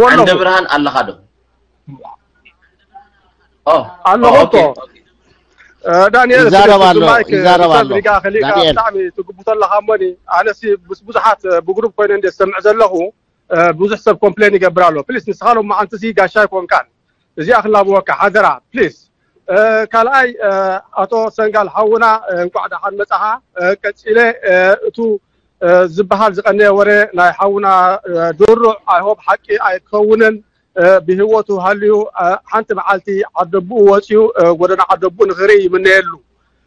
ኣለኹ። ብርሃን ኣለኻ ዶ? ኦ፣ ኣለኹ ኦ፣ እኮ። ኦኬ፣ ኦኬ። እ፣ ዳንኤል፣ ይዛረብ ኣሎ፣ ብማይክ ይዛረብ ኣሎ። ሪጋ ከሊእካ ዳንኤል። ብጣዕሚ ትግብቶ ኣለኻ እሞኒ፣ ኣነሲ ምስ ብዙሓት፣ እ፣ ብግሩፕ ኮይነ እንደ ዝሰምዕ ዘለኹ፣ እ፣ ብዙሕ ሰብ ኮምፕሌን ይገብር ኣሎ። ፕሊስ፣ ንስኻ ሎማዓንቲ ሲ ጋሻ ኣይኮንካን። እዚኣ ክላብወካ ሓደራ፣ ፕሊስ። እ፣ ካልኣይ፣ እ፣ ኣቶ ሰንጋል ሓውና፣ እ፣ እንኳዕ ደሓን መጻኻ። እ፣ ቀጺለ፣ እ፣ እቱ፣ እ፣ ዝበሃል ዝቐነየ ወረ ናይ ሓውና፣ እ፣ ድሩዕ፣ ኣይ ሆፕ ሓቂ ኣይክኸውንን። እ፣ ብህይወቱ ሃልዩ፣ እ፣ ሓንቲ መዓልቲ ዓደቡኡ ወፂኡ፣ እ፣ ጎደና ዓደቡኡ ንኽርኢ ይምነየሉ።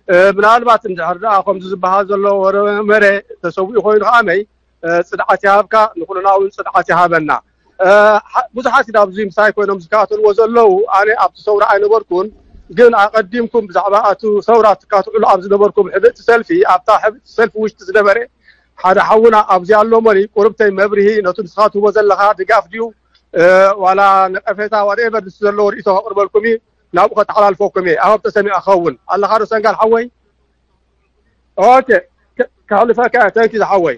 እ፣ ምናልባት እንድሕር ደኣ ከምዚ ዝበሃል ዘሎ ወረ መረ ተሰዊኡ ኮይኑ ከዓመይ፣ እ፣ ጽንዓት ይሃብካ፣ ንኹልና እውን ጽንዓት ይሃበና። እ፣ ሓ-፣ ብዙሓት ኢና ኣብዚ ምሳይ ኮይኖም ዝከታተልዎ ዘለዉ። ኣነ ኣብቲ ሰውራ ኣይነበርኩን፣ ግን ኣቐዲምኩም ብዛዕባ ኣቱ ሰውራ ትካትዕሉ ኣብ ዝነበርኩም ሕብእቲ ሰልፊ፣ ኣብታ ሕብእቲ ሰልፊ ውሽጢ ዝነበረ ሓደ ሓውና ኣብዚ ኣሎ እሞኒ፣ ቁርብተይ መብርሂ ነቱ ንስኻ ትህቦ ዘለኻ ድጋፍ ድዩ፣ እ፣ ዋላ ነቀፌታ፣ ዋትኤቨር ንሱ ዘለዎ ርእይቶ ከቕርበልኩም እዩ፣ ናብኡ ከተሓላልፈኩም እየ። ኣሆብ ተሰሚዑ ክኸውን ኣለኻ ዶ ሰንጋል ሓወይ? ኦኬ፣ ከ-፣ ከሕልፈካ እየ። ተንኪ ዝሓወይ።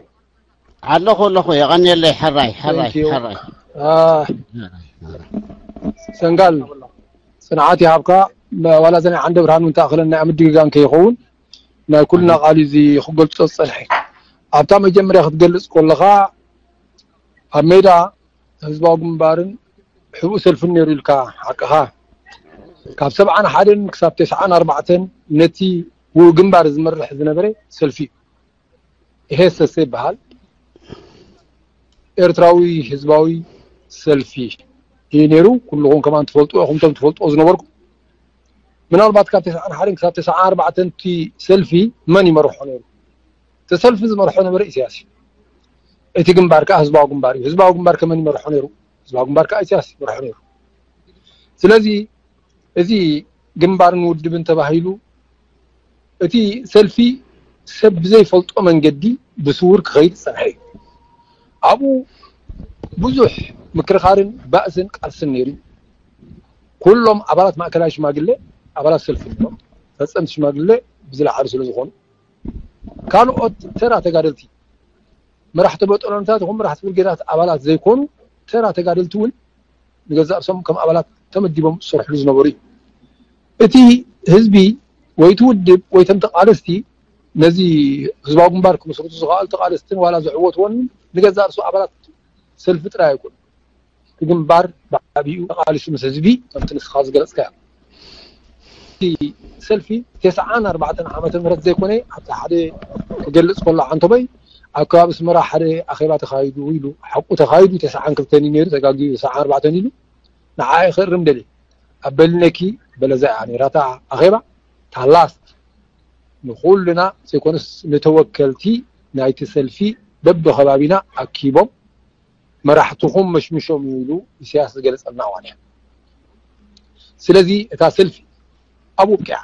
ኣለኹ፣ ኣለኹ። የቐንየለይ። ሕራይ፣ ሕራይ፣ Thank you። ሕራይ። አ፣ ሰንጋል፣ ጽንዓት ይሃብካ። መ-፣ ዋላ እዘን ዓንደ ብርሃን እውን ተኣኽለን ናይ ምድግጋም ከይኸውን ናይ ኩልና ቃል እዩ እዚ ክገልጾ ዝጸንሐ። ኣብታ መጀመርያ ክትገልጽ ከለኻ ኣብ ሜዳ ህዝባዊ ግንባርን ሕቡእ ሰልፍን ነይሩ ኢልካ ሓቅኻ። ካብ ሰብዓን ሓደን ክሳብ ተስዓን ኣርባዕተን ነቲ ግንባር ዝመርሕ ዝነበረ ሰልፊ እዩ። ኢሄሰሰ ይበሃል። ኤርትራዊ ህዝባዊ ሰልፊ እዩ ነይሩ። ኩልኹም ከማን ትፈልጡ ኢኹም፣ እቶም ትፈልጥዎ ዝነበርኩም። ምናልባት ካብ ተስዓን ሓደን ክሳብ ተስዓን ኣርባዕተን እቲ ሰልፊ መን ይመርሖ ነይሩ? እቲ ሰልፊ ዝመርሖ ነበረ ኢሳያስ እዩ። እቲ ግንባር ከኣ ህዝባዊ ግንባር እዩ። ህዝባዊ ግንባር ከመን ይመርሖ ነይሩ? ህዝባዊ ግንባር ከኣ ኢሳያስ ይመርሖ ነይሩ። ስለዚ እዚ ግንባርን ውድብን ተባሂሉ እቲ ሰልፊ ሰብ ብዘይፈልጦ መንገዲ ብስውር ክኸይድ ዝጸንሐ እዩ። ኣብኡ ብዙሕ ምክርኻርን ባእስን ቃልስን ነይሩ እዩ። ኩሎም ኣባላት ማእከላይ ሽማግለ ኣባላት ሰልፊ ነይሮም። ፈጸምቲ ሽማግለ ብዝለዓሉ ስለ ዝኾኑ፣ ካልኦት ተራ ተጋደልቲ፣ መራሕቲ በጠሎንታት ይኹን መራሕቲ ብርጌዳት ኣባላት ዘይኮኑ ተራ ተጋደልቲ እውን ንገዛእ ርእሶም ከም ኣባላት ተመዲቦም ዝሰርሕሉ ዝነበሩ እዩ። እቲ ህዝቢ ወይ እቲ ውድብ ወይ እቶም ተቓለስቲ ነዚ ህዝባዊ ግንባር ክምስርቱ ዝኸኣሉ ተቓለስትን ዋላ ዝዕወትዎን ንገዛእ ርእሶም ኣባላት ሰልፊ ጥራይ ኣይኮኑን። እቲ ግንባር ብዓቢኡ ተቓሊሱ ምስ ህዝቢ፣ ከምቲ ንስኻ ዝገለጽካዮ። እቲ ሰልፊ ተስዓን ኣርባዕተን ዓመተ ምህረት ዘይኮነ፣ ኣብቲ ሓደ ክገልጽ ከሎ ዓንቶበይ ኣብ ከባቢ ኣስመራ ሓደ ኣኼባ ተኻይዱ ኢሉ፣ ሓቁ ተኻይዱ፣ ተስዓን ክልተን እዩ ነይሩ፣ ተጋግዩ ተስዓን ኣርባዕተን ኢሉ፣ ንዓኣ ክእርም ደልየ። ኣብ በልነኪ በለዛ እያ ነይራ እታ ኣኼባ፣ እታ ላስት ንኹልና ዘይኮነስ ንተወከልቲ ናይቲ ሰልፊ በብኸባቢና ኣኪቦም መራሕትኹም መሽምሾም እዩ ኢሉ ኢሳያስ ዝገለጸልና እዋን እያ። ስለዚ እታ ሰልፊ ኣብ ውቅያ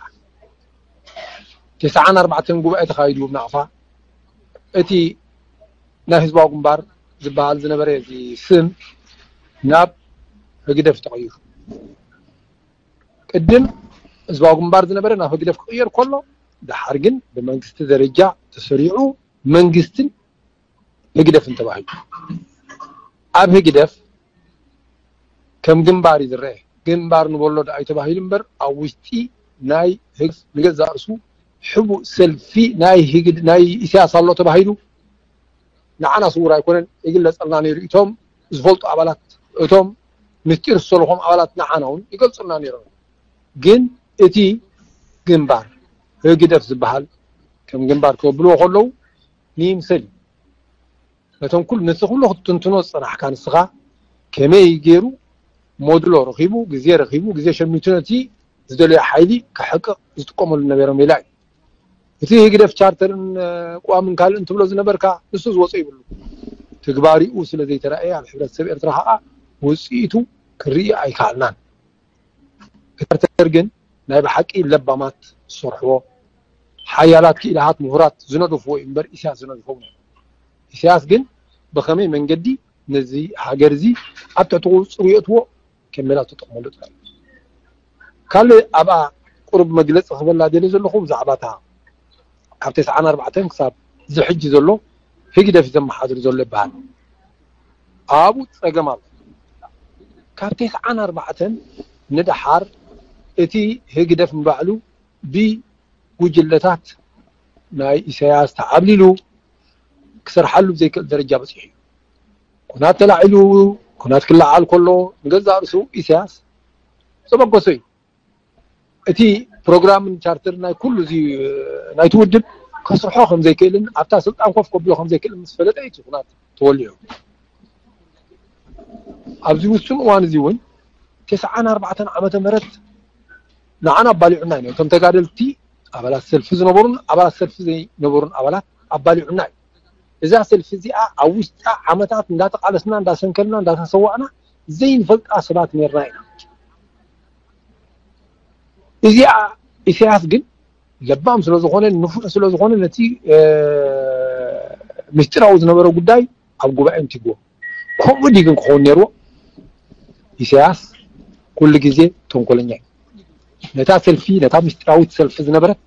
ተስዓን ኣርባዕተን ጉባኤ ተኻይዱ ኣብ ናቕፋ። እቲ ናይ ህዝባዊ ግንባር ዝበሃል ዝነበረ እዚ ስም ናብ ህግደፍ ተቐይሩ። ቅድም ህዝባዊ ግንባር ዝነበረ ናብ ህግደፍ ክቕየር ከሎ፣ ደሓር ግን ብመንግስቲ ደረጃ ተሰሪዑ መንግስትን ህግደፍን ተባሂሉ። ኣብ ህግደፍ ከም ግንባር እዩ ዝረአ። ግንባር ንበሎ ደኣ እዩ ተባሂሉ እምበር፣ ኣብ ውሽጢ ናይ ህግደፍ ንገዛእ ርእሱ ሕቡእ ሰልፊ ናይ ህግድ-፣ ናይ ኢሳያስ ኣሎ ተባሂሉ ንዓና ስውር ኣይኮነን፣ ይግለጸልና ነይሩ። እቶም ዝፈልጡ ኣባላት፣ እቶም ምስጢር ዝሰለኾም ኣባላት ንዓና እውን ይገልጹልና ነይሮም። ግን እቲ ግንባር ህግደፍ ዝበሃል ከም ግንባር ክብልዎ ከለዉ ንይምሰል እዩ። ነቶም ኩሉ፣ ነቲ ኩሉ ክትትንትኖ ዝጸናሕካ ንስኻ፣ ከመይ ገይሩ ሞድሎ ረኺቡ፣ ግዜ ረኺቡ፣ ግዜ ሸሚቱ ነቲ ዝደለዮ ሓይሊ ከሕቅቕ ዝጥቀመሉ ነበረ ሜላ እዩ። እቲ ህግደፍ ቻርተርን፣ እ፣ ቅዋምን ካልእን ትብሎ ዝነበርካ፣ ንሱ ዝወጾ ይብሉ። ትግባሪኡ ስለ ዘይተራእየ፣ ኣብ ሕብረተሰብ ኤርትራ ከኣ ውጽኢቱ ክርኢ ኣይከኣልናን። እቲ ቻርተር ግን ናይ ብሓቂ ለባማት ዝሰርሕዎ፣ ሓያላት ክኢላሃት ምሁራት ዝነደፍዎ እዩ እምበር ኢሳያስ ዝነድፎ እውን ኣይኮነን። ኢሳያስ ግን ብኸመይ መንገዲ ነዚ ሃገር እዚ ኣብ ትሕቲ ቁጽጽሩ የእትዎ ከም ሜላ ተጠቕመሉ ጥራይ። ካልእ ኣብኣ ቁሩብ መግለጺ ክህበላ ደልየ ዘለኹ ብዛዕባ እታ ካብ ተስዓን ኣርባዕተን ክሳብ እዚ ሕጂ ዘሎ ህግደፍ ዘመሓድር ዘሎ ይበሃል። ኣብኡ ጸገም ኣሎ። ካብ ተስዓን ኣርባዕተን ንደሓር እቲ ህግደፍ ንባዕሉ ብጉጅለታት ናይ ኢሳያስ ተዓብሊሉ ክሰርሓሉ ብዘይክእል ደረጃ በፂሑ እዩ። ኩናት ተላዒሉ፣ ኩናት ክለዓል ከሎ ንገዛእ ርእሱ ኢሳያስ ዘበገሶ እዩ። እቲ ፕሮግራምን ቻርተር ናይ ኩሉ እዚ ናይቲ ውድብ ከስርሖ ከም ዘይክእልን ኣብታ ስልጣን ኮፍ ከብሎ ከም ዘይክእልን ምስ ፈለጠ እዩ እቲ ኩናት ተወሊዑ። ኣብዚ ውሱን እዋን እዚ እውን ተስዓን ኣርባዕተን ዓመተ ምህረት ንዓና ኣባሊዑና እዩ። እቶም ተጋደልቲ ኣባላት ሰልፊ ዝነበሩን ኣባላት ሰልፊ ዘይነበሩን ኣባላት ኣባሊዑና እዩ። እዛ ሰልፊ እዚኣ ኣብ ውሽጣ ዓመታት እንዳተቓለስና እንዳሰንከልና እንዳተሰዋእና ዘይንፈልጣ ሰባት ነርና ኢና። እዚኣ ኢሳያስ ግን ለባም ስለ ዝኾነ ንፉዕ ስለ ዝኾነ ነቲ ምስጢራዊ ዝነበረ ጉዳይ ኣብ ጉባኤ እንቲግዎ። ከምኡ ድዩ ግን ክኸውን ነይርዎ? ኢሳያስ ኩሉ ግዜ ተንኮለኛ እዩ። ነታ ሰልፊ ነታ ምስጢራዊት ሰልፊ ዝነበረት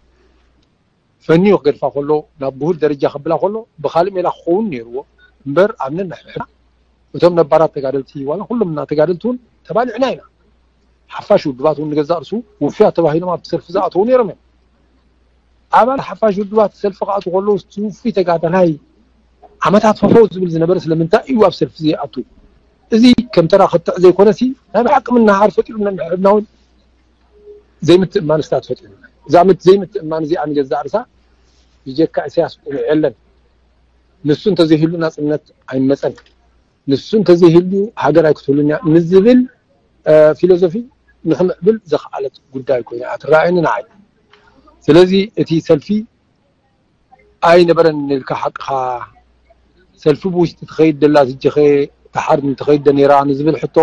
ፈንዩ ክገድፋ ከሎ ናብ ግሁድ ደረጃ ከብላ ከሎ ብኻልእ ሜላ ክኸውን ነይርዎ እምበር ኣብ ነንሕድሕድና እቶም ነባራት ተጋደልቲ ዋላ ኩሎምና ተጋደልቲ እውን ተባሊዕና ኢና። ሓፋሽ ውድባት እውን ንገዛእ ርእሱ ውፉያት ተባሂሎም ኣብቲ ሰልፊ ዝኣተዉ ነይሮም እዮም። ኣባል ሓፋሽ ውድባት ሰልፊ ክኣትዉ ከለዉ እቲ ውፉይ ተጋዳላይ ዓመታት ፈፈው ዝብል ዝነበረ ስለምንታይ እዩ ኣብ ሰልፊ ዘይኣቱ? እዚ ከም ተራ ክትዕ ዘይኮነሲ ናይ ብሓቂ ምንሃር ፈጢሩ ነንሕድና እውን ዘይምትእማን ስታት ፈጢሩ። እዛ ምት ዘይምትእማን እዚኣ ንገዛእ ርሳ ብጀካ ኢሳያስ ቁኑዕ የለን። ንሱ እንተዘይህሉ ናጽነት ኣይመጸን። ንሱ እንተዘይህሉ ሃገር ኣይክትህሉን እያ ንዝብል ፊሎዞፊ ንክምዕብል ዘኽኣለት ጉዳይ ኮይና እያ ትረኣየኒ ንዓይ። ስለዚ እቲ ሰልፊ ኣይነበረን ኢልካ ሓቅኻ ሰልፊ ብውሽጢ ትኸይድ ደላ ዝጀኸ ተሓር ትኸይድ ነይራ ንዝብል ሕቶ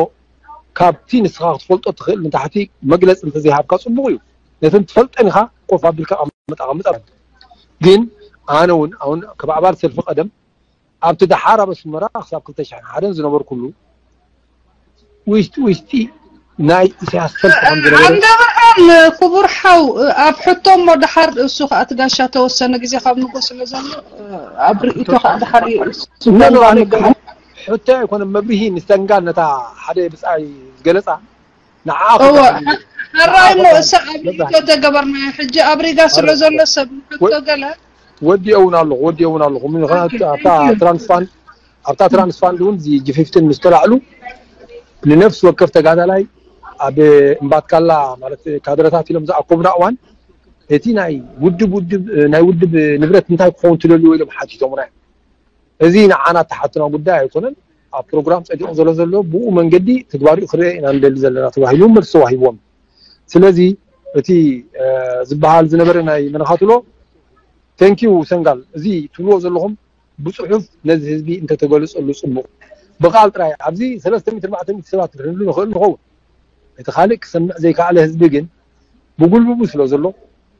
ካብቲ ንስኻ ክትፈልጦ ትኽእል ንታሕቲ መግለፂ እንተዘይሃብካ ፅቡቕ እዩ። ነተን ትፈልጠን ኢኻ ኮፍ ኣቢልካ ቀምጥ ኣቐምጥ። ግን ኣነ እውን ኣሁን ካብ ኣባል ሰልፊ ቀደም ኣብቲ ደሓር ኣብ ኣስመራ ክሳብ ክልተ ሽሕን ሓደን ዝነበርኩሉ ውሽጢ ውሽጢ ናይ ኢሳያስ ሰልፊ ከም ዝነበረ። ዓንደ ብርሃን፣ ክቡር ሓው፣ ኣብ ሕቶ እሞ ደሓር እሱ ከዓ እቲ ጋሻ ተወሰነ ግዜ ካብ ንጎ ስለ ዘሎ ኣብ ርእይቶ ከዓ ደሓር እዩ እሱ። ሕቶ ኣይኮነን፣ መብርሂ ንሰንጋል ነታ ሓደ ብጻይ ዝገለጻ ንዓ እወ፣ ሕራይ እሞ እሳ ኣብ ርእይቶ ተገበርና። ሕጂ ኣብ ሪጋ ስለ ዘሎ ሰብ ሕቶ ገለ ወዲኦ እውን ኣለኹ፣ ወዲኦ እውን ኣለኹ። ምኽንያቱ ኣብታ ትራንስፋንድ ኣብታ ትራንስፋንድ እውን እዚ ጂ ፊፍቲን ምስ ተላዕሉ ንነፍሲ ወከፍ ተጋዳላይ ኣብ እምባትካላ ማለት ካድረታት ኢሎም ዝኣከቡና እዋን እቲ ናይ ውድብ ውድብ ናይ ውድብ ንብረት እንታይ ክኸውን ትደልዎ ኢሎም ሓቲቶምና እዮም። እዚ ንዓና እተሓትና ጉዳይ ኣይኮነን። ኣብ ፕሮግራም ጸዲቑ ዘሎ ዘሎ ብኡ መንገዲ ትግባሪኡ ክረአ ኢና ንደሊ ዘለና ተባሂሉ እውን መልሲ ተዋሂብዎም። ስለዚ እቲ ዝበሃል ዝነበረ ናይ መነኻትሎ ቴንኪዩ ሰንጋል እዚ ትብልዎ ዘለኹም ብፅሑፍ ነዚ ህዝቢ እንተተገለፀሉ ፅቡቕ። ብቃል ጥራይ ኣብዚ ሰለስተ ሚእቲ ኣርባዕተ ሚእቲ ሰባት ክንህሉ ንኽእል ንኸውን። እቲ ካልእ ክሰምዕ ዘይከኣለ ህዝቢ ግን ብጉልብቡ ስለ ዘሎ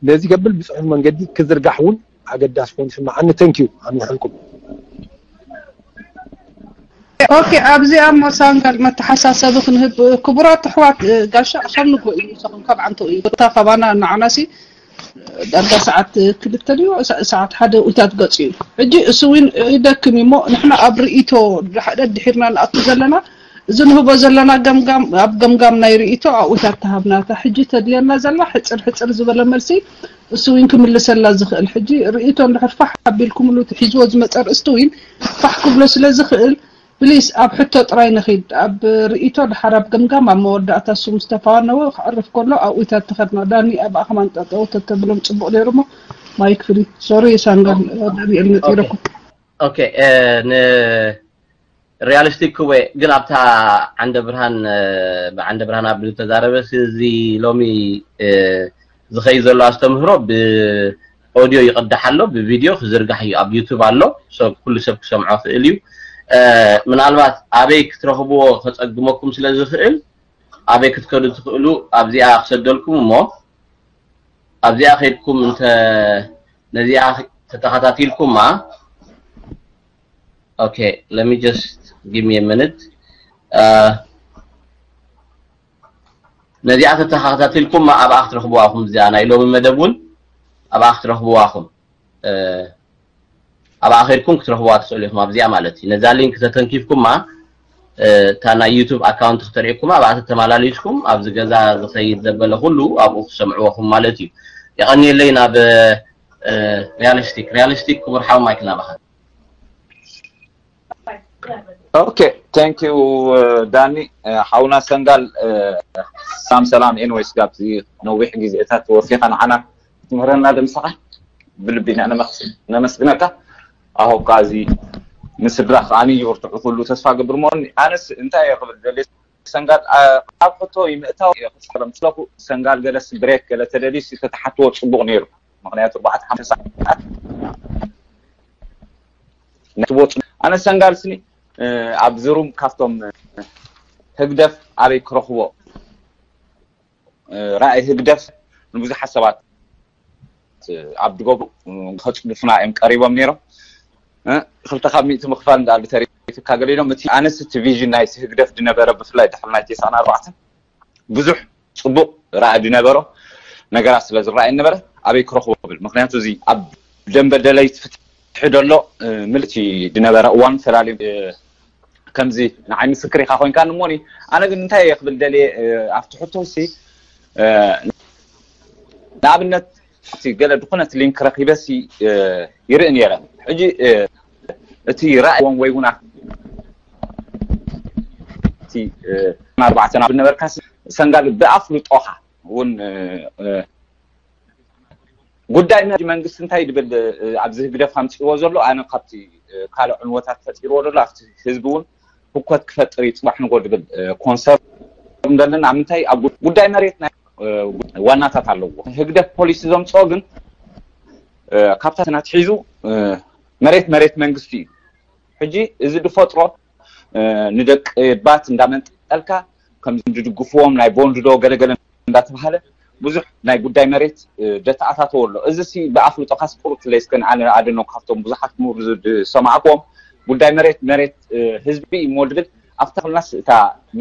ነዚ ከብል ብፅሑፍ መንገዲ ክዝርጋሕ እውን ኣገዳሲ ኮይኑ ይስምዓኒ። ተንኪዩ ኣንውሐልኩም። ኦኬ ኣብዚኣ እሞ ሳንጋል መተሓሳሰቢ ክንህብ ክቡራት ኣሕዋት ጋሻ ካብ ንጎ እዩ ንስኹም ካብ ዓንተው እዩ ቦታ ካባና ንዓናሲ ዳርጋ ሰዓት ክልተ ድዩ ሰዓት ሓደ ኡታት ገፂ እዩ ሕጂ እሱ እውን ይደክም እዩ እሞ ንሕና ኣብ ርእይቶ ሓደ ድሒርና ንኣቱ ዘለና እዚ ንህቦ ዘለና ገምጋም ኣብ ገምጋም ናይ ርእይቶ ኣብኡታት ተሃብናታ ሕጂ ተድልየና ዘላ ሕፅር ሕፅር ዝበለ መልሲ እሱ እውን ክምልሰላ ዝኽእል ሕጂ ርእይቶ እንድሕር ፋሕ ኣቢልኩምሉ ሒዝዎ ዝመፀ ርእስቲ እውን ፋሕ ክብሎ ስለ ዝኽእል ፕሊስ ኣብ ሕቶ ጥራይ ንኺድ ኣብ ርእይቶ ድሓር ኣብ ገምጋም ኣብ መወዳእታ እሱ ምስ ተፋነወ ክዕርፍ ከሎ ኣብኡታት ተኸድና ዳኒ ኣብኣ ከማን ጠጠው ተተብሎም ፅቡቕ ነይሩ እሞ ማይክ ፍሪ ሶሪ ሳንጋል ዳንኤል ነጢረኩም ኦኬ ን ሪያሊስቲክ ክወ ግን ኣብታ ዓንደ ብርሃን ብዓንደ ብርሃን ኣብ ዝተዛረበ እዚ ሎሚ ዝኸይ ዘሎ ኣስተምህሮ ብኦዲዮ ይቕዳሕ ኣሎ ብቪድዮ ክዝርጋሕ እዩ ኣብ ዩቱብ ኣሎ ኩሉ ሰብ ክሰምዖ ክእል እዩ ምናልባት ኣበይ ክትረኽብዎ ከፀግመኩም ስለ ዝኽእል ኣበይ ክትከዱ ትኽእሉ ኣብዚኣ ክሰደልኩም እሞ ኣብዚኣ ከይድኩም እንተ ነዚኣ ተተኸታቲልኩማ okay let me just give me a minute ነዚኣ ተተኸታቲልኩም ኣብኣ ክትረኽብዋ ኹም እዚኣ ናይ ሎሚ መደብ እውን ኣብኣ ክትረኽብዋ ኹም ኣብኣ ከድኩም ክትረኽብዋ ትኽእሉ ኢኹም ኣብዚኣ ማለት እዩ ነዛ ሊንክ ተተንኪፍኩማ እታ ናይ ዩቱብ ኣካውንት ክተርእየኩም ኣብኣ ተተመላሊስኩም ኣብዚ ገዛ ዝኸይድ ዘበለ ኩሉ ኣብኡ ክሰምዕወኹም ማለት እዩ። የቐንየለይ። ናብ ሪያሊስቲክ ሪያሊስቲክ ክቡር ሓው ማይክ ናባኻ። Okay, thank you. ዳኒ፣ ሓውና ሰንጋል፣ ሳም ሰላም። ኤንወይስ ጋብዚ ነዊሕ ግዜታት ወፊኻ ንዓና ክትምህረና ደምሰኻ ብልቢ ኢና ነመስግነካ። ኣሁ ቃዚ ንስድራ ከዓኒ ይብርትዑ ኩሉ ተስፋ ገብር መሆን። ኣነስ እንታይ እየ ክብል ደልየ፣ ሰንጋል ኣብ ሕቶ ይምእታው እየ ክስለም ስለኩ። ሰንጋል ገለስ ብሬክ ገለ ተደልዩ ተተሓትዎ ጽቡቕ ነይሩ። ምክንያቱ ኣርባዕተ ሓሙሽተ ሰዓት ነቲ ወፁ። ኣነ ሰንጋል ስኒ ኣብዚ ሩም ካብቶም ህግደፍ ኣበይ ክረኽቦ፣ ራእይ ህግደፍ ንብዙሓት ሰባት ኣብ ድገብሩ ከፅድፉና እዮም ቀሪቦም ነይሮም። ክልተ ካብ ሚእቲ ምክፋል እንዳኣሉ ተሪፍካ ገሊሎም። እቲ ኣነስ እቲ ቪዥን ናይቲ ህግደፍ ዝነበረ ብፍላይ ድሕሪ ናይ ተስዓን ኣርባዕተን ብዙሕ ፅቡቕ ራእይ ዝነበሮ ነገራት ስለ ዝረኣየ ነበረ። ኣበይ ክረኽቦ ብል? ምክንያቱ እዚ ኣብ ደንበ ደለይቲ ፍትሒ ደሎ ምልቲ ዝነበረ እዋን ፈላልዮም ከምዚ ንዓይ ምስክር ኢኻ ኮይንካ ንሞኒ። ኣነ ግን እንታይ እየ ክብል ደልየ ኣብቲ ሕቶ ሲ ንኣብነት እቲ ገለ ድኾነት ሊንክ ረኺበ ሲ ይርኢ ነይረ። ሕጂ እቲ ራእይዎም ወይ እውን እቲ ኣርባዕተን ኣብ ነበርካ ሰንጋል ብኣፍልጦኻ እውን ጉዳይ መ- መንግስቲ እንታይ ድብል ኣብዚ ህግደፍ ኣምፅዎ ዘሎ ኣነ ካብቲ ካልእ ዕንወታት ፈጢርዎ ዘሎ ኣብቲ ህዝቢ እውን ህኮት ክፈጥር እዩ ፅባሕ ንጎ ድብል ኮንሰርን ዘለና ምንታይ ኣብ ጉዳይ መሬት ናይ ዋናታት ኣለዎ። ህግደፍ ፖሊሲ ዘምፅኦ ግን ካብታ ናትሒዙ መሬት መሬት መንግስቲ እዩ። ሕጂ እዚ ዝፈጥሮ ንደቂ ባት እንዳመንጠልካ ከም ዝድግፍዎም ናይ ቦንድ ዶ ገለገለ እንዳተባሃለ ብዙሕ ናይ ጉዳይ መሬት ደተኣታተወ ኣሎ። እዚ ሲ ብኣፍልጦ ካስ ቁርት ለይስከን ኣነ ኣደኖ ካብቶም ብዙሓት ምሁር ዝሰማዕክዎም ጉዳይ መሬት መሬት ህዝቢ እዩ እሞ ድብል ኣብታ ክልናስ እታ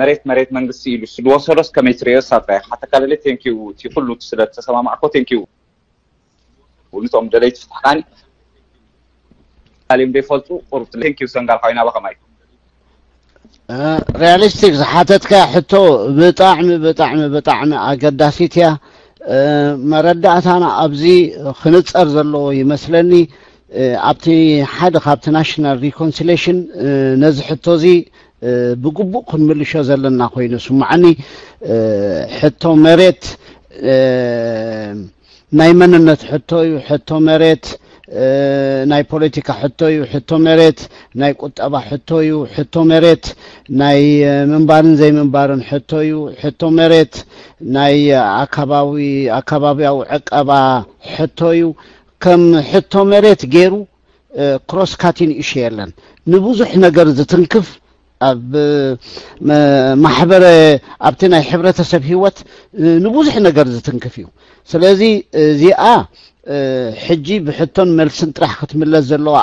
መሬት መሬት መንግስቲ ኢሉ ዝወሰዶስ ከመይ ትሪኦ? ሳጥራይ ሓተካለለ ቴንኪዩ እቲ ኩሉ ስለ ተሰማማዕኮ ቴንኪዩ። ንቶም ደለይቲ ፍትሕካኒ ካሊም ዘይፈልጡ ቁርብ ቴንኪዩ ሰንጋል ኮይና በኸማይ ሪያሊስቲክ ዝሓተትካ ሕቶ ብጣዕሚ ብጣዕሚ ብጣዕሚ ኣገዳሲት እያ። መረዳእታና ኣብዚ ክንፀር ዘለዎ ይመስለኒ። ኣብቲ ሓደ ካብቲ ናሽናል ሪኮንሲሌሽን ነዚ ሕቶ እዚ ብግቡእ ክንምልሾ ዘለና ኮይኑ ስማዓኒ። ሕቶ መሬት ናይ መንነት ሕቶ እዩ። ሕቶ መሬት ናይ ፖለቲካ ሕቶ እዩ። ሕቶ መሬት ናይ ቁጠባ ሕቶ እዩ። ሕቶ መሬት ናይ ምንባርን ዘይምንባርን ሕቶ እዩ። ሕቶ መሬት ናይ ኣካባቢ ኣካባቢያዊ ዕቀባ ሕቶ እዩ። ከም ሕቶ መሬት ገይሩ ክሮስ ካቲን ኢሹ የለን። ንብዙሕ ነገር ዝትንክፍ ኣብ ማሕበረ ኣብቲ ናይ ሕብረተሰብ ህይወት ንብዙሕ ነገር ዝትንክፍ እዩ። ስለዚ እዚኣ ሕጂ ብሕቶን መልስን ጥራሕ ክትምለስ ዘለዋ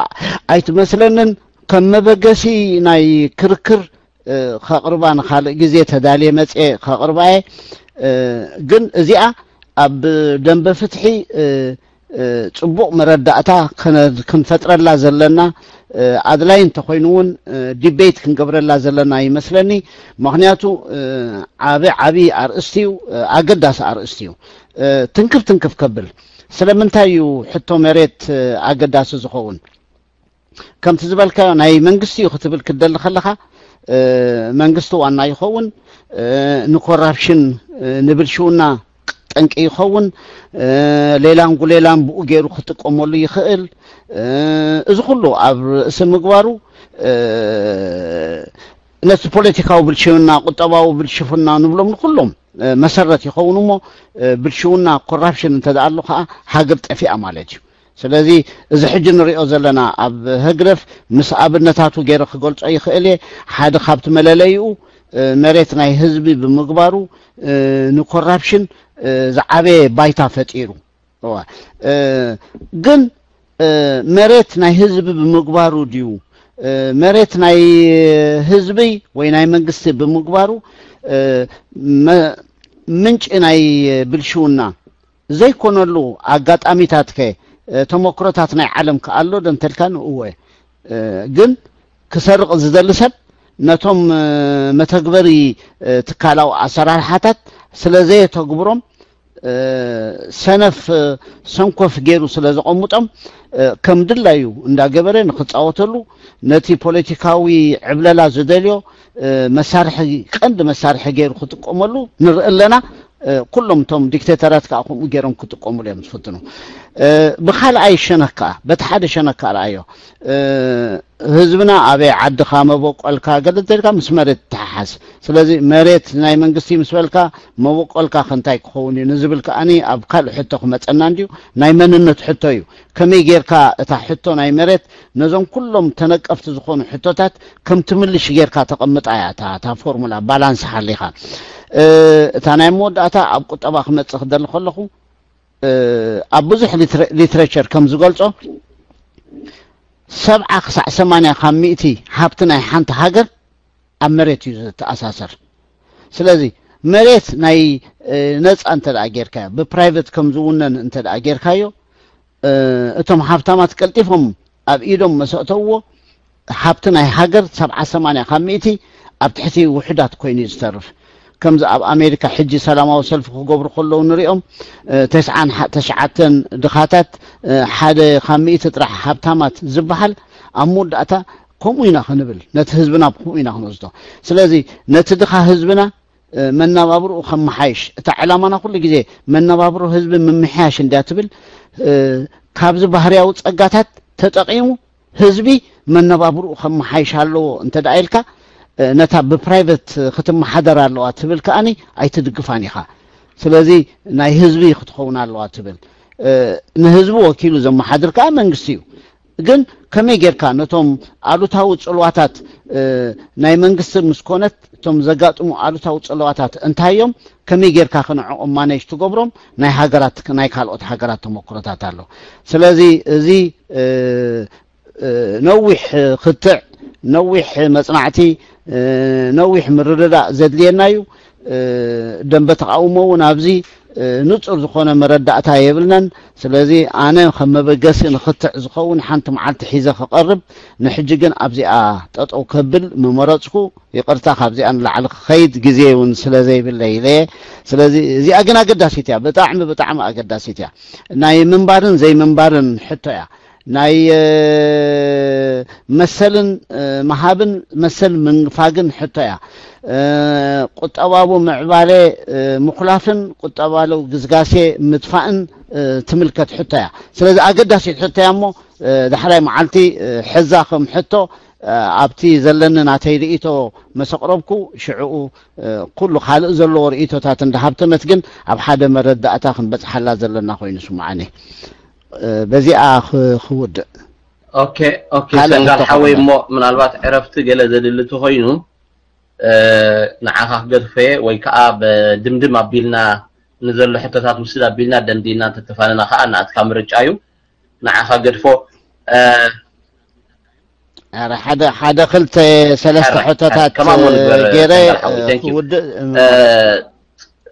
ኣይትመስለንን። ከም መበገሲ ናይ ክርክር ከቕርባ ንካልእ ግዜ ተዳልየ መፅየ ከቕርባየ። ግን እዚኣ ኣብ ደንበ ፍትሒ ፅቡቕ መረዳእታ ክንፈጥረላ ዘለና ኣድላይ እንተኮይኑ እውን ዲቤት ክንገብረላ ዘለና ይመስለኒ። ምክንያቱ ዓብ ዓብ ኣርእስቲ እዩ፣ ኣገዳሲ ኣርእስቲ እዩ። ትንክፍ ትንክፍ ከብል ስለምንታይ እዩ ሕቶ መሬት ኣገዳሲ ዝኸውን? ከምቲ ዝበልካዮ ናይ መንግስቲ እዩ ክትብል ክትደሊ ከለኻ መንግስቲ ዋና ይኸውን፣ ንኮራፕሽን ንብልሽውና ጠንቂ ይኸውን፣ ሌላን ጉሌላን ብኡ ገይሩ ክጥቀመሉ ይኽእል። እዚ ኩሉ ኣብ ርእሲ ምግባሩ ነቲ ፖለቲካዊ ብልሽውና፣ ቁጠባዊ ብልሽፍና ንብሎም ንኩሎም መሰረት ይኸውን እሞ ብልሽውና ኮራፕሽን እንተደኣ ኣሎ ከዓ ሃገር ጠፊኣ ማለት እዩ። ስለዚ እዚ ሕጂ ንሪኦ ዘለና ኣብ ህግደፍ ምስ ኣብነታቱ ገይረ ክገልጾ ይኽእል እየ። ሓደ ካብቲ መለለይኡ መሬት ናይ ህዝቢ ብምግባሩ ንኮራፕሽን ዝዓበየ ባይታ ፈጢሩ። ግን መሬት ናይ ህዝቢ ብምግባሩ ድዩ መሬት ናይ ህዝቢ ወይ ናይ መንግስቲ ብምግባሩ ምንጪ ናይ ብልሽውና ዘይኮነሉ ኣጋጣሚታት ከ ተመክሮታት ናይ ዓለም ከኣሎ ዶ እንተልካ ንእወ። ግን ክሰርቕ ዝደሊ ሰብ ነቶም መተግበሪ ትካላዊ ኣሰራርሓታት ስለ ዘየተግብሮም፣ ሰነፍ ሰንኮፍ ገይሩ ስለ ዘቐምጦም፣ ከም ድላዩ እንዳገበረ ንክፃወተሉ፣ ነቲ ፖለቲካዊ ዕብለላ ዝደልዮ መሳርሒ፣ ቀንዲ መሳርሒ ገይሩ ክጥቀመሉ ንርኢ ኣለና። ኩሎም እቶም ዲክቴተራት ከዓ ከምኡ ገይሮም ክጥቀሙሉ እዮም ዝፍትኑ። ብካልኣይ ሸነክ ከዓ፣ በቲ ሓደ ሸነክ ከዓ ረኣዮ። ህዝብና ኣበይ ዓድኻ መበቆልካ ገለ እንተልካ ምስ መሬት ይተሓሓዝ። ስለዚ መሬት ናይ መንግስቲ ምስ በልካ፣ መበቆልካ ከ እንታይ ክኸውን እዩ ንዝብል ከኣኒ ኣብ ካልእ ሕቶ ክመፀና እንድዩ። ናይ መንነት ሕቶ እዩ። ከመይ ጌርካ እታ ሕቶ ናይ መሬት ነዞም ኩሎም ተነቀፍቲ ዝኾኑ ሕቶታት ከም ትምልሽ ጌርካ ተቐምጣ እያ እታ፣ እታ ፎርሙላ ባላንስ ሓሊኻ። እታ ናይ መወዳእታ ኣብ ቁጠባ ክመፅእ ክደሊ ከለኹ፣ ኣብ ብዙሕ ሊትሬቸር ከም ዝገልጾ፣ ሰብዓ ክሳዕ ሰማንያ ካብ ሚእቲ ሃብቲ ናይ ሓንቲ ሃገር ኣብ መሬት እዩ ዝተኣሳሰር። ስለዚ መሬት ናይ ነፃ እንተ ደኣ ጌርካዮ፣ ብፕራይቨት ከም ዝውነን እንተ ደኣ ጌርካዮ፣ እቶም ሃብታማት ቀልጢፎም ኣብ ኢዶም መሰእተውዎ፣ ሃብቲ ናይ ሃገር ሰብዓ ሰማንያ ካብ ሚእቲ ኣብ ትሕቲ ውሑዳት ኮይኑ እዩ ዝተርፍ። ከምዚ ኣብ ኣሜሪካ ሕጂ ሰላማዊ ሰልፊ ክገብሩ ከለዉ ንሪኦም፣ ተስዓን ተሽዓተን ድኻታት፣ ሓደ ካብ ሚእቲ ጥራሕ ሃብታማት ዝበሃል። ኣብ መወዳእታ ከምኡ ኢና ክንብል፣ ነቲ ህዝብና ብከምኡ ኢና ክንወስዶ። ስለዚ ነቲ ድኻ ህዝብና መናባብርኡ ከመሓይሽ፣ እታ ዕላማና ኩሉ ግዜ መናባብሮ ህዝቢ ምምሕያሽ እንድያ ትብል። ካብዚ ባህርያዊ ጸጋታት ተጠቒሙ ህዝቢ መነባብርኡ ከመሓይሽ ኣለዎ እንተ ደኣ ኢልካ፣ ነታ ብፕራይቨት ክትመሓደር ኣለዋ ትብል ከኣኒ ኣይትድግፋን ኢኻ። ስለዚ ናይ ህዝቢ ክትኸውን ኣለዋ ትብል። ንህዝቢ ወኪሉ ዘመሓድር ከኣ መንግስቲ እዩ። ግን ከመይ ጌርካ ነቶም ኣሉታዊ ጽልዋታት፣ ናይ መንግስቲ ምስ ኮነት እቶም ዘጋጥሙ ኣሉታዊ ጽልዋታት እንታይ እዮም፣ ከመይ ጌርካ ክንዕኦም ማኔጅ ትገብሮም፣ ናይ ሃገራት፣ ናይ ካልኦት ሃገራት ተመክሮታት ኣሎ። ስለዚ እዚ ነዊሕ ክትዕ፣ ነዊሕ መጽናዕቲ፣ ነዊሕ ምርድዳእ ዘድልየና እዩ። ደንበ ተቓውሞ እውን ኣብዚ ንጹር ዝኾነ መረዳእታ የብልናን። ስለዚ ኣነ ከም መበገሲ ንክትዕ ዝኸውን ሓንቲ መዓልቲ ሒዘ ክቐርብ፣ ንሕጂ ግን ኣብዚኣ ጠጠው ከብል ምመረጽኩ። ይቕርታ፣ ካብዚኣ ንላዕሊ ክኸይድ ግዜ እውን ስለ ዘይብለይ ኢለ እየ። ስለዚ እዚኣ ግን ኣገዳሲት እያ፣ ብጣዕሚ ብጣዕሚ ኣገዳሲት እያ። ናይ ምንባርን ዘይምንባርን ሕቶ እያ። ናይ መሰልን ምሃብን መሰል ምንፋግን ሕቶ እያ። ቁጠባዊ ምዕባለ ምኹላፍን ቁጠባዊ ግስጋሴ ምጥፋእን ትምልከት ሕቶ እያ። ስለዚ ኣገዳሲት ሕቶ እያ እሞ፣ ዳሕራይ መዓልቲ ሕዛ ከም ሕቶ ኣብቲ ዘለኒ ናተይ ርእይቶ መሰቕረብኩ። ሽዕኡ ኩሉ ካልእ ዘለዎ ርእይቶታት እንዳሃብተመት ግን ኣብ ሓደ መረዳእታ ክንበጽሓላ ዘለና ኮይኑ ስምዓኒ። በዚኣ ክውድእ። ኦኬ ኦኬ። ሰንጋል ሓወይ፣ እሞ ምናልባት ዕረፍቲ ገለ ዘድሊ ተኾይኑ ንዓኻ ክገድፎ እየ፣ ወይ ከዓ ብድምድም ኣቢልና ንዘሎ ሕቶታት ውስድ ኣቢልና ደምዲና እንተተፋነና ከዓ ናትካ ምርጫ እዩ። ንዓኻ ገድፎ። ኧረ ሓደ ሓደ ክልተ ሰለስተ ሕቶታት ገይረ ክውድእ።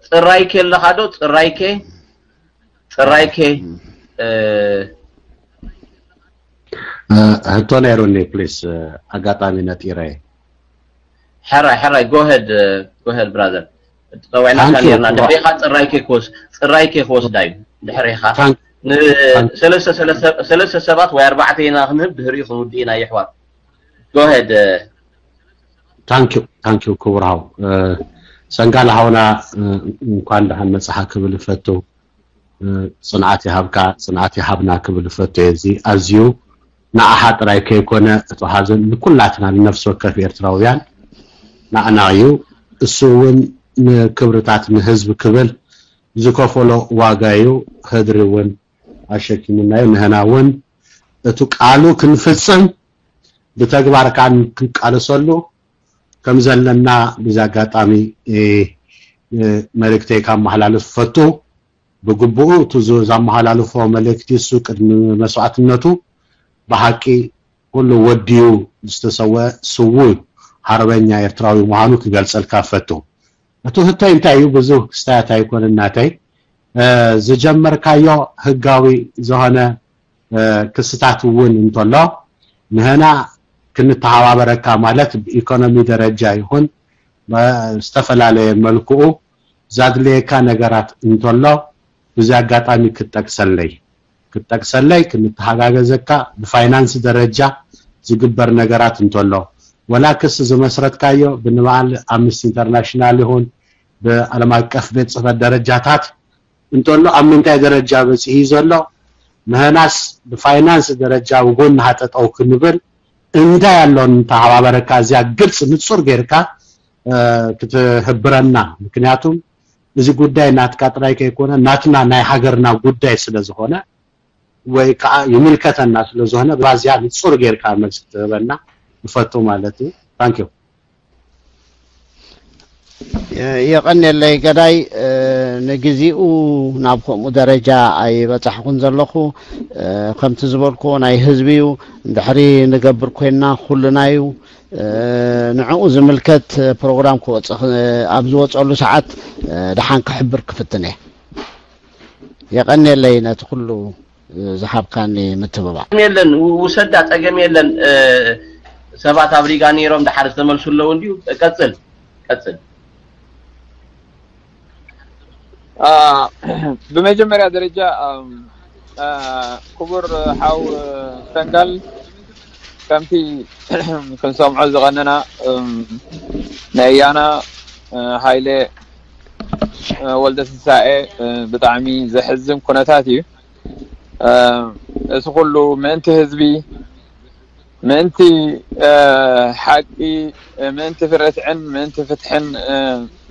ፅራይኬ ኣለኻ ዶ? ፅራይኬ፣ ፅራይኬ። ሕቶ ነይሩኒ ፕሊስ፣ ኣጋጣሚ ነጢረ። ሕራይ ሕራይ፣ ጎሄድ ጎሄድ ብራዘር። ፀዊዕናካ ነርና፣ ድሕሪኻ ፅራይኬ ክወስዳ እዩ። ድሕሪኻ ሰለስተ ሰባት ወይ ኣርባዕተ ኢና ክንህብ፣ ድሕሪኡ ክንውድእ ኢና። ይሕዋት፣ ጎሄድ። ታንኪዩ ታንኪዩ ክቡር ሃው። ሰንጋል ሃውና፣ እንኳን ደሓን መፅኻ ክብል እፈቱ። ፅንዓት ይሃብካ፣ ፅንዓት ይሃብና ክብል እፈቱ እየ። እዚ ኣዝዩ ንዓኻ ጥራይ ከይኮነ፣ እቶ ሓዘን ንኩላትና ንነፍሲ ወከፍ ኤርትራውያን ንዓና እዩ። እሱ እውን ንክብርታት ንህዝቢ ክብል ዝከፈሎ ዋጋ እዩ። ህድሪ እውን ኣሸኪሙና እዩ። ንህና እውን እቱ ቃሉ ክንፍጽም ብተግባር ከዓ ክንቃለሰሉ ከም ዘለና ብዚ ኣጋጣሚ መልእክተይ ካብ መሓላልፍ ፈቱ። ብግቡኡ እቲ ዘመሓላልፎ መልእክቲ እሱ ቅድሚ መስዋዕትነቱ ብሓቂ ኩሉ ወድዩ ዝተሰወ ስዉይ ሓርበኛ ኤርትራዊ ምዃኑ ክገልጸልካ ፈቱ። እቲ ህቶይ እንታይ እዩ? ብዙ ክስታያት ኣይኮነን ናተይ። ዝጀመርካዮ ህጋዊ ዝኾነ ክስታት እውን እንተሎ ንህና ክንተሓባበረካ ማለት ብኢኮኖሚ ደረጃ ይኹን ብዝተፈላለየ መልክዑ ዛድልየካ ነገራት እንተሎ ብዚ ኣጋጣሚ ክትጠቅሰለይ ክትጠቅሰለይ ክንተሓጋገዘካ ብፋይናንስ ደረጃ ዝግበር ነገራት እንተሎ ወላ ክስ ዝመስረትካዮ ብንበዓል ኣምነስቲ ኢንተርናሽናል ይኹን ብዓለም ኣቀፍ ቤት ፅሕፈት ደረጃታት እንተሎ ኣብ ምንታይ ደረጃ በፂሑ እዩ ዘሎ ንህናስ ብፋይናንስ ደረጃ ብጎንኻ ጠጠው ክንብል እንታይ ኣሎ ንተሓባበረካ እዚኣ ግልፂ ንፁር ጌርካ ክትህብረና ምክንያቱም እዚ ጉዳይ ናትካ ጥራይ ከይኮነ ናትና ናይ ሃገርና ጉዳይ ስለዝኾነ ወይ ከዓ ይምልከተና ስለዝኾነ ባዚያ ንፁር ጌርካ መልሲ ክትህበና ንፈቱ ማለት እዩ ታንኪዩ የቐንየለይ ገዳይ ንግዚኡ ናብ ከምኡ ደረጃ ኣይበፃሕኩን ዘለኹ ከምቲ ዝበልኩዎ ናይ ህዝቢ እዩ እንድሕሪ ንገብር ኮይንና ኩልና እዩ ንዕኡ ዝምልከት ፕሮግራም ክወፅእ ኣብ ዝወፀሉ ሰዓት ደሓን ክሕብር ክፍትን እየ የቐንየለይ ነቲ ኩሉ ዝሃብካኒ ምትብባዕ የለን ውሰዳ ፀገም የለን ሰባት ኣብ ሪጋ ነይሮም ድሓር ዝተመልሱ ኣለዉ እንዲዩ ቀፅል ቀፅል ብመጀመርያ ደረጃ ክቡር ሓው ሰንጋል ከምቲ ክንሰምዖ ዝቐነና ናይ ያና ሃይለ ወልደ ትንሳኤ ብጣዕሚ ዘሕዝን ኩነታት እዩ። እዚ ኩሉ ምእንቲ ህዝቢ፣ ምእንቲ ሓቂ፣ ምእንቲ ፍረትዕን ምእንቲ ፍትሕን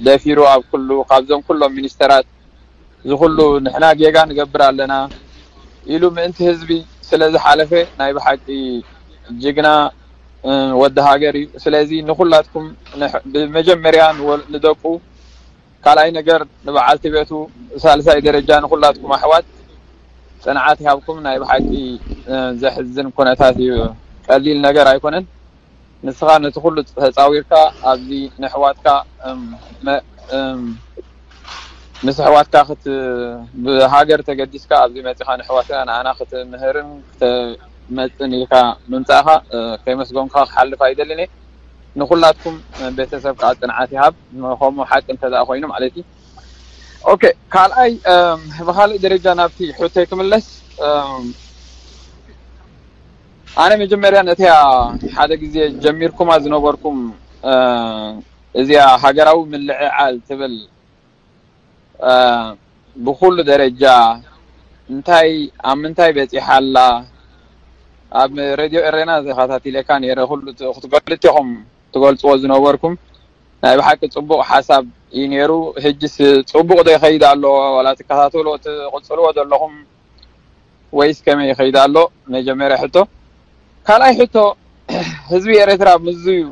ደፊሩ ኣብ ኩሉ ካብዞም ኩሎም ሚኒስተራት እዚ ኩሉ ንሕና ጌጋ ንገብር ኣለና ኢሉ ምእንቲ ህዝቢ ስለ ዝሓለፈ ናይ ብሓቂ ጅግና ወዲ ሃገር እዩ። ስለዚ ንኹላትኩም ብመጀመርያ ንደቁ ካልኣይ ነገር ንበዓልቲ ቤቱ ሳልሳይ ደረጃ ንኹላትኩም ኣሕዋት ፅንዓት ይሃብኩም። ናይ ብሓቂ ዘሕዝን ኩነታት እዩ። ቀሊል ነገር ኣይኮነን። ንስኻ ነቲ ኩሉ ተፃዊርካ ኣብዚ ንሕዋትካ ምስ ኣሕዋትካ ብሃገር ተገዲስካ ኣብዚ መፂኻ ንሕዋትካ ንኣና ክትምህርን ክትመፅን ኢልካ ምምፃእኻ ከይመስገንካ ክሓልፍ ኣይደልን እየ። ንኹላትኩም ቤተሰብ ከዓ ፅንዓት ይሃብ። ከምኡ ሓቂ እንተ ደኣ ኮይኑ ማለት እዩ። ኦኬ፣ ካልኣይ ብኻልእ ደረጃ ናብቲ ሕቶይ ክምለስ ኣነ መጀመርያ ነቲያ ሓደ ግዜ ጀሚርኩማ ዝነበርኩም እዚኣ ሃገራዊ ምልዕዓል ትብል ብኩሉ ደረጃ እንታይ ኣብ ምንታይ በፂሓ ኣላ ኣብ ሬድዮ ኤሬና ተኸታቲለካ ነይረ ኩሉ ክትገልጥኹም ትገልፅዎ ዝነበርኩም ናይ ብሓቂ ፅቡቕ ሓሳብ እዩ ነይሩ። ህጅስ ፅቡቕ ዶ ይኸይድ ኣሎ ዋላ ትከታተልዎ ትቕፅልዎ ዘለኹም ወይስ ከመይ ይኸይድ ኣሎ? መጀመርያ ሕቶ። ካልኣይ ሕቶ ህዝቢ ኤርትራ ምዙ እዩ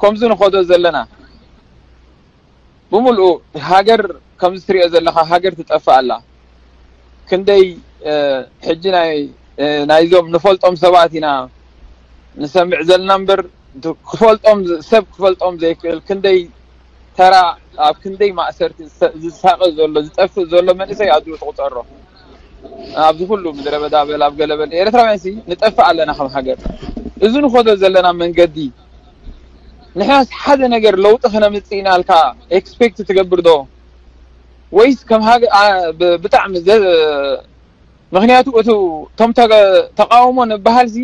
ከምዚ ንኸዶ ዘለና ብምልኡ ሃገር ከምዚ ትሪኦ ዘለኻ ሃገር ትጠፍእ ኣላ። ክንደይ ሕጂ ናይ ናይዞም ንፈልጦም ሰባት ኢና ንሰምዕ ዘለና እምበር ክፈልጦም ሰብ ክፈልጦም ዘይክእል ክንደይ ተራ ኣብ ክንደይ ማእሰርቲ ዝሳቀ ዘሎ ዝጠፍእ ዘሎ መንእሰይ ኣድኡ ትቁፀሮ ኣብዚ ኩሉ ምድረ በዳ በል ኣብ ገለ በል ኤርትራውያን ሲ ንጠፍእ ኣለና ከም ሃገር እዚ ንኸዶ ዘለና መንገዲ ንሕናስ ሓደ ነገር ለውጢ ክነምፅእ ኢና ኢልካ ኤክስፔክት ትገብር ዶ ወይስ ከም ብጣዕሚ ምክንያቱ እቲ ቶም ተቃውሞ ንበሃል ሲ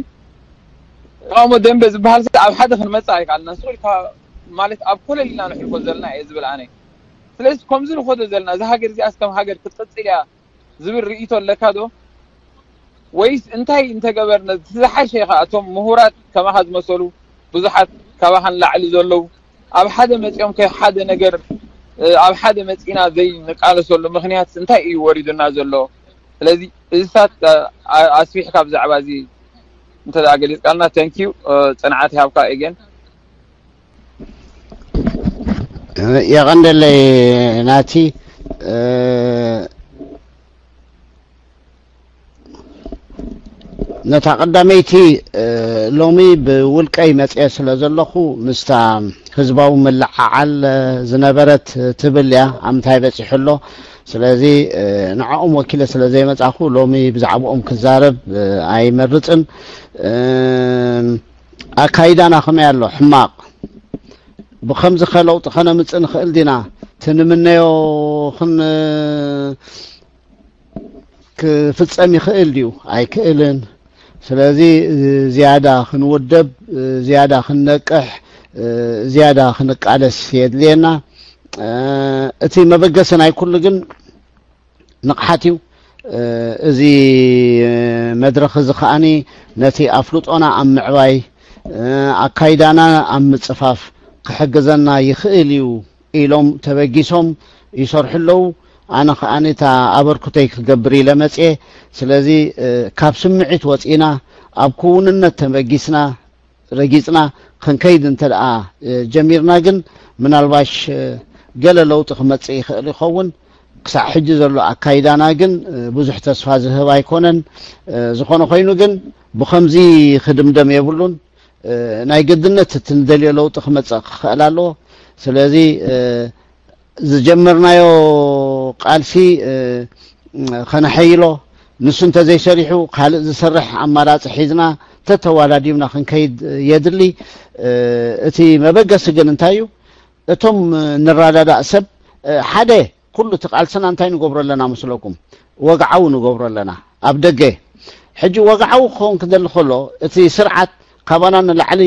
ተቃውሞ ደንበ ዝበሃል ሲ ኣብ ሓደ ክንመፅእ ኣይከኣልና ንስኩልካ ማለት ኣብ ኮለል ኢና ንሕልፎ ዘለና እየ ዝብል ኣነ ስለዚ ከምዚ ንኸዶ ዘለና እዚ ሃገር እዚኣስ ከም ሃገር ክትቅፅል እያ ዝብል ርእይቶ ኣለካ ዶ ወይስ እንታይ እንተገበርና ዝሓሸ ኢኻ እቶም ምሁራት ከማኻ ዝመሰሉ ብዙሓት ካባኻ ንላዕሊ ዘለዉ ኣብ ሓደ መፂኦም ከ ሓደ ነገር ኣብ ሓደ መፂና ዘይንቃለሰሉ ምክንያት እንታይ እዩ ወሪዱና ዘሎ ስለዚ እዚታት ኣስፊሕካ ብዛዕባ እዚ እንተ ገሊፅካልና ተንኪዩ ፅንዓት ይሃብካ ኤገን የቐንደለይ ናቲ ነታ ቀዳመይቲ ሎሚ ብውልቀይ መፅየ ስለ ዘለኹ ምስታ ህዝባዊ ምልዓዓል ዝነበረት ትብል እያ ኣብ ምንታይ በፂሑ ኣሎ ስለዚ ንዕኦም ወኪለ ስለ ዘይመፃኹ ሎሚ ብዛዕባኦም ክዛረብ ኣይመርፅን ኣካይዳና ከመይ ኣሎ? ሕማቕ። ብኸምዚ ከ ለውጢ ከነምጽእ ንኽእል ዲና? እቲ ንምነዮ ክን ክፍጸም ይኽእል ድዩ? ኣይክእልን። ስለዚ ዝያዳ ክንውደብ፣ ዝያዳ ክንነቅሕ፣ ዝያዳ ክንቃለስ የድልየና። እቲ መበገሲ ናይ ኩሉ ግን ንቕሓት እዩ። እዚ መድረኽ እዚ ከኣኒ ነቲ ኣፍልጦና ኣብ ምዕባይ፣ ኣካይዳና ኣብ ምጽፋፍ ክሕግዘና ይኽእል እዩ ኢሎም ተበጊሶም ይሰርሑ ኣለዉ። ኣነ ከኣ ነታ ኣበርክቶይ ክገብር ኢለ መጽየ። ስለዚ ካብ ስምዒት ወጺና ኣብ ክውንነት ተበጊስና ረጊጽና ክንከይድ እንተ ደኣ ጀሚርና ግን ምናልባሽ ገለ ለውጢ ክመጽእ ይኽእል ይኸውን። ክሳዕ ሕጂ ዘሎ ኣካይዳና ግን ብዙሕ ተስፋ ዝህብ ኣይኮነን። ዝኾነ ኮይኑ ግን ብኸምዚ ክድምደም የብሉን። ናይ ግድነት እቲ ንደልዮ ለውጢ ክመጽእ ክኽእል ኣለዎ። ስለዚ ዝጀመርናዮ ቃልሲ ከነሐይሎ፣ ንሱ እንተዘይሰሪሑ ካልእ ዝሰርሕ ኣማራጺ ሒዝና ተተዋዳዲብና ክንከይድ የድሊ። እቲ መበገሲ ግን እንታይ እዩ? እቶም ንረዳዳእ ሰብ ሓደ ኩሉ እቲ ቃልስና እንታይ ንገብሮ ኣለና መስለኩም? ወግዓዊ ንገብሮ ኣለና ኣብ ደገ። ሕጂ ወግዓዊ ክኸውን ክደሊ ከሎ እቲ ስርዓት ካባና ንላዕሊ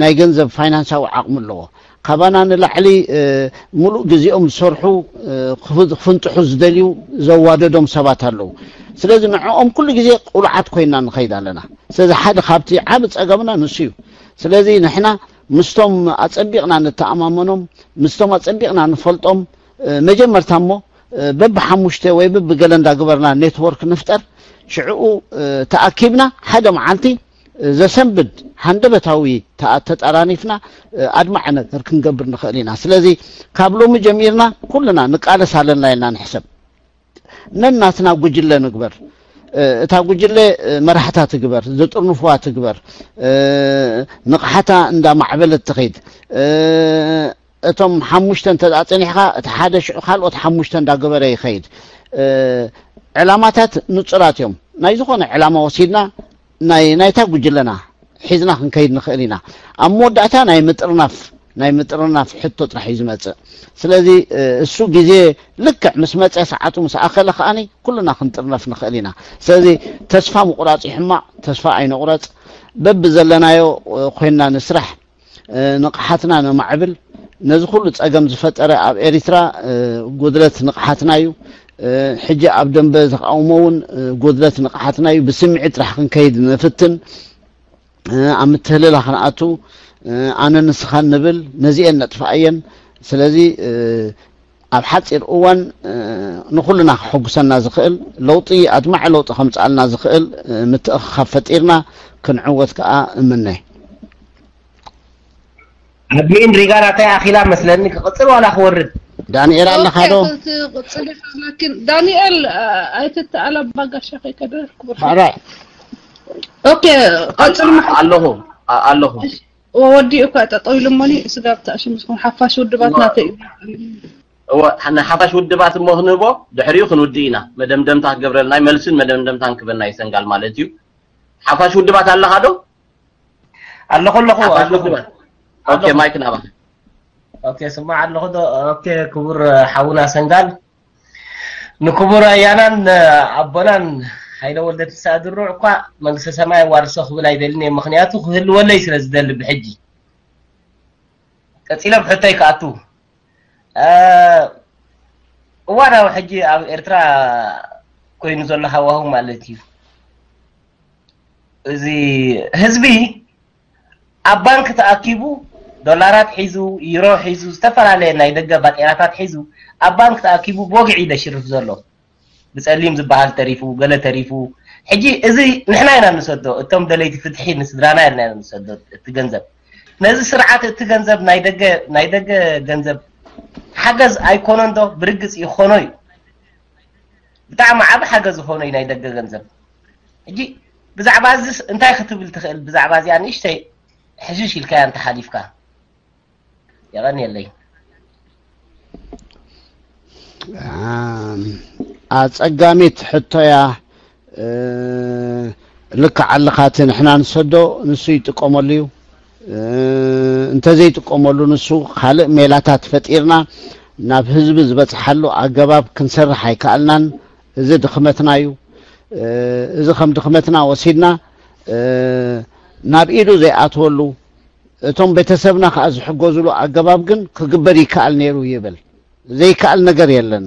ናይ ገንዘብ ፋይናንሳዊ ዓቕሚ ኣለዎ። ካባና ንላዕሊ ምሉእ ግዜኦም ዝሰርሑ ክፍንጥሑ ዝደልዩ ዘዋደዶም ሰባት ኣለዉ። ስለዚ ንዕኦም ኩሉ ግዜ ቁሉዓት ኮይና ንኸይድ ኣለና። ስለዚ ሓደ ካብቲ ዓቢ ጸገምና ንሱ እዩ። ስለዚ ንሕና ምስቶም ኣጸቢቕና ንተኣማመኖም፣ ምስቶም ኣጸቢቕና ንፈልጦም መጀመርታ እሞ በብሓሙሽተ ወይ በብገለ እንዳግበርና ኔትወርክ ንፍጠር። ሽዕኡ ተኣኪብና ሓደ መዓልቲ ዘሰንብድ ሃንደበታዊ ተኣ- ተጠራኒፍና ኣድማዒ ነገር ክንገብር ንኽእል ኢና። ስለዚ ካብ ሎሚ ጀሚርና ኩልና ንቃለስ ኣለና ኢልና ንሕሰብ። ነናትና ጉጅለ ንግበር። እታ ጉጅለ መራሕታ ትግበር፣ ዝጥርንፍዋ ትግበር፣ ንቕሓታ እንዳማዕበለት ትኸይድ። እቶም ሓሙሽተ እንተ ደኣ ጸኒሕካ፣ እቲ ሓደ ሽዑ ካልኦት ሓሙሽተ እንዳገበረ ይኸይድ። ዕላማታት ንጹራት እዮም። ናይ ዝኾነ ዕላማ ወሲድና ናይ ናይታ ጉጅለና ሒዝና ክንከይድ ንኽእል ኢና። ኣብ መወዳእታ ናይ ምጥርናፍ ናይ ምጥርናፍ ሕቶ ጥራሕ እዩ ዝመጽእ። ስለዚ እሱ ግዜ ልክዕ ምስ መጸ፣ ሰዓቱ ምስ ኣኸለ ከኣኒ ኩልና ክንጥርነፍ ንኽእል ኢና። ስለዚ ተስፋ ምቑራጽ እዩ ሕማቕ። ተስፋ ኣይንቑረጽ። በብዘለናዮ ኮይንና ንስራሕ። ንቕሓትና ነማዕብል። ነዚ ኩሉ ጸገም ዝፈጠረ ኣብ ኤሪትራ ጉድለት ንቕሓትና እዩ። ሕጂ ኣብ ደንበ ተቃውሞ እውን ጉድለት ንቕሓትና እዩ። ብስምዒት ጥራሕ ክንከይድ ንፍትን። ኣብ ምትህልላ ክንኣቱ፣ ኣነ ንስኻን ንብል፣ ነዚኤን ነጥፍኣየን። ስለዚ ኣብ ሓጺር እዋን ንኹልና ከሐጉሰና ዝኽእል ለውጢ፣ ኣድማዒ ለውጢ ከምጽኣልና ዝኽእል ምትእኽኻብ ፈጢርና ክንዕወት ከኣ እምነ። ኣድሚን ሪጋ ናተይ ኣኺላ መስለኒ፣ ክቕጽል ዋላ ክወርድ? ዳንኤል ኣለኻ ዶ? ትቕጽል ኢኻ፣ ላኪን ዳንኤል ኣይትተኣላባ ጋሻ ከይከደ ክቡር። ባራይ ኦኬ፣ ቀጽል። ኣለኹ ኣለኹ። ወዲኡ እኳ ጠጠው ኢሉ እሞኒ፣ ስጋብ ተኣሽም ዝኹን ሓፋሽ ውድባት ናተይ እዩ። እወ፣ ንሓፋሽ ውድባት እሞ ክንህቦ፣ ድሕሪኡ ክንውድእ ኢና። መደምደምታ ክገብረልና፣ መልስን መደምደምታን ክበና ይሰንጋል ማለት እዩ። ሓፋሽ ውድባት ኣለኻ ዶ? ኣለኹ ኣለኹ ሓፋሽ ኣለኹ። ውድባት። ኦኬ፣ ማይክ ናባኻ። ኦኬ፣ ስማዕ ኣለኹ ዶ? ኦኬ፣ ክቡር ሓውና ሰንጋል፣ ንክቡር ኣያናን ኣቦናን ሃይለ ወልደ ትንሳኤ ድሩዕ እኳ መንግስተ ሰማይ ዋርሶ ክብል ኣይደልን እየ፣ ምኽንያቱ ክህልወለይ ስለ ዝደሊ። ብሕጂ ቀጺሎም ሕቶይ ክኣቱ፣ እ፣ እዋናዊ ሕጂ ኣብ ኤርትራ ኮይኑ ዘሎ ሃዋሁ ማለት እዩ። እዚ ህዝቢ ኣብ ባንክ ተኣኪቡ ዶላራት ሒዙ፣ ዩሮ ሒዙ፣ ዝተፈላለየ ናይ ደገ ባጤራታት ሒዙ ኣብ ባንክ ተኣኪቡ ብወግዒ እዩ ደሽርፍ ዘሎ። ብጸሊም ዝበሃል ተሪፉ፣ ገለ ተሪፉ። ሕጂ እዚ ንሕና ኢና ንሰዶ፣ እቶም ደለይቲ ፍትሒ ንስድራና ኢና ንሰዶ እቲ ገንዘብ። ነዚ ስርዓት እቲ ገንዘብ ናይ ደገ፣ ናይ ደገ ገንዘብ ሓገዝ ኣይኮነን ዶ? ብርግጽ ይኾኖ እዩ። ብጣዕሚ ዓቢ ሓገዝ ዝኾነ እዩ ናይ ደገ ገንዘብ። ሕጂ ብዛዕባ እዚስ እንታይ ክትብል ትኽእል? ብዛዕባ እዚኣ ንእሽተይ ሕሽሽ ኢልካያ እንተሓሊፍካ። የቐንየለይ። ኣም፣ ኣጸጋሚት ሕቶያ። እ፣ ልክዕ ኣለኻ። እቲ ንሕና ንሰዶ ንሱ ይጥቀመሉ እዩ። እንተዘይጥቀመሉ ንሱ ካልእ ሜላታት ፈጢርና ናብ ህዝቢ ዝበፅሓሉ ኣገባብ ክንሰርሕ ኣይከኣልናን። እዚ ድኽመትና እዩ። እዚ ከም ድኽመትና ወሲድና ናብ ኢዱ ዘይኣትወሉ፣ እቶም ቤተሰብና ከዓ ዝሕገዝሉ ኣገባብ ግን ክግበር ይከኣል ነይሩ ይብል። ዘይከኣል ነገር የለን።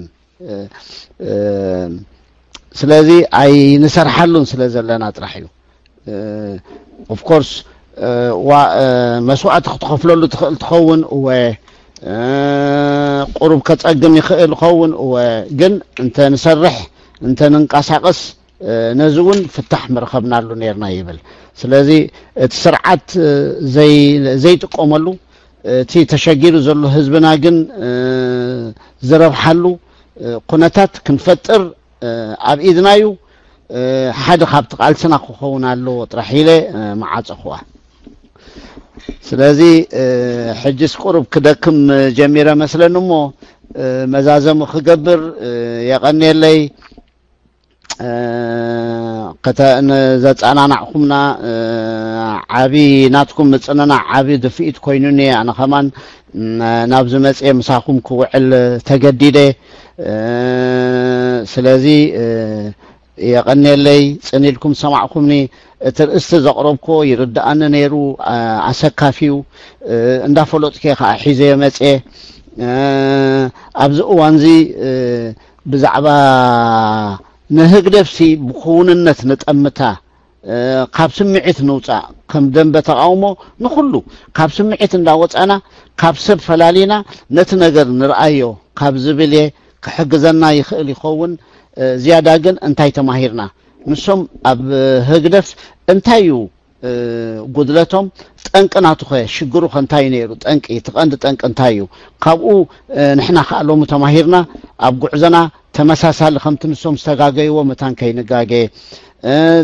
ስለዚ ኣይንሰርሓሉን ስለ ዘለና ጥራሕ እዩ። Of course መስዋእቲ ክትኸፍለሉ ትኽእል ትኸውን እወ፣ ቁሩብ ከፀግም ይኽእል ኸውን እወ፣ ግን እንተ ንሰርሕ እንተ ንንቀሳቐስ ነዚ እውን ፍታሕ ምረኸብናሉ ነርና ይብል። ስለዚ እቲ ስርዓት ዘይጥቀመሉ፣ እቲ ተሸጊሩ ዘሎ ህዝብና ግን ዝረብሓሉ ኩነታት ክንፈጥር ኣብ ኢድና እዩ። ሓደ ካብቲ ቃልስና ክኸውን ኣለዎ ጥራሕ ኢለ መዓፀኹዋ። ስለዚ ሕጅስ ቁሩብ ክደክም ጀሚረ መስለኒ እሞ መዛዘሙ ክገብር የቐንየለይ። ዘፀናናዕኩምና ዓቢ ናትኩም ምፅንናዕ ዓቢ ድፍኢት ኮይኑኒ። ኣነ ከማን ናብዚ መፅየ ምሳኹም ክውዕል ተገዲደ። ስለዚ የቐንየለይ፣ ፅን ኢልኩም ዝሰማዕኩምኒ። እቲ ርእስቲ ዘቕረብኩዎ ይርድኣኒ ነይሩ፣ ኣሰካፊዩ። እንዳፈለጥኩ ከዓ ሒዘዮ መፅየ። ኣብዚ እዋንዚ ብዛዕባ ንህግደፍሲ ብክውንነት ንጠምታ፣ ካብ ስምዒት ንውፃእ። ከም ደንበ ተቃውሞ ንኩሉ ካብ ስምዒት እንዳወፃና፣ ካብ ሰብ ፈላሊና ነቲ ነገር ንርኣዮ ካብ ዝብል እየ። ክሕግዘና ይኽእል ይኸውን። ዝያዳ ግን እንታይ ተማሂርና? ንሶም ኣብ ህግደፍ እንታይ እዩ ጉድለቶም? ጠንቂ ናቱ ኸ ሽግሩ ኸ እንታይ ነይሩ? ጠንቂ፣ እቲ ቀንዲ ጠንቂ እንታይ እዩ? ካብኡ ንሕና ከዓ ሎሚ ተማሂርና ኣብ ጉዕዞና ተመሳሳሊ ከምቲ ንሶም ዝተጋገይዎ መታን ከይንጋገ፣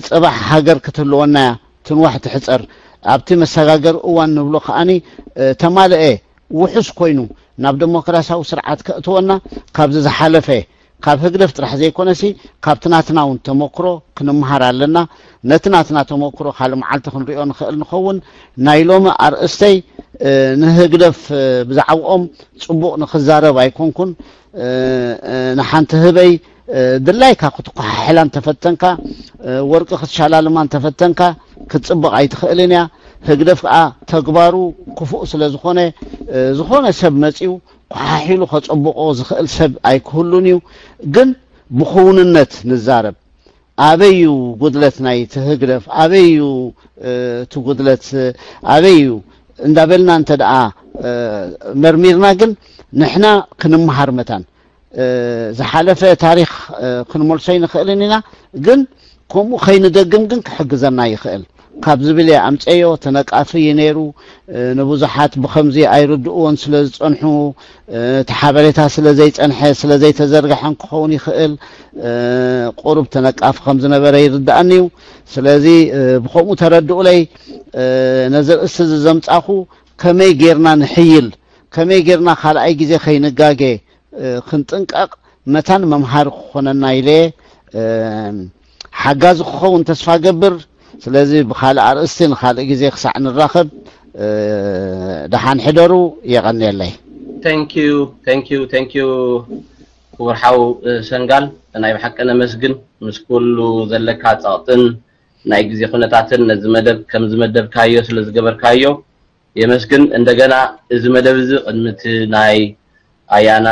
ፅባሕ ሃገር ክትህልወና እያ፣ ትንዋሕ ትሕፀር። ኣብቲ መሰጋገሪ እዋን ንብሎ ከዓኒ ተማልአ ውሑስ ኮይኑ ናብ ደሞክራሲያዊ ስርዓት ከእትወና ካብዚ ዝሓለፈ ካብ ህግደፍ ጥራሕ ዘይኮነሲ ካብቲ ናትና እውን ተመክሮ ክንምሃር ኣለና። ነቲ ናትና ተመክሮ ካልእ መዓልቲ ክንሪኦ ንኽእል ንኸውን። ናይ ሎሚ ኣርእስተይ ንህግደፍ ብዛዕባኦም ፅቡቕ ንክዛረብ ኣይኮንኩን። ንሓንቲ ህበይ ድላይካ ክትኮሓሕላ እንተፈተንካ፣ ወርቂ ክትሸላልማ እንተፈተንካ ክትፅብቕ ኣይትኽእልን እያ። ህግደፍ ከዓ ተግባሩ ክፉእ ስለ ዝኾነ፣ ዝኾነ ሰብ መፂኡ ኮሓሒሉ ከፀብቆ ዝኽእል ሰብ ኣይክህሉን እዩ። ግን ብኽውንነት ንዛረብ። ኣበይ እዩ ጉድለት ናይ እቲ ህግደፍ? ኣበይ እዩ እቲ ጉድለት? ኣበይ እዩ እንዳበልና እንተ ደኣ መርሚርና ግን ንሕና ክንምሃር መታን ዝሓለፈ ታሪኽ ክንመልሶ ኣይንኽእልን ኢና። ግን ከምኡ ከይንደግም ግን ክሕግዘና ይኽእል ካብ ዝብል እየ ኣምፀዮ። ተነቃፊ እዩ ነይሩ። ንብዙሓት ብኸምዚ ኣይርድእዎን ስለ ዝፀንሑ፣ እቲ ሓበሬታ ስለ ዘይፀንሐ ስለ ዘይተዘርግሐን ክኸውን ይኽእል። ቁሩብ ተነቃፊ ከም ዝነበረ ይርድኣኒ እዩ። ስለዚ ብኸምኡ ተረድኡለይ። ነዚ ርእሲ እዚ ዘምፃኹ ከመይ ጌርና ንሕይል፣ ከመይ ጌርና ካልኣይ ግዜ ከይንጋገ ክንጥንቀቕ መታን መምሃሪ ክኾነና ኢለ ሓጋዚ ክኸውን ተስፋ ገብር። ስለዚ ብኻልእ ኣርእስቲ ንኻልእ ግዜ ክሳዕ ንራኸብ ደሓን ሕደሩ። የቐንየለይ። Thank you, thank you, thank you ክቡር ሓው ሰንጋል፣ ናይ ብሓቂ ነመስግን ምስ ኩሉ ዘለካ ጸቕጥን ናይ ግዜ ኩነታትን ነዚ መደብ ከም ዝመደብካዮ ስለ ዝገበርካዮ የመስግን። እንደገና እዚ መደብ እዚ ቅድሚ እቲ ናይ ኣያና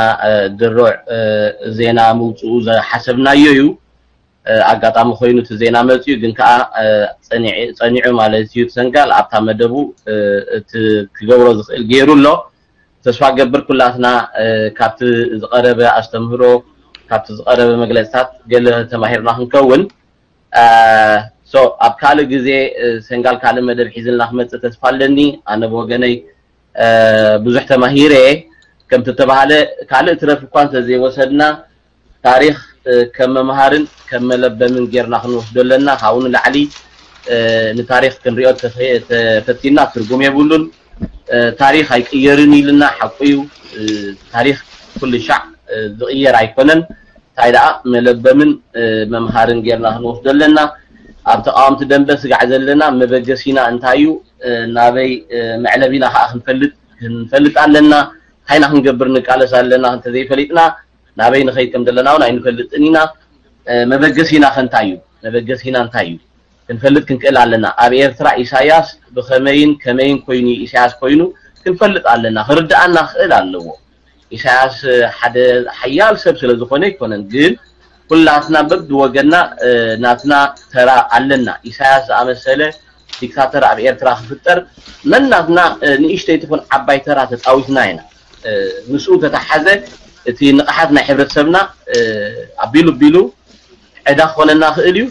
ድሩዕ ዜና ምውፅኡ ዝሓሰብናዮ እዩ። ኣጋጣሚ ኮይኑ እቲ ዜና መፅኡ ግን ከዓ ፀኒዑ ማለት እዩ። ሰንጋል ኣብታ መደቡ እቲ ክገብሮ ዝኽእል ገይሩ ኣሎ። ተስፋ ገብር ኩላትና ካብቲ ዝቐረበ ኣስተምህሮ ካብቲ ዝቐረበ መግለፅታት ገለ ተማሂርና ክንከውን። So ኣብ ካልእ ግዜ ሰንጋል ካልእ መደብ ሒዝልና ክመፅእ ተስፋ ኣለኒ። ኣነ ብወገነይ ብዙሕ ተማሂረ። ከምቲ ተባሃለ ካልእ ትረፍ እኳ እንተዘይወሰድና ታሪኽ ከም መምሃርን ከም መለበምን ጌርና ክንወስዶ ኣለና። ካብኡ ንላዕሊ ንታሪኽ ክንሪኦ ተፈቲና ትርጉም የብሉን። ታሪኽ ኣይቅየርን ኢልና ሓቁ እዩ። ታሪኽ ኩሉ ሻዕ ዝቕየር ኣይኮነን። እንታይ ደኣ መለበምን መምሃርን ጌርና ክንወስዶ ኣለና። ኣብ ተቃወምቲ ደንበ ስጋዕ ዘለና መበገሲና እንታይ እዩ? ናበይ መዕለቢና ከዓ ክንፈልጥ ኣለና። እንታይ ኢና ክንገብር ንቃለስ ኣለና? እንተዘይፈሊጥና ናበይ ንኸይድ ከም ዘለና እውን ኣይንፈልጥን ኢና። መበገሲና ከ እንታይ እዩ? መበገሲና እንታይ እዩ? ክንፈልጥ ክንክእል ኣለና። ኣብ ኤርትራ ኢሳያስ ብኸመይን ከመይን ኮይኑ ኢሳያስ ኮይኑ ክንፈልጥ ኣለና። ክርድኣና ክእል ኣለዎ። ኢሳያስ ሓደ ሓያል ሰብ ስለ ዝኾነ ኣይኮነን፣ ግን ኩላትና በብወገና ናትና ተራ ኣለና። ኢሳያስ ዝኣመሰለ ዲክታተር ኣብ ኤርትራ ክፍጠር መናትና ንእሽተይ ትኹን ዓባይ ተራ ተጻዊትና ኢና። ምስኡ ተተሓዘ እቲ ንቕሓት ናይ ሕብረተሰብና ኣቢሉ ኣቢሉ ዕዳ ክኾነና ክእል እዩ።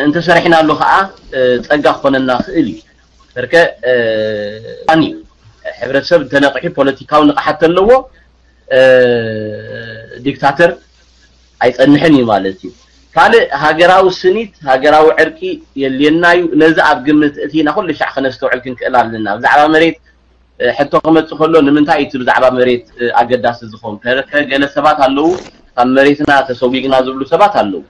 እንተሰሪሕናሉ ከዓ ጸጋ ክኾነና ክእል እዩ። በርከ ኣኒ ሕብረተሰብ እንተነቕሑ ፖለቲካዊ ንቕሓት ተለዎ ዲክታተር ኣይጸንሕን እዩ ማለት እዩ። ካልእ ሃገራዊ ስኒት ሃገራዊ ዕርቂ የልየና እዩ። ነዚ ኣብ ግምት እቲ ና ኩሉ ሻዕ ከነስተውዕል ክንክእል ኣለና። ብዛዕባ መሬት ሕቶ ክመጽእ ከሎ ንምንታይ እቲ ብዛዕባ መሬት ኣገዳሲ ዝኸውን? ከ- ገለ ሰባት ኣለዉ ካብ መሬትና ተሰጒግና ዝብሉ ሰባት ኣለዉ።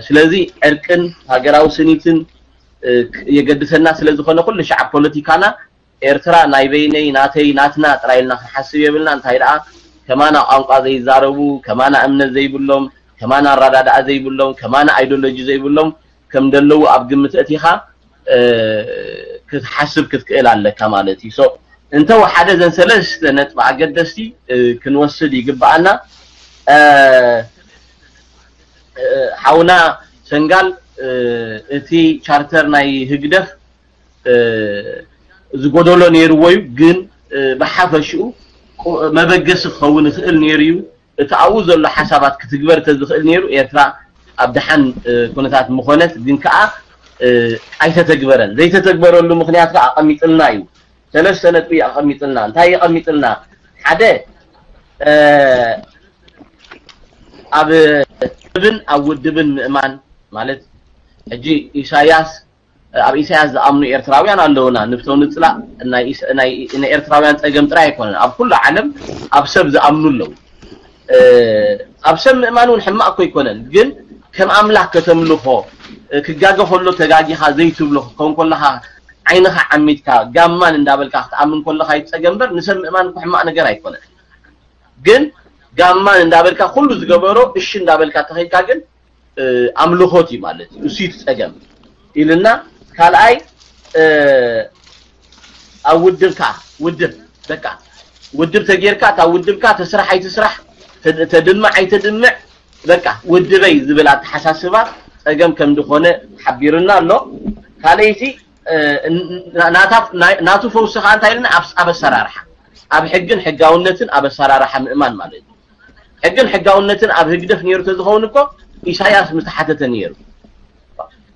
ስለዚ ዕርቅን ሃገራዊ ስኒትን የገድሰና ስለ ዝኾነ ኩሉ ሻዕ ፖለቲካና ኤርትራ ናይ በይነይ ናተይ ናትና ጥራይ ኢልና ክንሓስብ የብልና። እንታይ ደኣ ከማና ቋንቋ ዘይዛረቡ፣ ከማና እምነት ዘይብሎም፣ ከማና ኣረዳድኣ ዘይብሎም፣ ከማና ኣይዶሎጂ ዘይብሎም ከም ደለዉ ኣብ ግምት እቲኻ ክትሓስብ ክትክእል ኣለካ ማለት እዩ። So እንተ ወሓደ ዘን ሰለስተ ነጥቢ ኣገደስቲ ክንወስድ ይግብኣና። ሓውና ሰንጋል እቲ ቻርተር ናይ ህግደፍ ዝጎደሎ ነይርዎ እዩ፣ ግን ብሓፈሽኡ መበገሲ ክኸውን ይኽእል ነይሩ እዩ። እቲ ኣብኡ ዘሎ ሓሳባት ክትግበር ተዝኽእል ነይሩ ኤርትራ ኣብ ደሓን ኩነታት ምኾነት፣ ግን ከዓ ኣይተተግበረን። ዘይተተግበረሉ ምኽንያት ከዓ ኣቐሚጥልና እዩ። ሰለስተ ነጥቢ ኣቐሚጥልና። እንታይ የቐሚጥልና? ሓደ ኣብ ብን ኣብ ውድብን ምእማን ማለት ሕጂ ኢሳያስ ኣብ ኢሳያስ ዝኣምኑ ኤርትራውያን ኣለውና። ንፍተው ንፅላእ ናይ ኤርትራውያን ፀገም ጥራይ ኣይኮነን። ኣብ ኩሉ ዓለም ኣብ ሰብ ዝኣምኑ ኣለዉ። ኣብ ሰብ ምእማን እውን ሕማቅ እኮ ኣይኮነን፣ ግን ከም ኣምላኽ ከተምልኾ ክጋገ ከሎ ተጋጊኻ ዘይትብሎ ክኸውን ከለኻ ዓይንኻ ዓሚትካ ጋማን እንዳበልካ ክትኣምን ከለኻ ይፀገም እምበር ንሰብ ምእማን እኮ ሕማቅ ነገር ኣይኮነን። ግን ጋማን እንዳበልካ ኩሉ ዝገበሮ እሺ እንዳበልካ ተኸይድካ ግን ኣምልኾት እዩ ማለት እዩ። እሱ እዩ እቲ ፀገም ኢልና ካልኣይ ኣብ ውድብካ ውድብ በቃ ውድብ ተጌርካ እታ ውድብካ ተስራሕ ኣይትስራሕ ተድምዕ ኣይተድምዕ በቃ ውድበይ ዝብል ኣተሓሳስባ ፀገም ከም ዝኾነ ሓቢርና ኣሎ። ካልኣይቲ ናቱ ፈውሲ ከዓ እንታይ ኢልና ኣብ ኣሰራርሓ ኣብ ሕግን ሕጋውነትን ኣብ ኣሰራርሓ ምእማን ማለት እዩ። ሕግን ሕጋውነትን ኣብ ህግደፍ ነይሩ ተዝኸውን እኮ ኢሳያስ ምተሓተተ ነይሩ።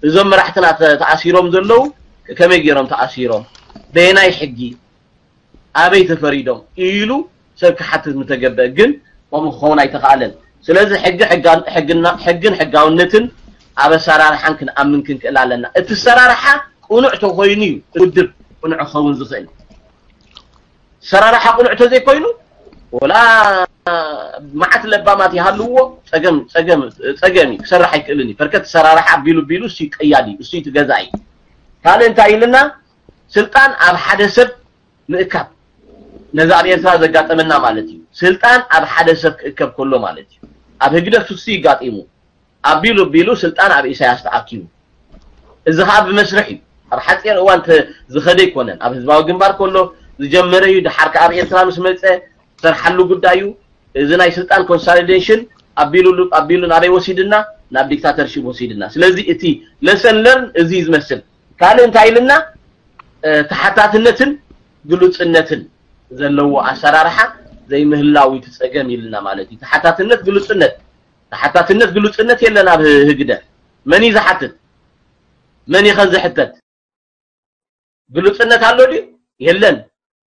እዞም መራሕትና ተኣሲሮም ዘለዉ ከመይ ገይሮም ተኣሲሮም በየናይ ሕጊ ኣበይ ተፈሪዶም ኢሉ ሰብ ክሓትት ምተገበአ፣ ግን ከምኡ ክኸውን ኣይተኻእለን። ስለዚ ሕግን ሕጋውነትን ኣብ ኣሰራርሓን ክንኣምን ክንክእል ኣለና። እቲ ኣሰራርሓ ቅኑዕ ተኮይኑ እዩ ውድብ ቅኑዕ ክኸውን ዝኽእል። ኣሰራርሓ ቅኑዕ ተዘይኮይኑ ወላ መዓት ለባማት ይሃልዎ ፀገም ፀገም ፀገም እዩ ክሰርሕ ኣይክእልን እዩ። በርከት ኣሰራርሓ ቢሉ ቢሉ እሱ ቀያዲ እሱ ትገዛኢ ካልእ እንታይ ኢልና ስልጣን ኣብ ሓደ ሰብ ምእካብ ነዚ ኣብ ኤርትራ ዘጋጠመና ማለት እዩ። ስልጣን ኣብ ሓደ ሰብ ክእከብ ከሎ ማለት እዩ። ኣብ ህግደፍ እሱ ይጋጢሙ ኣቢሉ ቢሉ ስልጣን ኣብ ኢሳያስ ተኣኪቡ እዚ ከዓ ብመስርሕ እዩ። ኣብ ሓፂር እዋን ዝኸደ ኣይኮነን። ኣብ ህዝባዊ ግንባር ከሎ ዝጀመረ እዩ። ድሓር ከዓ ኣብ ኤርትራ ምስ መፀ ዝሰርሓሉ ጉዳይ እዩ። እዚ ናይ ስልጣን ኮንሳሊዴሽን ኣቢሉ ኣቢሉ ናበይ ወሲድና ናብ ዲክታተርሺፕ ወሲድና። ስለዚ እቲ ለሰን ለርን እዚ ዝመስል ካልእ እንታይ ኢልና ተሓታትነትን ግሉፅነትን ዘለዎ ኣሰራርሓ ዘይምህላው እቲ ፀገም ኢልና ማለት እዩ። ተሓታትነት ግሉፅነት ተሓታትነት ግሉፅነት የለን ኣብ ህግደፍ። መን እዩ ዝሓትት? መን እዩ ከ ዝሕተት? ግሉፅነት ኣሎ ድዩ? የለን።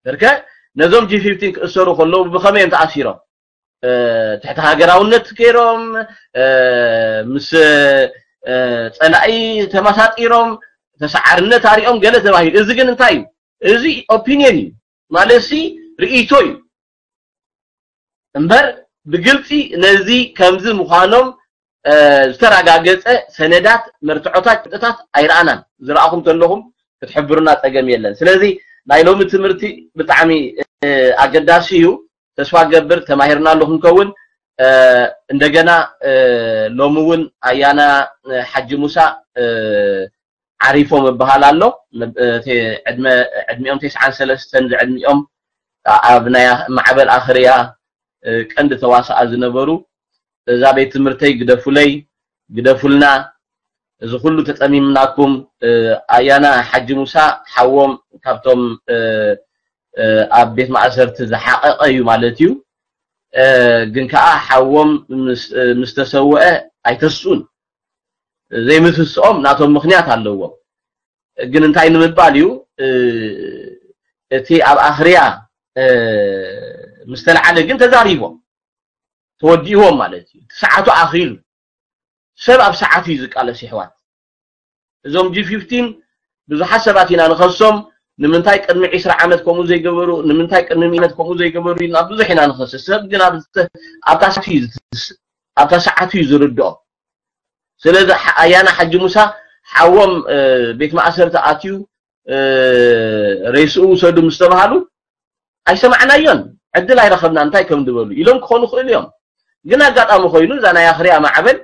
በርከ ነዞም ጂ ፊፍቲን ክእሰሩ ከለዉ ብኸመይ እዮም ተኣሲሮም? ትሕቲ ሃገራውነት ገይሮም ምስ ፀላኢ ተመሳጢሮም ተሰዓርነት ኣሪኦም ገለ ተባሂሉ። እዚ ግን እንታይ እዩ? እዚ ኦፒኒየን እዩ ማለት ሲ ርእይቶ እዩ እምበር ብግልፂ ነዚ ከምዚ ምዃኖም ዝተረጋገፀ ሰነዳት መርትዖታት ጭብጥታት ኣይረኣናን። ዝረኣኹም ተለኹም ክትሕብሩና ጸገም የለን። ስለዚ ናይ ሎሚ ትምህርቲ ብጣዕሚ ኣገዳሲ እዩ። ተስፋ ገብር ተማሂርናሉ ክንከውን። እንደገና ሎሚ እውን ኣያና ሓጂ ሙሳ ዓሪፎም እበሃል ኣሎ። ዕድሚኦም ተስዓን ሰለስተን ዝዕድሚኦም ኣብ ናይ ማዕበል ኣኽርያ ቀንዲ ተዋሳኣ ዝነበሩ፣ እዛ ቤት ትምህርተይ ግደፉለይ፣ ግደፉልና፣ እዚ ኩሉ ተጠሚምናኩም። ኣያና ሓጂ ሙሳ ሓዎም ካብቶም ኣብ ቤት ማእሰርቲ ዝሓቐቐ እዩ ማለት እዩ። ግን ከዓ ሓዎም ምስ ተሰወአ ኣይተስኡን። ዘይምትስኦም ናቶም ምኽንያት ኣለዎም። ግን እንታይ ንምባል እዩ፣ እቲ ኣብ ኣኽርያ ምስ ተለዓለ ግን ተዛሪቦም፣ ተወዲእዎም ማለት እዩ። እቲ ሰዓቱ ኣኺሉ። ሰብ ኣብ ሰዓቱ እዩ ዝቃለስ፣ ይሕዋት። እዞም ጂ ፊፍቲን ብዙሓት ሰባት ኢና ንኸሶም። ንምንታይ ቅድሚ ዒስራ ዓመት ከምኡ ዘይገበሩ፣ ንምንታይ ቅድሚ ሚእቲ ዓመት ከምኡ ዘይገበሩ ኢልና ብዙሕ ኢና ንኸስስ። ሰብ ግን ኣብታ ሰዓቱ እዩ ዝርድኦ። ስለዚ ኣያና ሓጂ ሙሳ ሓዎም ቤት ማእሰርቲ ኣትዩ ሬስኡ ውሰዱ ምስ ተባሃሉ ኣይሰማዕናዮን። ዕድል ኣይረኸብና እንታይ ከም ዝበሉ ኢሎም ክኾኑ ክእሉ እዮም። ግን ኣጋጣሚ ኮይኑ እዛ ናይ ኣኽርያ ማዕበል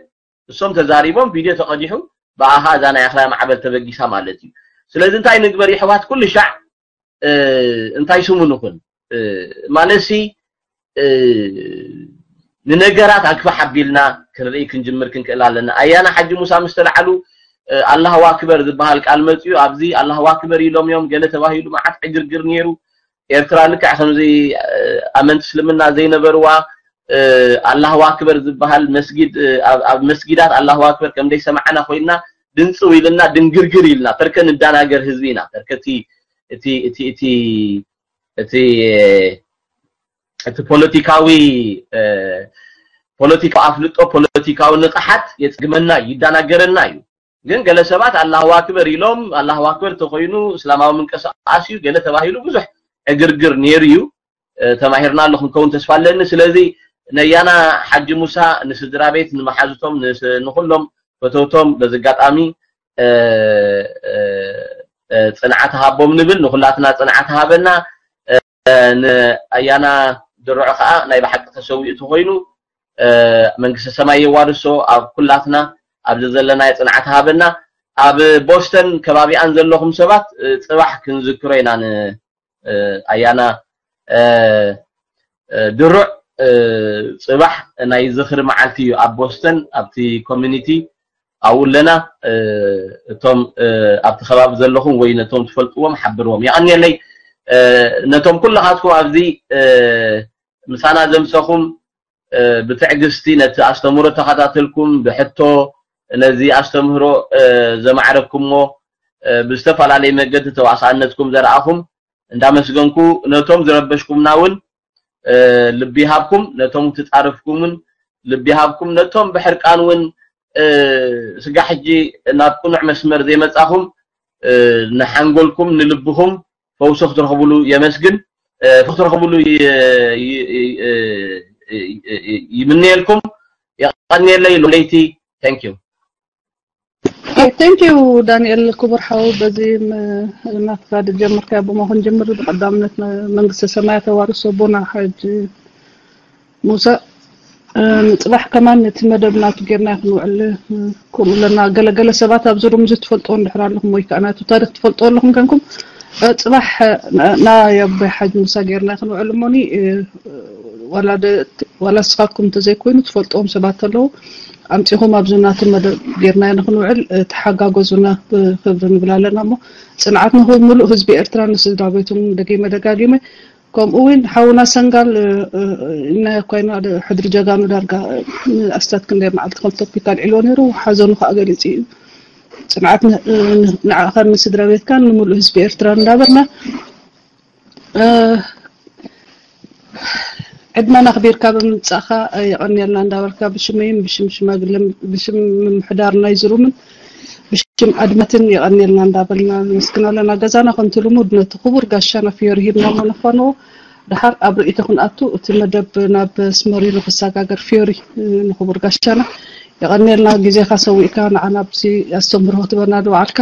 እሶም ተዛሪቦም ቪድዮ ተቐዲሑ ብኣኻ እዛ ናይ ኣኽርያ ማዕበል ተበጊሳ ማለት እዩ። ስለዚ እንታይ ንግበር ይሕዋት፣ ኩሉ ሻዕ እንታይ ስሙ ንኹን ማለትሲ ንነገራት ኣግፋሕ ኣቢልና ክንርኢ ክንጅምር ክንክእል ኣለና። ኣያና ሓጂ ሙሳ ምስ ተለዓሉ ኣላሁ ኣክበር ዝበሃል ቃል መፅዩ። ኣብዚ ኣላሁ ኣክበር ኢሎም እዮም ገለ ተባሂሉ መዓት ዕግርግር ነይሩ። ኤርትራ ልክዕ ከምዚ ኣመንቲ እስልምና ዘይነበርዋ ኣላሁ ኣክበር ዝበሃል መስጊድ ኣብ መስጊዳት ኣላሁ ኣክበር ከም ደይሰማዕና ኮይና ድንፅው ኢልና ድንግርግር ኢልና ተርከ ንዳናገር ህዝቢ ኢና። ተርከ እቲ እቲ እቲ እቲ እቲ እቲ ፖለቲካዊ ፖለቲካዊ ኣፍልጦ ፖለቲካዊ ንቕሓት የፅግመና እዩ፣ ይዳናገረና እዩ። ግን ገለ ሰባት ኣላሁ ኣክበር ኢሎም ኣላሁ ኣክበር ተኮይኑ እስላማዊ ምንቅስቃስ እዩ ገለ ተባሂሉ ብዙሕ ዕግርግር ነይሩ እዩ። ተማሂርናሉ ክንከውን ተስፋ ኣለኒ። ስለዚ ነያና ሓጂ ሙሳ ንስድራ ቤት ንመሓዝቶም ንኩሎም ፈተውቶም በዚ ኣጋጣሚ ፅንዓት ሃቦም ንብል። ንኩላትና ፅንዓት ሃበና። ንኣያና ድርዖ ከዓ ናይ ብሓቂ ተሰዊኡ ተኮይኑ መንግስተ ሰማይ የዋርሶ። ኣብ ኩላትና ኣብዚ ዘለናዮ ፅንዓት ሃበና። ኣብ ቦስተን ከባቢኣን ዘለኹም ሰባት ፅባሕ ክንዝክሮ ኢና ንኣያና ድሩዕ። ፅባሕ ናይ ዝኽሪ መዓልቲ እዩ ኣብ ቦስተን ኣብቲ ኮሚኒቲ ኣብኡ ኣለና። እቶም ኣብቲ ከባቢ ዘለኹም ወይ ነቶም ትፈልጥዎም ሓብርዎም። የቐንየለይ ነቶም ኩልኻትኩም ኣብዚ ምሳና ዘምሰኹም ብትዕግስቲ ነቲ ኣስተምህሮ ተኸታተልኩም ብሕቶ ነዚ ኣስተምህሮ ዘማዕረግኩሞ ብዝተፈላለየ መገዲ ተዋሳእነትኩም ዘርኣኹም እንዳመስገንኩ ነቶም ዝረበሽኩምና እውን ልቢ ይሃብኩም፣ ነቶም ትጻረፍኩምን ልቢ ይሃብኩም፣ ነቶም ብሕርቃን እውን ስጋ ሕጂ ናብ ቅኑዕ መስመር ዘይመጻኹም ንሓንጎልኩም ንልብኹም ፈውሲ ክትረኽብሉ የመስግን። ፈውሲ ክትረኽብሉ ይምነየልኩም። የቐንየለይ ሎለይቲ። Thank you። Thank you ዳንኤል ክቡር ሓው፣ በዚ ናትካ ዝጀመርካዮ ብሞ ክንጅምር። ብቀዳምነት መንግስተ ሰማያት ተዋርሶ ኣቦና ሓጅ ሙሳ። ንፅባሕ ከማን ነቲ መደብ ናቱ ጌርና ክንውዕል ከምኡ ኣለና። ገለገለ ሰባት ኣብዚ ሩም እዚ ትፈልጥዎ እንድሕር ኣለኹም ወይ ከዓ ናቱ ታሪክ ትፈልጥዎ ኣለኹም ከንኩም ፅባሕ ናይ ኣቦይ ሓጅ ሙሳ ጌርና ክንውዕል እሞኒ ዋላ ንስኻትኩም እንተዘይኮይኑ ትፈልጥዎም ሰባት ኣለዉ ኣምፂኹም ኣብዚ ናቱ መደብ ጌርና ንክንውዕል ተሓጋገዙና ብክብሪ ንብል ኣለና። እሞ ፅንዓት ንሙሉእ ህዝቢ ኤርትራ ንስድራ ቤቱን ደጊመ ደጋጊመ ከምኡ እውን ሓውና ሰንጋል ኢልናዮ እኳ ኢና ሕድሪ ጀጋኑ ዳርጋ ኣስታት ክንደይ መዓልቲ ከም ቶፒክ ኣልዒልዎ ነይሩ። ሓዘኑ ከዓ ገሊፁ እዩ። ፅንዓት ንዓኻን ንስድራ ቤትካን ንሙሉእ ህዝቢ ኤርትራ እንዳበልና ዕድመና ኣኽቢርካ ብምምጻእካ የቐንየልና እንዳበልካ ብሽመይን ብሽም ሽማግለን ብሽም ምምሕዳር ናይ ዝሩምን ብሽም ኣድመትን የቐንየልና እንዳበልና ነመስግን ኣለና። ገዛና ከምቲ ልሙድ ነቲ ክቡር ጋሻና ፍዮሪ ሂብና እሞ ነፋንዎ። ደሓር ኣብ ርእይቶ ክንኣቱ እቲ መደብ ናብ ኣስመሪኑ ክሰጋገር ፍዮሪ ንክቡር ጋሻና የቐንየልና ግዜኻ ሰዊእካ ንዓና ኣብዚ ኣስተምህሮ ክትበና ዝወዓልካ።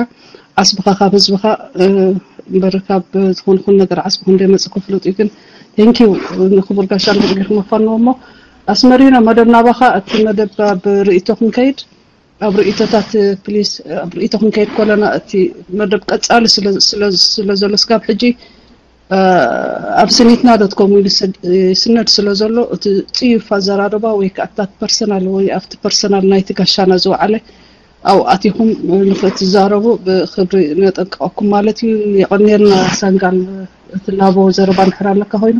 ዓስብኻ ካብ ህዝብኻ እምበር ካብ ዝኾነ ኹን ነገር ዓስቢ ክንደይ መጽእ ክፍለጥ እዩ። ግን ቴንኪው ንክቡር ጋሻ ንክብር ክመፋንዎ እሞ ኣስመሪኖ መደብ ናባኻ። እቲ መደብ ኣብ ርእይቶ ክንከይድ ኣብ ርእይቶታት ፕሊስ ኣብ ርእይቶ ክንከይድ ኮለና እቲ መደብ ቀጻሊ ስለ ዘሎ ስጋብ ሕጂ ኣብ ስኒትና ዶት ኮም ኢሉ ይስነድ ስለ ዘሎ እቲ ጽዩፍ ኣዘራርባ ወይ ከኣታት ፐርሰናል ወይ ኣብቲ ፐርሰናል ናይቲ ጋሻና ዝወዓለ ኣብኡ ኣቲኹም ንክትዛረቡ ብክብሪ ነጠንቅቐኩም ማለት እዩ። የቐንየልና ሳንጋል እቲ ላቦ ዘረባ ንሕር ኣለካ ኮይኑ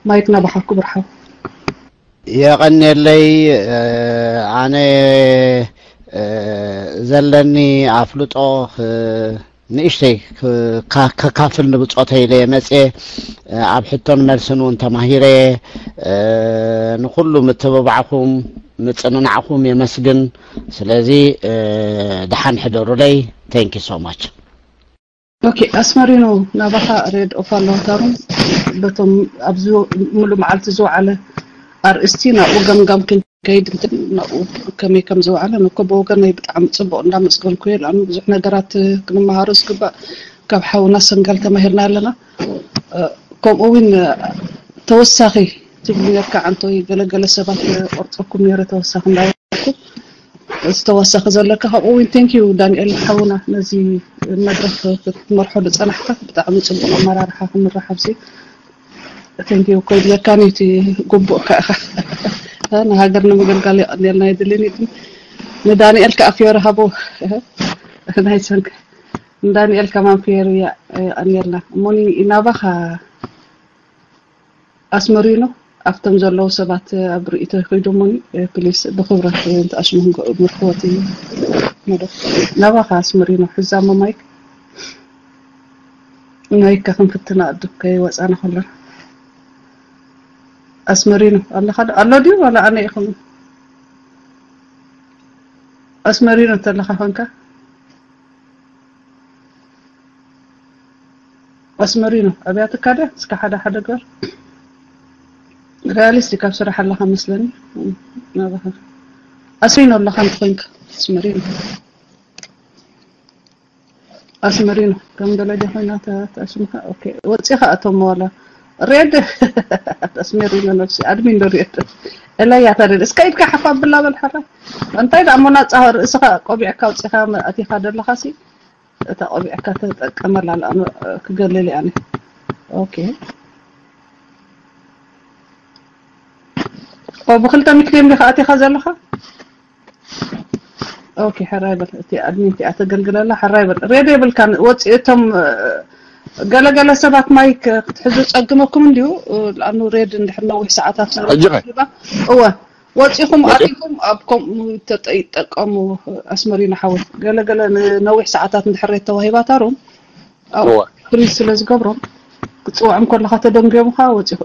ማይክ ናባኻ ክቡር ሓው። የቐንየለይ። ኣነ ዘለኒ ኣፍልጦ ንእሽተይ ከካፍል ንብፆተይ ኢለ መፅየ ኣብ ሕቶን መልስን እውን ተማሂረ። ንኩሉ ምትብባዕኩም ምፅንናዕኩም የመስግን። ስለዚ ደሓን ሕደሩለይ። Thank you so much። ኦኬ ኣስመሪኖ ናባኻ ሬድ ኦፍ ኣለዋ ታሩም በቶም ኣብዚ ሙሉ መዓልቲ ዝወዓለ ኣርእስቲ ናብኡ ገምጋም ክንከይድ እንትን ናብኡ ከመይ ከም ዝወዓለ ንኮ ብወገነይ ብጣዕሚ ፅቡቅ እንዳመስገንኩ እየ። ንኣኑ ብዙሕ ነገራት ክንመሃሮ ዝግባእ ካብ ሓውና ሰንጋል ተማሂርና ኣለና። ከምኡ እውን ተወሳኺ ትብሉ ነርካ ዓንቶይ ገለገለ ሰባት ቆርፀኩም ነረ ተወሳኺ እንዳበልኩ ዝተወሰኸ ዘለካ ከምኡ እውን ቴንኪዩ ዳንኤል ሓውና ነዚ መድረክ ክትመርሖ ዝፀናሕካ ብጣዕሚ ፅቡቅ ኣመራርሓ ክምራሕ ኣብዚ ቴንኪዩ ኮይድለካ ነቲ ግቡእካ ኢኻ ንሃገር ንምግልጋል የቐንየልና የድልን እዩ። ንዳንኤል ከዓ ፊዮሪ ሃቦ ናይ ሰንክ ንዳንኤል ከማን ፊዮሪ የቐንየልና እሞኒ ናባኻ ኣስመሪኖ ኣብቶም ዘለዉ ሰባት ኣብ ርእይቶ ይኸይዱ እሞኒ ፕሊስ ብክብረት እንተኣሽሙ ምርክቦት እዩ። መደብ ናባኻ ኣስመሪኖ ሕዛሞ ማይክ ማይክ ክንፍትና ኣዱ ከይወፃና ከሎ ኣስመሪኖ ኣለኻ ዶ ኣሎ ድዩ ዋላ ኣነ ኢኹም ኣስመሪኖ እንተለኻ ኮንካ ኣስመሪኖ ኣብያትካ ድያ እስከ ሓደ ሓደ ግበር ሪያሊስቲክ ኣብ ስራሕ ኣለካ መስለኒ ናባካ ኣስሪኖ ኣለካ እንተኮይንካ ኣስመሪኖ ኣስመሪኖ ከም ገለ ደ ኮይና ተሽምካ ኦኬ ወፂኻ እቶም ዋላ ሬድ ኣስመሪኖ ነብሲ ኣድሚን ዶ ሬድ እላያ ታደል እስከ ኢድካ ሓፍ ኣብላ በል ሓራይ እንታይ ደኣ ሞናፃ ርእስኻ ቆቢዕካ ኣውፂኻ ኣቲኻ ደለኻ ሲ እታ ቆቢዕካ ተጠቀመላ ኣነ ክገልል እያ ኣነ ኦኬ ኦ ብክልተ ሚክሊዮን ዲኻ ኣቲኻ ዘለኻ ኦኬ ሕራይ በል እቲ ኣድሚን እቲኣ ተገልግለላ ሕራይ በል ሬድ የብልካን ወፂ እቶም ገለገለ ሰባት ማይክ ክትሕዙ ፀግመኩም እንዲዩ ለኣኑ ሬድ እንድሕር ነዊሕ ሰዓታት እወ ወፂኹም ኣቲኹም ኣብ ከምኡ ይጠቀሙ ኣስመሪና ሓወይ ገለገለ ንነዊሕ ሰዓታት እንድሕር ተዋሂባታ ሮም ፍሪዝ ስለ ዝገብሮም ክፅውዖም ከለካ ተደንጊዮምካ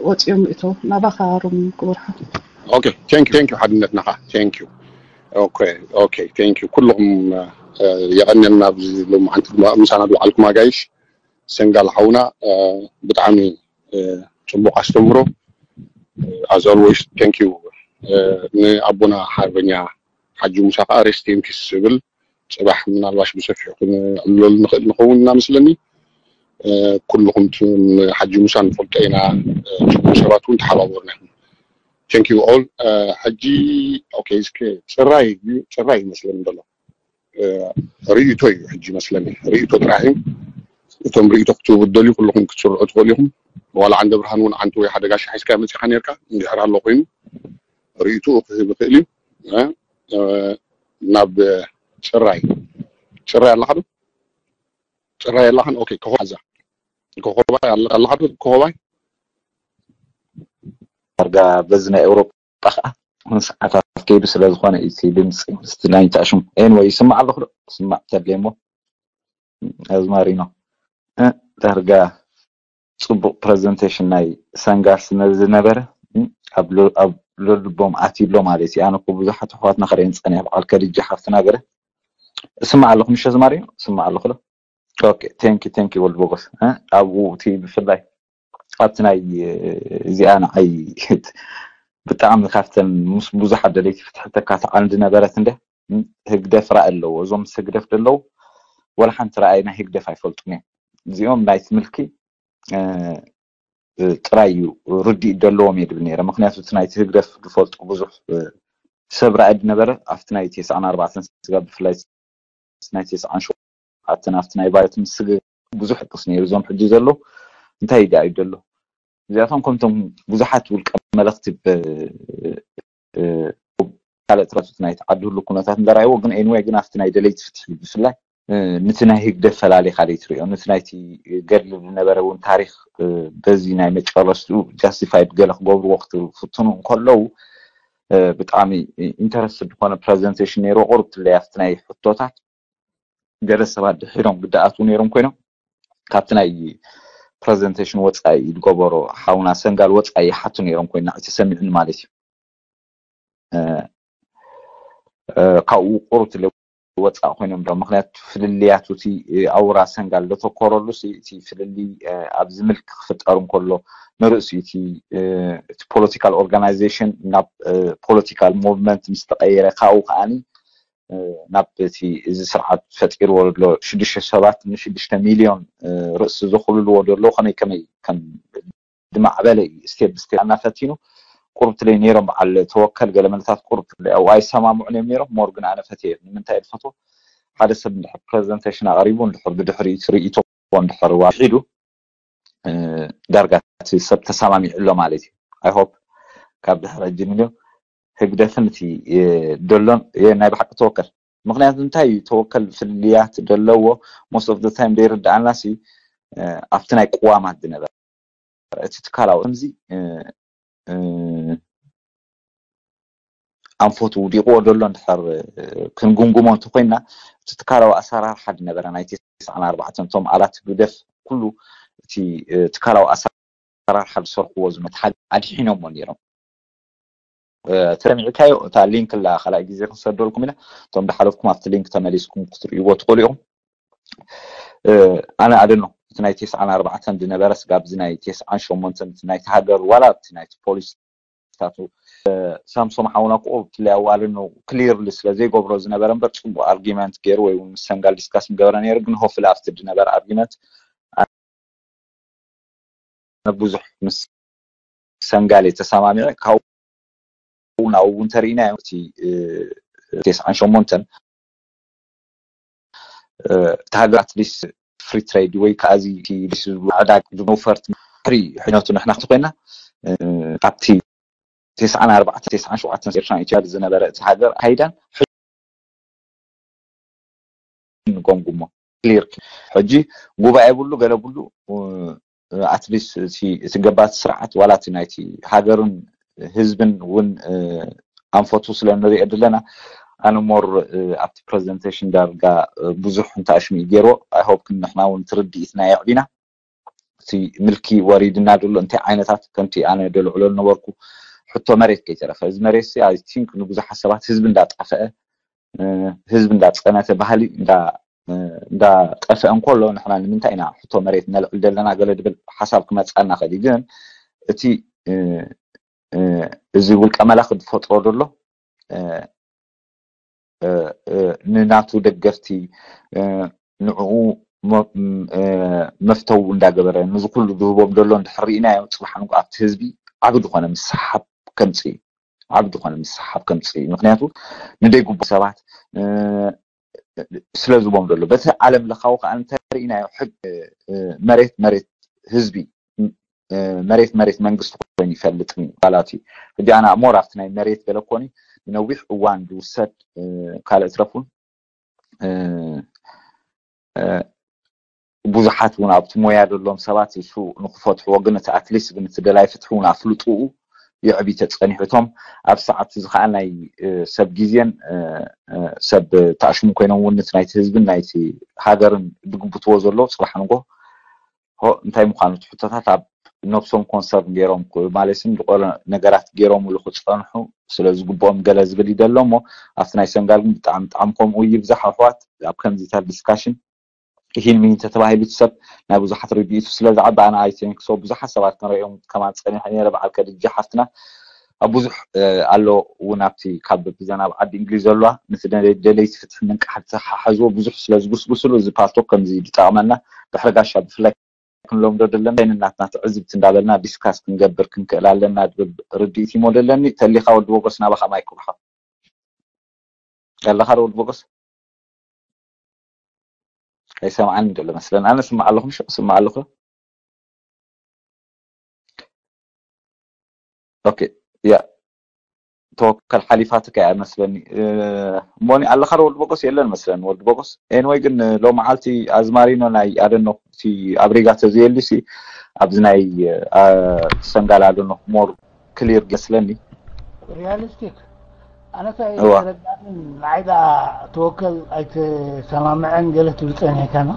ወፂኦም ይእተው ናባካ ሮም ክቡር ሓው ኦኬ ቴንክ ዩ ሓድነት ናኻ ቴንክ ዩ ኦኬ ኦኬ ቴንክ ዩ ኩልኹም የቐንየልና ኣብዚ ሎማዓንቲ ምሳና ዝወዓልኩም ኣጋይሽ ሰንጋል ሓውና ብጣዕሚ ፅቡቕ ኣስተምህሮ as always thank you ንኣቦና ሓርበኛ ሓጂ ሙሳ ከዓ rest in peace ዝብል ፅባሕ ምናልባሽ ብሰፊሑ ክንዕልለሉ ንኽእል ንኸውን እናመስለኒ ኩልኹም ሓጂ ሙሳ ንፈልጦ ኢና ፅቡቅ ሰባት እውን ተሓባበሩና ኢኹም thank you all ሕጂ okay እስከ ፅራይ ፅራይ ይመስለኒ ዘሎ ርእይቶ እዩ ሕጂ ይመስለኒ ርእይቶ ጥራሕ እዩ እቶም ርእይቶ ክትህቡ ትደልዩ ኩልኹም ክትስርዑ ትኽእሉ ኢኹም ዋላ ዓንደ ብርሃን እውን ዓንተ ወይ ሓደ ጋሻ ሒዝካ መፂኻ ነርካ እንድሕር ኣሎ ኮይኑ ርእይትኡ ክህብ ይኽእል እዩ ናብ ፅራይ ፅራይ ኣለኻ ዶ ፅራይ ኣለኽን ኦኬ ከኾባ ሓዛ ከኾባይ ኣለኻ ዶ ከኾባይ ዳርጋ በዚ ናይ ኤውሮጳ ከዓ ሰዓታት ከይዱ ስለ ዝኾነ እዩ እቲ ድምፂ ምስቲ ናይ ተኣሽሙ anyway ይስማዕ ኣለኹ ዶ ይስማዕ ተድልየ እሞ ኣዝማሪኖ ዳርጋ ፅቡቅ presentation ናይ ሰንጋል ስለ ዝነበረ ኣብ ልቦም ኣትዩ ኣሎ ማለት እዩ ኣነ እኮ ብዙሓት ኣሕዋትና ክርእየን ፀኒሐ በዓል ከድጃ ካብቲ ናገረ እስማዕ ኣለኹ ምሽ ኣዝማሪኖ እስማዕ ኣለኹ ዶ okay thank you thank you ወልድ ቦጎስ ኣብኡ እቲ ብፍላይ ኣብቲ ናይ እዚኣ ንዓይ ብጣዕሚ ካብተን ምስ ብዙሓት ደለይቲ ፍትሒ ተካትዓን ዝነበረት እንደ ህግደፍ ራኢ ኣለዎ እዞም ምስ ህግደፍ ደለዉ ወላ ሓንቲ ረኣይ ናይ ህግደፍ ኣይፈልጡን እዮም። እዚኦም ናይቲ ምልኪ ጥራይ እዩ ርድኢት ዘለዎም እየ ድብል ነይረ። ምክንያቱ እቲ ናይቲ ህግደፍ ዝፈልጡ ብዙሕ ሰብ ረኣይ ድነበረ ኣብቲ ናይ ተስዓን ኣርባዕተን ስጋ ብፍላይ ናይ ተስዓን ሸውዓተን ኣብቲ ናይ ባዮት ምስግ ብዙሕ ቅስ ነይሩ። እዞም ሕጂ ዘሎ እንታይ ይዳ እዩ ዘሎ? እዚኣቶም ከምቶም ብዙሓት ውልቀ መለኽቲ ካልእ ትረሱት ናይ ተዓዲ ህሉ ኩነታት እንደረኣይዎ ግን ኤንወይ ግን ኣብቲ ናይ ደለይቲ ፍትሒ ብፍላይ ነቲ ናይ ህግደፍ ፈላሊኻ ደይ ትሪኦ፣ ነቲ ናይቲ ገድሊ ዝነበረ እውን ታሪኽ በዚ ናይ መጨረስትኡ ጃስቲፋይድ ገለ ክገብርዎ ክትፍትኑ እንከለዉ ብጣዕሚ ኢንተረስት ዝኾነ ፕረዘንቴሽን ነይሩ። ቁርብ ትለይ ኣብቲ ናይ ሕቶታት ገለ ሰባት ድሒሮም ግዳኣት ነይሮም ኮይኖም ካብቲ ናይ ፕረዘንቴሽን ወፃኢ ዝገበሮ ሓውና ሰንጋል ወፃኢ ይሓቱ ነይሮም ኮይና ኣይተሰሚዑን ማለት እዩ። ካብኡ ቁሩብ ወፃእ ኮይኖም ዶ ምክንያቱ ፍልልያቱ እቲ ኣውራ ሰንጋል ዘተኮረሉ እቲ ፍልልይ ኣብዚ ምልክ ክፍጠር እንከሎ ንርእሱ እቲ ፖለቲካል ኦርጋናይዜሽን ናብ ፖለቲካል ሙቭመንት ምስ ተቀየረ ካብኡ ከዓኒ ናብ እቲ እዚ ስርዓት ፈጢርዎ ዘሎ ሽዱሽተ ሰባት ንሽዱሽተ ሚልዮን ርእሲ ዘኹልልዎ ዘሎ ከመይ ከመይ ከም ዝማዕበለ እዩ ስቴፕ ብስቴፕ ኣናፈቲኑ ቁርብትለይ ነይሮም በዓል ተወከል ገለ መለታት ቁርብትለይ ኣብኡ ኣይሰማምዑን እዮም ነይሮም ሞር ግን ኣነ ፈትየ ንምንታይ ድፈትዎ ሓደ ሰብ እንድሕር ፕሬዘንቴሽን ኣቕሪቡ እንድሕር ብድሕሪ ትርኢቶ እንድሕር ዋሒዱ ዳርጋ እቲ ሰብ ተሰማሚዑ ኣሎ ማለት እዩ። I hope ካብ ድሕሪ ሕጂ ንልዮ ህግደፍን እቲ ደሎን ናይ ብሓቂ ተወከል ምክንያቱ እንታይ እዩ ተወከል ፍልልያት ደለዎ most of the time ዘይርድኣና ሲ ኣብቲ ናይ ቅዋማት ዝነበረ እቲ ትካላዊ ከምዚ ኣንፈቱ ውዲቕዎ ዘሎ እንድሕር ክንጉምጉሞ እንተኮይና እቲ ትካላዊ ኣሰራርሓ ዝነበረ ናይ ተስዓን ኣርባዕተን እቶም ኣላት ህግደፍ ኩሉ እቲ ትካላዊ ኣሰራርሓ ዝሰርሕዎ ዝመት ሓደ ኣድሒኖሞ ነይሮም። ተሰሚዕካዮ እታ ሊንክ ላ ካልኣይ ግዜ ክንሰደልኩም ኢና። እቶም ዝሓለፍኩም ኣብቲ ሊንክ ተመሊስኩም ክትርእይዎ ትኽእሉ ኢኹም። ኣነ ኣደኖ እቲ ናይ ተስዓን ኣርባዕተን ዝነበረ ስጋብ እዚ ናይ ተስዓን ሸሞንተን ናይቲ ሃገር ዋላ ኣብቲ ናይቲ ፖሊስታቱ ሳምሶም ሓውና ክኡ ብፍላይ ኣዋልኖ ክሊርሊ ስለ ዘይገብሮ ዝነበረ እምበር ፅቡቅ ኣርጊመንት ገይሩ ወይ እውን ምስ ሰንጋል ዲስካስ ምገበረ ነይሩ ግን ሆፍሊ ኣብቲ ዝነበረ ኣርጊመንት ብዙሕ ምስ ሰንጋል ተሰማሚዐ ካብኡ ናብኡ እውን ተርኢናዮ እቲ ተስዓን ሸሞንተን እቲ ሃገር ኣትሊስት ፍሪ ትሬድ ወይ ከዓ እዚ ዕዳግ መውፈርቲ ድሕሪ ሕነቱ ንሕና ክትኮይና ኣብቲ ተስዓን ኣርባዕተን ተስዓን ሸውዓተን ኤርትራን ኢትዮጵያ ዝነበረ እቲ ሃገር ኣካይዳን ንገምግሞ ክሊር ሕጂ ጉባኤ ብሉ ገለ ብሉ ኣትሊስት እቲ ገባቲ ስርዓት ዋላ እቲ ናይቲ ሃገርን ህዝብን እውን ኣንፈቱ ስለ ንሪኦ ዘለና ኣነ ሞር ኣብቲ ፕረዘንቴሽን ዳርጋ ብዙሕ እንተኣሽሙ ገይርዎ ኣይሆፕ ግን ንሕና እውን ትርድኢትና የዕቢና እቲ ምልኪ ወሪድና ድሎ እንታይ ዓይነታት ከምቲ ኣነ ደልዕሎ ዝነበርኩ ሕቶ መሬት ከይተረፈ እዚ መሬት ሲ ኣይ ቲንክ ንብዙሓት ሰባት ህዝቢ እንዳጠፈአ ህዝቢ እንዳፀነተ ባህሊ እንዳጠፍአ እንከሎ ንሕና ንምንታይ ኢና ሕቶ መሬት ነልዕል ዘለና ገለ ድብል ሓሳብ ክመፅኣና ክእል ግን እቲ እዚ ውልቀ መላክ ዝፈጥሮ ዘሎ ንናቱ ደገፍቲ ንዕኡ መፍተው እንዳገበረ ንዚ ኩሉ ዝህቦም ዘሎ እንድሕር ርኢናዮ ፅባሕ ንጎ ኣብቲ ህዝቢ ዓቢ ዝኾነ ምስሓብ ከምፅእ እዩ ዓቢ ዝኾነ ምስሓብ ከምፅእ እዩ ምክንያቱ ንደይጉቡ ሰባት ስለ ዝቦም ዘሎ በቲ ዓለም ለኻዊ ከዓ እንተርኢናዮ ሕግ መሬት መሬት ህዝቢ መሬት መሬት መንግስቲ ኮይኑ ይፈልጥ ባላት እዩ ሕጂ ኣነ ሞር ኣብቲ ናይ መሬት ገለ ኮኒ ንነዊሕ እዋን ዝውሰድ ካልእ ትረፉን ብዙሓት እውን ኣብቲ ሞያ ዘለዎም ሰባት እሱ ንክፈትሕዎ ግን እቲ ኣትሊስት ግን እቲ ደላይ ፍትሒ እውን ኣፍልጥኡ የዕቢ ተፀኒሑ እቶም ኣብ ሰዓት እዚ ከዓ ናይ ሰብ ግዜን ሰብ ተኣሽሙ ኮይኖም እውን እቲ ናይቲ ህዝብን ናይቲ ሃገርን ዝግብትዎ ዘለዉ ፅባሕ ንጎ እንታይ ምዃኑ እቲ ሕቶታት ኣብ ነብሶም ኮንሰርን ገይሮም ማለት ዝቆሎ ነገራት ገይሮምሉ ክፀንሑ ስለ ዝግብኦም ገለ ዝብል ይደሎ እሞ ኣብቲ ናይ ሰንጋል ግን ብጣዕሚ ብጣዕሚ ከምኡ ይብዛሕ ኣሕዋት ኣብ ከምዚታት ዲስካሽን ሂን ሚኒተ ተባሂሉ እቲ ሰብ ናይ ብዙሓት ርድኢቱ ስለ ዝዓቢ ኣነ ኣይቴንክ ሶ ብዙሓት ሰባት ክንሪኦም ከማን ፀኒሐ ነይረ በዓል ከድጃ ሓፍትና ኣብ ብዙሕ ኣሎ እውን ኣብቲ ካብ ብዘን ኣብ ዓዲ እንግሊዝ ዘለዋ ምስ ደለይቲ ፍትሒ ምንቃሕ ዝተሓሓዝዎ ብዙሕ ስለ ዝጉስጉስሉ እዚ ፓልቶክ ከምዚ ዝጠቕመና ድሕሪ ጋሻ ብፍላይ ክንለምዶ ደለና ናትና ትዕዝብቲ እንዳበልና ዲስካስ ክንገብር ክንክእል ኣለና ዝብል ርድኢት ይሞ ደለኒ። ተሊኻ ወዲ ቦጎስ ናባኻ ማይክ ብሓ ኣለኻ ዶ ወዲ ቦጎስ? ኣይሰምዓን ደሎ መስለን ኣነ ስምዓ ኣለኹም ሽ ስምዓ ኣለኹ። ኦኬ ያ ተወከል ሓሊፋትካ እያ መስለኒ። እሞኒ ኣለኻ ዶ ወዲ ቦጎስ? የለን መስለኒ ወዲ ቦጎስ። ኤንወይ ግን ሎመዓልቲ ኣዝማሪኖ ናይ ኣደኖ እቲ ኣብ ሪጋ ተዘየሉ ሲ ኣብዚ ናይ ሰንጋል ኣደኖ ሞር ክሊር መስለኒ። ሪያሊስቲክ ኣነታ ተረዳእን ንዓይ ደኣ ተወከል ኣይተሰማምዐን ገለ ትብል ጸኒሕካና።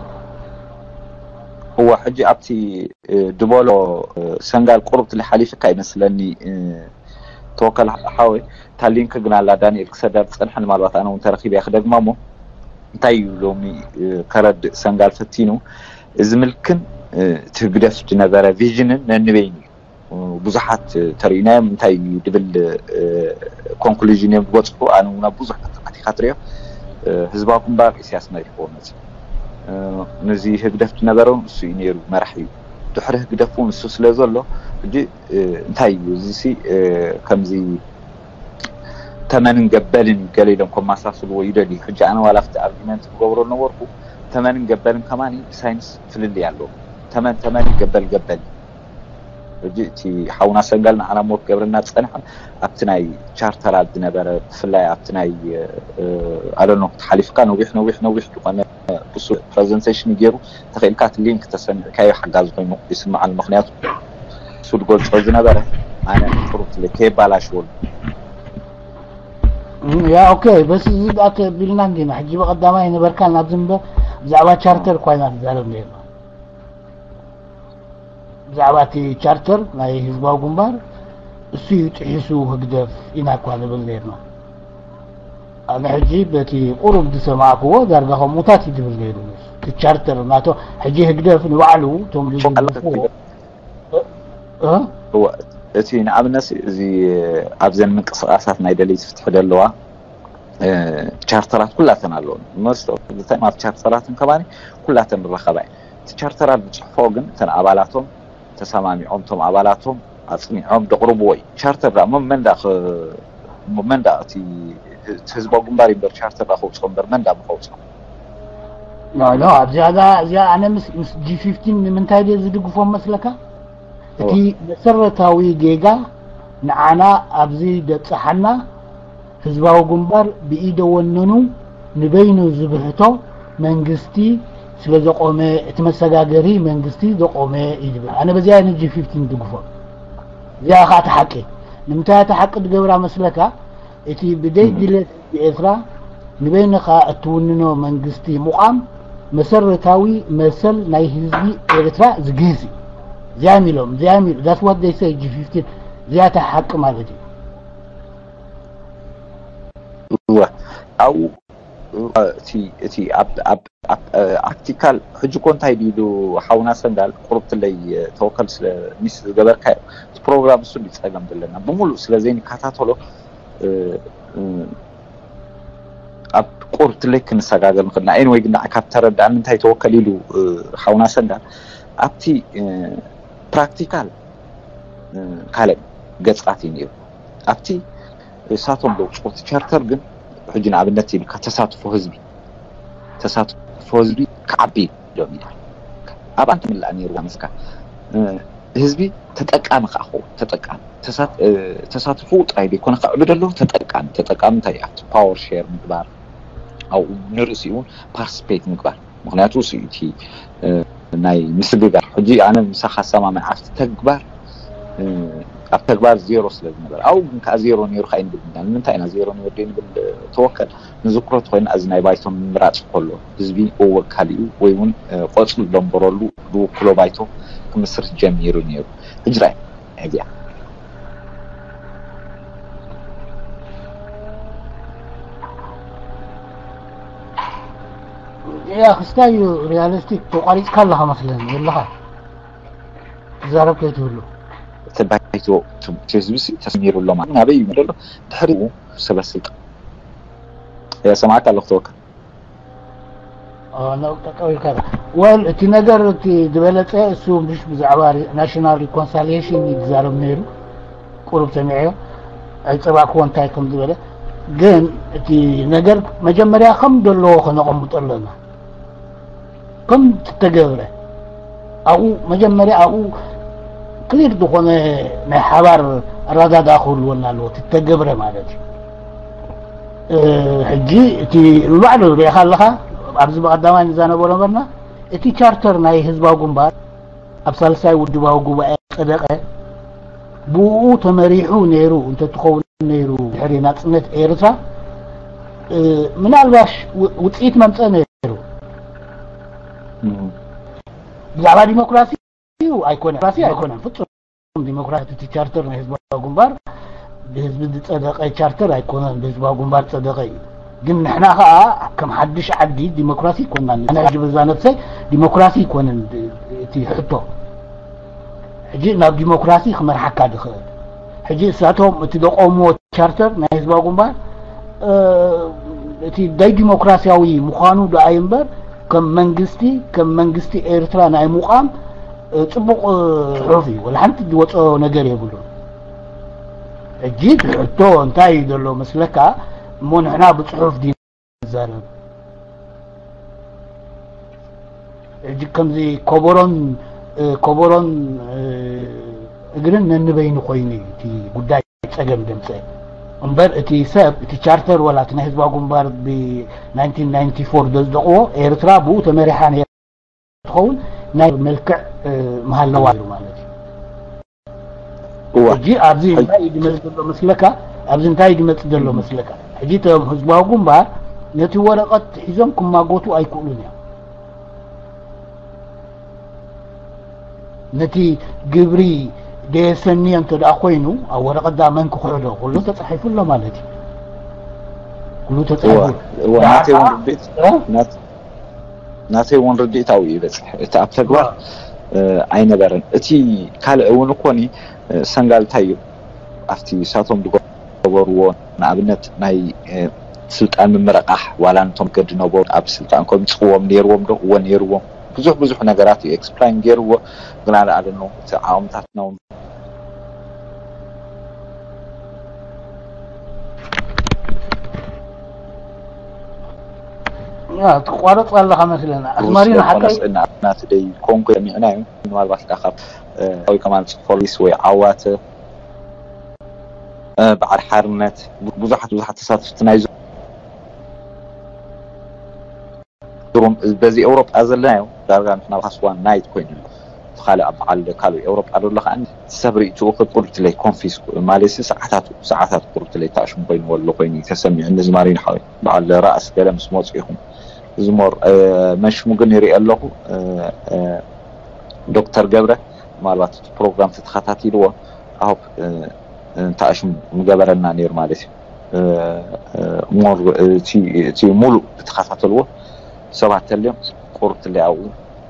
እዋ ሕጂ ኣብቲ ድበሎ ሰንጋል ቁሩብ ትልሓሊፍካ ይመስለኒ። ተወከል ሓወይ እታ ሊንክ ግን ኣላ ዳንኤል ክሰዳ ዝጸንሐ ንማልባት ኣነ እውን ተረኺበ ክደግማ እሞ እንታይ እዩ ሎሚ ከረድእ ሰንጋል ፈቲኑ እዚ ምልክን እቲ ህግደፍ ዝነበረ ቪዥንን ነንበይኑ እዩ። ብዙሓት ተርእዩናዮም እንታይ እዩ ድብል ኮንክሉዥን እዮም ዝበፅሑ። ኣነ እውን ኣብ ብዙሕ ዓቲካ ትሪኦ ህዝባዊ ግንባር ኢሳያስ መሪሕዎ መፅእ። ነዚ ህግደፍ ዝነበረ እውን እሱ እዩ ነይሩ መራሕ እዩ። ድሕሪ ህግደፍ እውን እሱ ስለ ዘሎ ሕጂ እንታይ እዩ እዚ ከምዚ ተመንን ገበልን ገለ ኢሎም ከማሳስልዎ ይደልዩ። ሕጂ ኣነ ዋላ ኣብቲ ኣርጊመንት ክገብሮ ነበርኩ ተመንን ገበልን ከማኒ ብሳይንስ ፍልልይ ኣለዎ። ተመን ተመን ገበል ገበል ሕጂ እቲ ሓውና ሰንጋል ንዓና ሞት ገብረና ዝፀንሐ ኣብቲ ናይ ቻርተራት ዝነበረ ብፍላይ ኣብቲ ናይ ኣለኖ ተሓሊፍካ ነዊሕ ነዊሕ ነዊሕ ዝኾነ ብሱ ፕሬዘንቴሽን ገይሩ ተኽኢልካ እቲ ሊንክ ተሰሚዕካዮ ሓጋዚ ኮይኑ ይስምዓኒ። ምክንያቱ እሱ ዝገልፆ ዝነበረ ኣነ ቁሩብ ከየባላሽወሉ ያ ኦኬ በስ እዚ ደኣ ተቢልና እንዲና ሕጂ ብቐዳማይ ነበርካ ናብዚ እምበር ብዛዕባ ቻርተር እኳ ኢና ንዛረብ ነርና። ብዛዕባ እቲ ቻርተር ናይ ህዝባዊ ግንባር እሱ እዩ ጥሒሱ ህግደፍ ኢና እኳ ንብል ነርና። ኣነ ሕጂ በቲ ቁሩብ ዝሰማዕክዎ ዳርጋ ከምኡታት እዩ ዝብል ነይሩ። እቲ ቻርተር ናቶ ሕጂ ህግደፍ ንባዕሉ እቶም ዝድግፍዎ እቲ ንኣብነት እዚ ኣብዘን ምንቅስቃሳት ናይ ደለይቲ ፍትሒ ዘለዋ ቻርተራት ኩላተን ኣለዎ። መስቶ ብታይም ኣብ ቻርተራትን ከባኒ ኩላተን ዝረኸባ እዩ። እቲ ቻርተራት ዝፅሕፎ ግን እተን ኣባላቶም ተሰማሚዖም እቶም ኣባላቶም ኣፅኒዖም ደቕርብዎ እዩ። ቻርተር ዳ መን ዳ መን ዳ እቲ ህዝባዊ ግንባር እምበር ቻርተር ዳ ከውፅኦ እምበር መን ዳ ምኸውፅኦ ኖ ኖ ኣብዚኣ ዳ እዚኣ ኣነ ምስ ምስ ጂ ፊፍቲን ንምንታይ ድየ ዝድግፎም መስለካ? እቲ መሰረታዊ ጌጋ ንዓና ኣብዚ ደብፅሓና ህዝባዊ ግንባር ብኢደ ወነኑ ንበይኑ ዝብሕቶ መንግስቲ ስለ ዘቆመ እቲ መሰጋገሪ መንግስቲ ዘቆመ እዩ ዝብል ኣነ በዚኣ ን ጂ ፊፍቲን ድግፎም። እዚኣ ከዓ እቲ ሓቂ ንምንታይ እቲ ሓቂ ዝገብራ መስለካ? እቲ ብደይ ድሌት ህዝቢ ኤርትራ ንበይንኻ እትውንኖ መንግስቲ ምቋም መሰረታዊ መሰል ናይ ህዝቢ ኤርትራ ዝግህስ እዩ። እዚኣም ኢሎም እዚኣም ኢሉ that's what they say ጂ ፊፍቲን እዚኣ እታ ሓቂ ማለት እዩ። እወ ኣብኡ እቲ እቲ ኣብ ኣብ ኣብ ፕራክቲካል ሕጂ እኮ እንታይ ድዩ ኢሉ ሓውና ሰንጋል ቁሩብ ትለይ ተወከል ስለ ሚስ ዝገበርካዮ እቲ ፕሮግራም እሱ ድዩ ፀገም ዘለና ብምሉእ ስለ ዘይንከታተሎ ኣብ ቁርብ ትለይ ክንሰጋገር ንኽእል ኢና። ኤኒወይ ግን ንዓይ ካብ ተረዳእኒ እንታይ ተወከል ኢሉ ሓውና ሰንጋል ኣብቲ ፕራክቲካል ካልእ ገጻት እዩ ነይሩ። ኣብቲ እሳቶም ዘውፅኦ እቲ ቻርተር ግን ሕጂ ንኣብነት ኢልካ ተሳትፎ ህዝቢ ተሳትፎ ህዝቢ ክዓቢ ኢሎም ኢና ኣብኣ እንትምላእ ነይሩ መስካ ህዝቢ ተጠቃሚ ከዓ ኸውን ተጠቃሚ ተሳትፎ ጥራይ ዘይኮነ ከዕቢ ደሎ ተጠቃሚ ተጠቃሚ እንታይ ኣብቲ ፓወር ሼር ምግባር ኣብኡ ንርእሲ እውን ፓርቲስፔት ምግባር ምክንያቱ ስኢቲ ናይ ምስግጋር ሕጂ ኣነ ምሳኻ ሰማማዕ ኣብቲ ተግባር ኣብ ተግባር ዜሮ ስለ ዝነበረ ኣብኡ ግን ከዓ ዜሮ ነይሩ ከዓ ይንብል ኢና ንምንታይ ኢና ዜሮ ንወደ ንብል ተወከል ንዝክሮ ተኮይና እዚ ናይ ባይቶ ምምራፅ ከሎ ህዝቢ እወካሊኡ ወይ እውን ቆፅሊ ዘንበረሉ ዝውክሎ ባይቶ ክምስርት ጀሚሩ ነይሩ ሕጂ ራይ እዚኣ ያ ክስታይ እዩ ሪያሊስቲክ ተቋሪፅካ ኣለኻ መስለኒ የለኻ ትዛረብ ከይትህሉ ኣይትወቅቱ። እቲ ህዝቢ ሲ ተሰሚሩ ኣሎ ማለት ናበይ እዩ ዘሎ? ድሕሪኡ ሰበ ስልጣን። እያ ሰማዕካ ኣለኹ ተወከል። ነውጠቀው ይከራ ወል እቲ ነገር እቲ ዝበለጸ እሱ ምሽ ብዛዕባ ናሽናል ሪኮንሳሊሽን ይዛረብ ነይሩ። ቁሩብ ሰሚዐዮ ኣይጸባእክዎ እንታይ ከም ዝበለ። ግን እቲ ነገር መጀመርያ ከም ዘለዎ ከነቐምጦ ኣለና። ከም ትተገብረ ኣብኡ መጀመርያ ኣብኡ ክሊር ዝኾነ ናይ ሓባር ኣረዳድኣ ክህልወና ኣለዎ። ትተገብረ ማለት እዩ። ሕጂ እቲ ንባዕሉ ሪኢኻ ኣለኻ። ኣብዚ ብቐዳማይ ንዛነበ ነበርና። እቲ ቻርተር ናይ ህዝባዊ ግንባር ኣብ ሳልሳይ ውድባዊ ጉባኤ ጸደቐ። ብኡ ተመሪሑ ነይሩ እንተትኸውን ነይሩ ድሕሪ ናጽነት ኤርትራ ምናልባሽ ውፅኢት መምፀእ ነይሩ። ብዛዕባ ዲሞክራሲ ኣይኮነ ራሲ ኣይኮነን ፍጹም ዲሞክራሲ እቲ ቻርተር ናይ ህዝባዊ ግንባር ብህዝቢ ዝጸደቀ ቻርተር ኣይኮነን፣ ብህዝባዊ ግንባር ዝጸደቀ እዩ። ግን ንሕና ከዓ ከም ሓድሽ ዓዲ ዲሞክራሲ ይኮና። ንሕና ሕጂ በዛ ነብሰይ ዲሞክራሲ ይኮነን እቲ ሕቶ። ሕጂ ናብ ዲሞክራሲ ክመርሓካ ዝኽእል ሕጂ እሳቶም እቲ ዘቆምዎ ቻርተር ናይ ህዝባዊ ግንባር እቲ ዳይ ዲሞክራሲያዊ ምዃኑ ደኣ እምበር ከም መንግስቲ ከም መንግስቲ ኤርትራ ናይ ምቋም ጽቡቕ ጽሑፍ እዩ። ወላ ሓንቲ ዝወጾ ነገር የብሉን። ሕጂ እቲ ሕቶ እንታይ እዩ ዘሎ መስለካ? እሞ ንሕና ብጽሑፍ ዲ ንዛረብ? ሕጂ ከምዚ ኮቦሮን ኮቦሮን እግርን ነንበይኑ ኮይኑ እዩ እቲ ጉዳይ። ጸገም ደምፀ እምበር እቲ ሰብ እቲ ቻርተር ወላ እቲ ናይ ህዝባዊ ግንባር ብ ናይንቲን ናይንቲ ፎር ዘጽደቕዎ ኤርትራ ብኡ ተመሪሓ ነይራ ትኸውን ናይ መልክዕ ምሃለዋ ነይሩ ማለት እዩ። እዋ። ሕጂ ኣብዚ እንታይ እዩ ዝመጽእ ዘሎ መስለካ? ኣብዚ እንታይ እዩ ዝመጽእ ዘሎ መስለካ? ሕጂ እቶም ህዝባዊ ግንባር ነቲ ወረቐት ሒዞም ክማጎቱ ኣይክእሉን እዮም። ነቲ ግብሪ ደየሰንዮ እንተ ደኣ ኮይኑ ኣብ ወረቐት ደኣ መን ክኽሕዶ? ኩሉ ተጻሒፉ ኣሎ ማለት እዩ። ኩሉ ተጻሒፉ እዋ፣ ኣሎ። እዋ፣ ደኣ ናተይ እውን ከዓ ርድኢት፣ እ? ናት-፣ ናተይ እውን ርድኢት ኣብኡ ይበጽሕ። እቲ ኣብ ተግባር፣ እ፣ ኣይነበረን። እቲ ካልእ እውን እኮ ኒ፣ እ፣ ሰንጋል እንታይ እዩ? ኣብቲ ሳቶም ዝገበርዎ ንኣብነት ናይ፣ እ፣ ስልጣን ምምርቓሕ ዋላ ነቶም ገዲ ነበሩ ኣብ ስልጣን ከምጽእዎም ነይርዎም ዶ? እወ ነይርዎም። ብዙሕ ብዙሕ ነገራት እዩ ኤክስፕላይን ገይርዎ፣ ግን ኣለ ኣለ ነው እቲ ዓቕምታትና እውን ያ ትቋረጽ ኣለኻ መስለና። ኣዝማሪኖ ሓቀይ ናት ደይ ኮንኮ የሚዕና እዩ። ምናልባት ካብ፣ እ፣ ወይ ከማን ጽፎሊስ ወይ ዓዋተ፣ እ፣ በዓል ሓርነት ብዙሓት ብዙሓት ተሳተፍቲ ናይ ዙሩም በዚ ኤውሮጳ ዘለናዮ ዳርጋ ንሕና ፓስዋን ናይት ኮይኑ ኣሎ። እቲ ካልእ ኣብ በዓል ካልእ ኤውሮጳ ዘሎ ከኣ ሰብ ርእይትኡ ክቁርትለይ ኮንፊስ ማለት ሰዓታት ሰዓታት ቁርትለይ ታሽም ኮይኑ ወሎ ኮይኑ ተሰሚዑ ንዝማሪ ንሓወይ በዓል ራእስ ገለ ምስ መጹ ኢኹም ዝሞር፣ እ፣ መሽሙ ግን ይርኢ ኣለኹ። እ፣ እ፣ ዶክተር ገብረ ምናልባት እቲ ፕሮግራም ተተኸታቲልዎ ኣሆብ፣ እ፣ እ፣ ታሽም ምገበረና ነይሩ ማለት እዩ። እ፣ እ፣ ሞር እቲ፣ እቲ ሙሉእ ዝተኸታተልዎ ሰባት ተልዮም ቁርትለይ ኣብኡ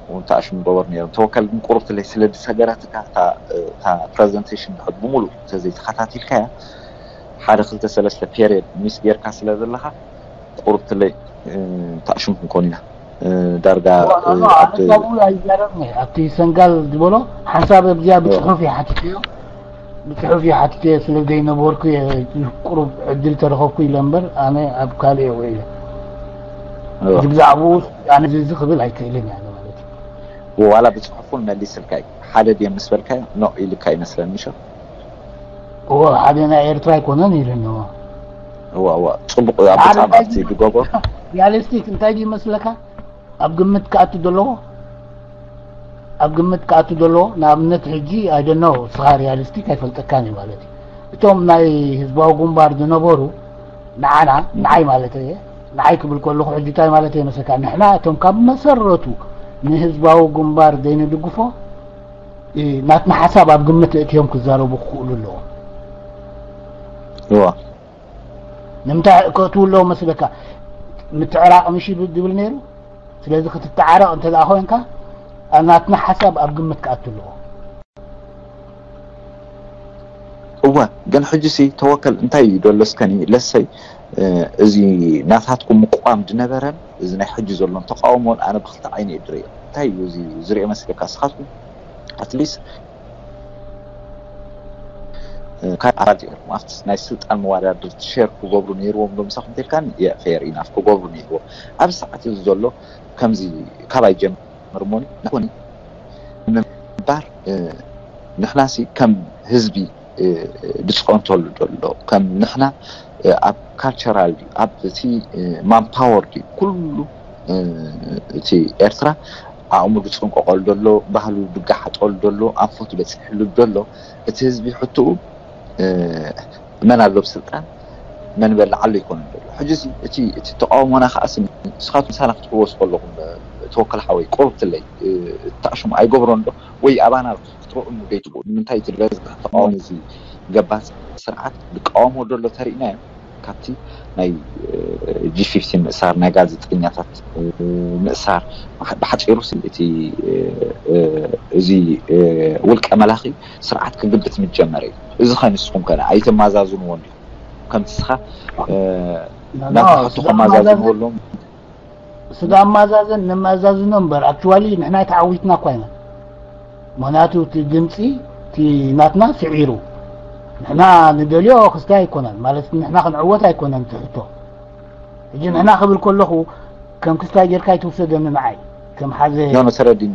እውን ታሽም ገበር ነይሮም። ተወከል ግን ቁርትለይ ስለ ዝሰገረትካ እታ፣ እታ ፕሬዘንቴሽን ድሕር ብሙሉእ እንተዘይተኸታቲልካያ ሓደ ክልተ ሰለስተ ፔሪየድ ሚስ ጌርካ ስለ ዘለኻ ቁርትለይ፣ እ፣ ታሽም ክንኮን ኢና። እ፣ ዳርጋ፣ እ፣ ኣብ ኣነጋቡ ኣይዛረብኒ ኣብቲ ሰንጋል ዝበሎ ሓንሳብ ኣብዚኣ ብፅሑፍ ይሓትትዮ። ብጽሑፍ ይሓትት እየ ስለ ዘይነበርኩ እየ ቁሩብ ዕድል ተረኸብኩ ኢለ እምበር ኣነ ኣብ ካልእ እየ ውዒለ። እዋ። ሕጂ ብዛዕባኡ ኣነ እዚ ክብል ኣይክእልን እየ ኣነ ማለት እዩ። ዋላ ብጽሑፍ እውን መሊስልካ እዩ። ሓደ ድየ ምስ በልካዮ ኖእ ኢልካ ይመስለኒ ሸ? እወ ሓደ ናይ ኤርትራ ኣይኮነን ኢሉኒ። እወ። እዋ እዋ ጽቡቕ ኣብ ሓደ ብጻም እንታይ ኣብቲ ድዩ? ዝገበሩ። ሪያሊስቲክ እንታይ ድዩ መስለካ? ኣብ ግምት ክኣቱ ዘለዎ ኣብ ግምት ክኣቱ ዘለዎ ንኣብነት ሕጂ ኣይደኖ ስኻ ሪያሊስቲክ ኣይፈልጠካን እዩ ማለት እዩ። እቶም ናይ ህዝባዊ ግንባር ዝነበሩ ንዓና ንዓይ ማለት እየ ንዓይ ክብል ከለኹ ሕጂ እንታይ ማለት እየ መሰካ ንሕና እቶም ካብ መሰረቱ ንህዝባዊ ግንባር ዘይንድግፎ እ፣ ናትና ሓሳብ ኣብ ግምት እእትዮም ክዛረቡ ክኽእሉ ኣለዎም። እዋ። ንምንታይ ከእትዉ ኣለዎ መስለካ? ምትዕራቕ ምሽ ይብል- ዝብል ነይሩ። ስለዚ ክትተዓረቕ እንተ ደኣ ኮንካ ኣብ ናትና ሓሳብ ኣብ ግምት ክኣቱ ኣለዎ። እወ፣ ግን ሕጂ ሲ ተወከል እንታይ እዩ ደሎ እስከኒ ለሰይ፣ እ፣ እዚ ናታትኩም ምቁዋም ድነበረን እዚ ናይ ሕጂ ዘሎን ተቃውሞን ኣነ ብክልተ ዓይነ እየ ድርእዮ። እንታይ እዩ እዚ ዝርእዮ መስለካ? እስኻትኩም ኣትሊስት ካብ ኣራዲኦም ኣብቲ ናይ ስልጣን መዋዳድርቲ ሸር ክገብሩ ነይርዎም ዶ ምሳኹም ተልካን ፌር ኢናፍ ክገብሩ ነይርዎም። ኣብ ሰዓት እዚ ዘሎ ከምዚ ካባይ ጀምር ሞኒ ናኾኒ ምንባር፣ እ፣ ንሕናሲ ከም ህዝቢ እ፣ ድፅንቀሉ ዘሎ ከም ንሕና፣ እ፣ ኣብ ካልቸራል ድዩ ኣብ እቲ፣ እ፣ ማንፓወር ድዩ ኩሉ፣ እ፣ እቲ ኤርትራ ዓቕሙ ድፅንቀቀሉ ዘሎ፣ ባህሉ ድጋሓጠሉ ዘሎ፣ ኣንፈቱ በፂሕሉ ዘሎ እቲ ህዝቢ ሕትኡ፣ እ፣ መን ኣሎ ብስልጣን መን በላዓሉ ኣይኮነን ዘሎ። ሕጂ እዚ እቲ እቲ ተቃውሞና ከዓ ስኒ ንስኻትኩም ምሳና ክትሕወሱ ከለኹም፣ እ፣ ተወከል ሓወይ ቁርብትለይ፣ እ፣ ተኣሽሙ ኣይገብሮን ዶ ወይ ኣባና ክትረእኑ ደይትብኡ ንምንታይ እቲ ዝበዝሕ ተቃዋሚ እዚ ገባር ስርዓት ዝቃወሞ ዘሎ ተሪእናዮ ካብቲ ናይ ጂ ፊፍቲን ምእሳር ናይ ጋዜጠኛታት ምእሳር ብሓፂሩ እቲ እዚ ውልቀ መላኺ ስርዓት ክግብት ምጀመረ እዩ። እዚ ከ ንስኹም ከ ኣይተማዛዝንዎ እንዲኹም ከምቲ ስኻ ናትኻ ሕቶ ከማዛዝንዎ ኣለዎም። ስጋ ኣማዛዘን ነማዛዝኖ እምበር ኣክቹዋሊ ንሕና ተዓዊትና እኳ ኢና። ምክንያቱ እቲ ድምፂ እቲ ናትና ስዒሩ ንሕና ንደልዮ ክስታይ ኣይኮነን ማለት ንሕና ክንዕወት ኣይኮነን ትሕቶ። ሕጂ ንሕና ክብል ከለኹ ከም ክስታይ ጌርካ ኣይትውሰደኒ ንዓይ ከም ሓዘ ኖ ኖ ተረዲኒ።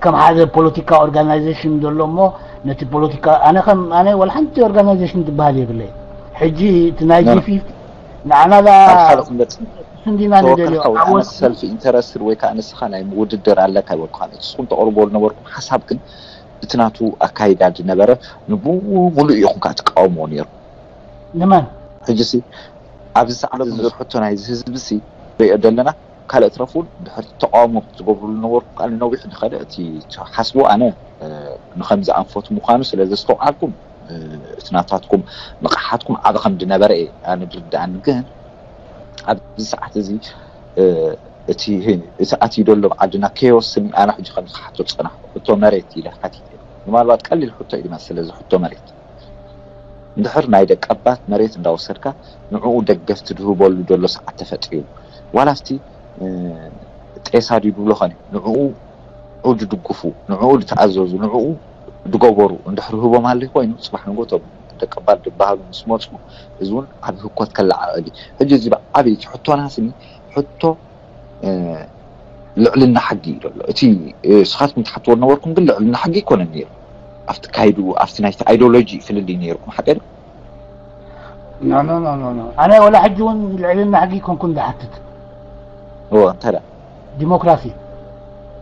ከም ሓደ ፖለቲካ ኦርጋናይዜሽን ዘሎ እሞ ነቲ ፖለቲካ ኣነ ከም ኣነ ወላ ሓንቲ ኦርጋናይዜሽን ትበሃል የብለይ። ሕጂ እቲ ናይ ጂ ፊፍቲ ንዓና ስንዲና ንደልዮ ሰልፊ ኢንተረስትድ ወይ ከዓ ንስኻ ናይ ውድድር ኣለካ ይበልኩኻ። ንስኹም ተቕርቦ ዝነበርኩም ሓሳብ ግን እቲ ናቱ ኣካይዳ ዝነበረ ንብሙሉእ ኢኹም ከዓ ትቃወምዎ ነይሩ። ንመን ሕጂ ሲ ኣብዚ ሰዓት ዝዝርሕቶ ናይ ህዝቢ ሲ ሪኦ ዘለና ካልእ ትረፉ ድሕር ተቃውሞ ክትገብሩ ዝነበርኩም ከዓ ንነዊሕ ንኸደ እቲ ሓስቡ ኣነ ንኸምዚ ኣንፈት ምዃኑ ስለ ዘስተውዓልኩም እቲ ናታትኩም ንቕሓትኩም ዓቢ ከም ዝነበረ እየ ኣነ ዝርድኣኒ። ግን ኣብዚ ሰዓት እዚ እቲ እቲ ኣትዩ ዘሎ ዓድና ከይወስን ኣነ ሕጂ ከም ዝሓቶ ዝጸናሕኩ ሕቶ መሬት ኢለ ሓቲተ። ምናልባት ቀሊል ሕቶ እዩ ዝመስል እዚ ሕቶ መሬት። እንድሕር ናይ ደቀባት መሬት እንዳወሰድካ ንዕኡ ደገፍ ትድህበሉ ዘሎ ሰዓት ተፈጢሩ ዋላ ኣብቲ ጤሳ ድዩ ድብሎ ኸነ ንዕኡ ድድግፉ ንዕኡ ድተኣዘዙ ንዕኡ ድገበሩ እንድሕር ህቦም ሃልዩ ኮይኑ ጽባሕ ንጎቶም ደቀባት ድበሃሉ ምስ መፁ እዚ እውን ዓብ ህኮት ከለዓዕል እዩ። ሕጂ እዚ ብዓብይቲ ሕቶና ስኒ ሕቶ ልዕልና ሕጊ እዩ ዘሎ። እቲ ስኻትኩም ትሓትዎ ነበርኩም ግን ልዕልና ሕጊ ይኮነን ነይሩ ኣብቲ ካይዱ ኣብቲ ናይቲ ኣይዲዮሎጂ ፍልልይ ነይርኩም ሓቀ ዶ? ኣነ ወላ ሕጂ እውን ልዕልና ሕጊ ይኮንኩን ዝሓትት እዎ እንታይ ደኣ ዲሞክራሲ።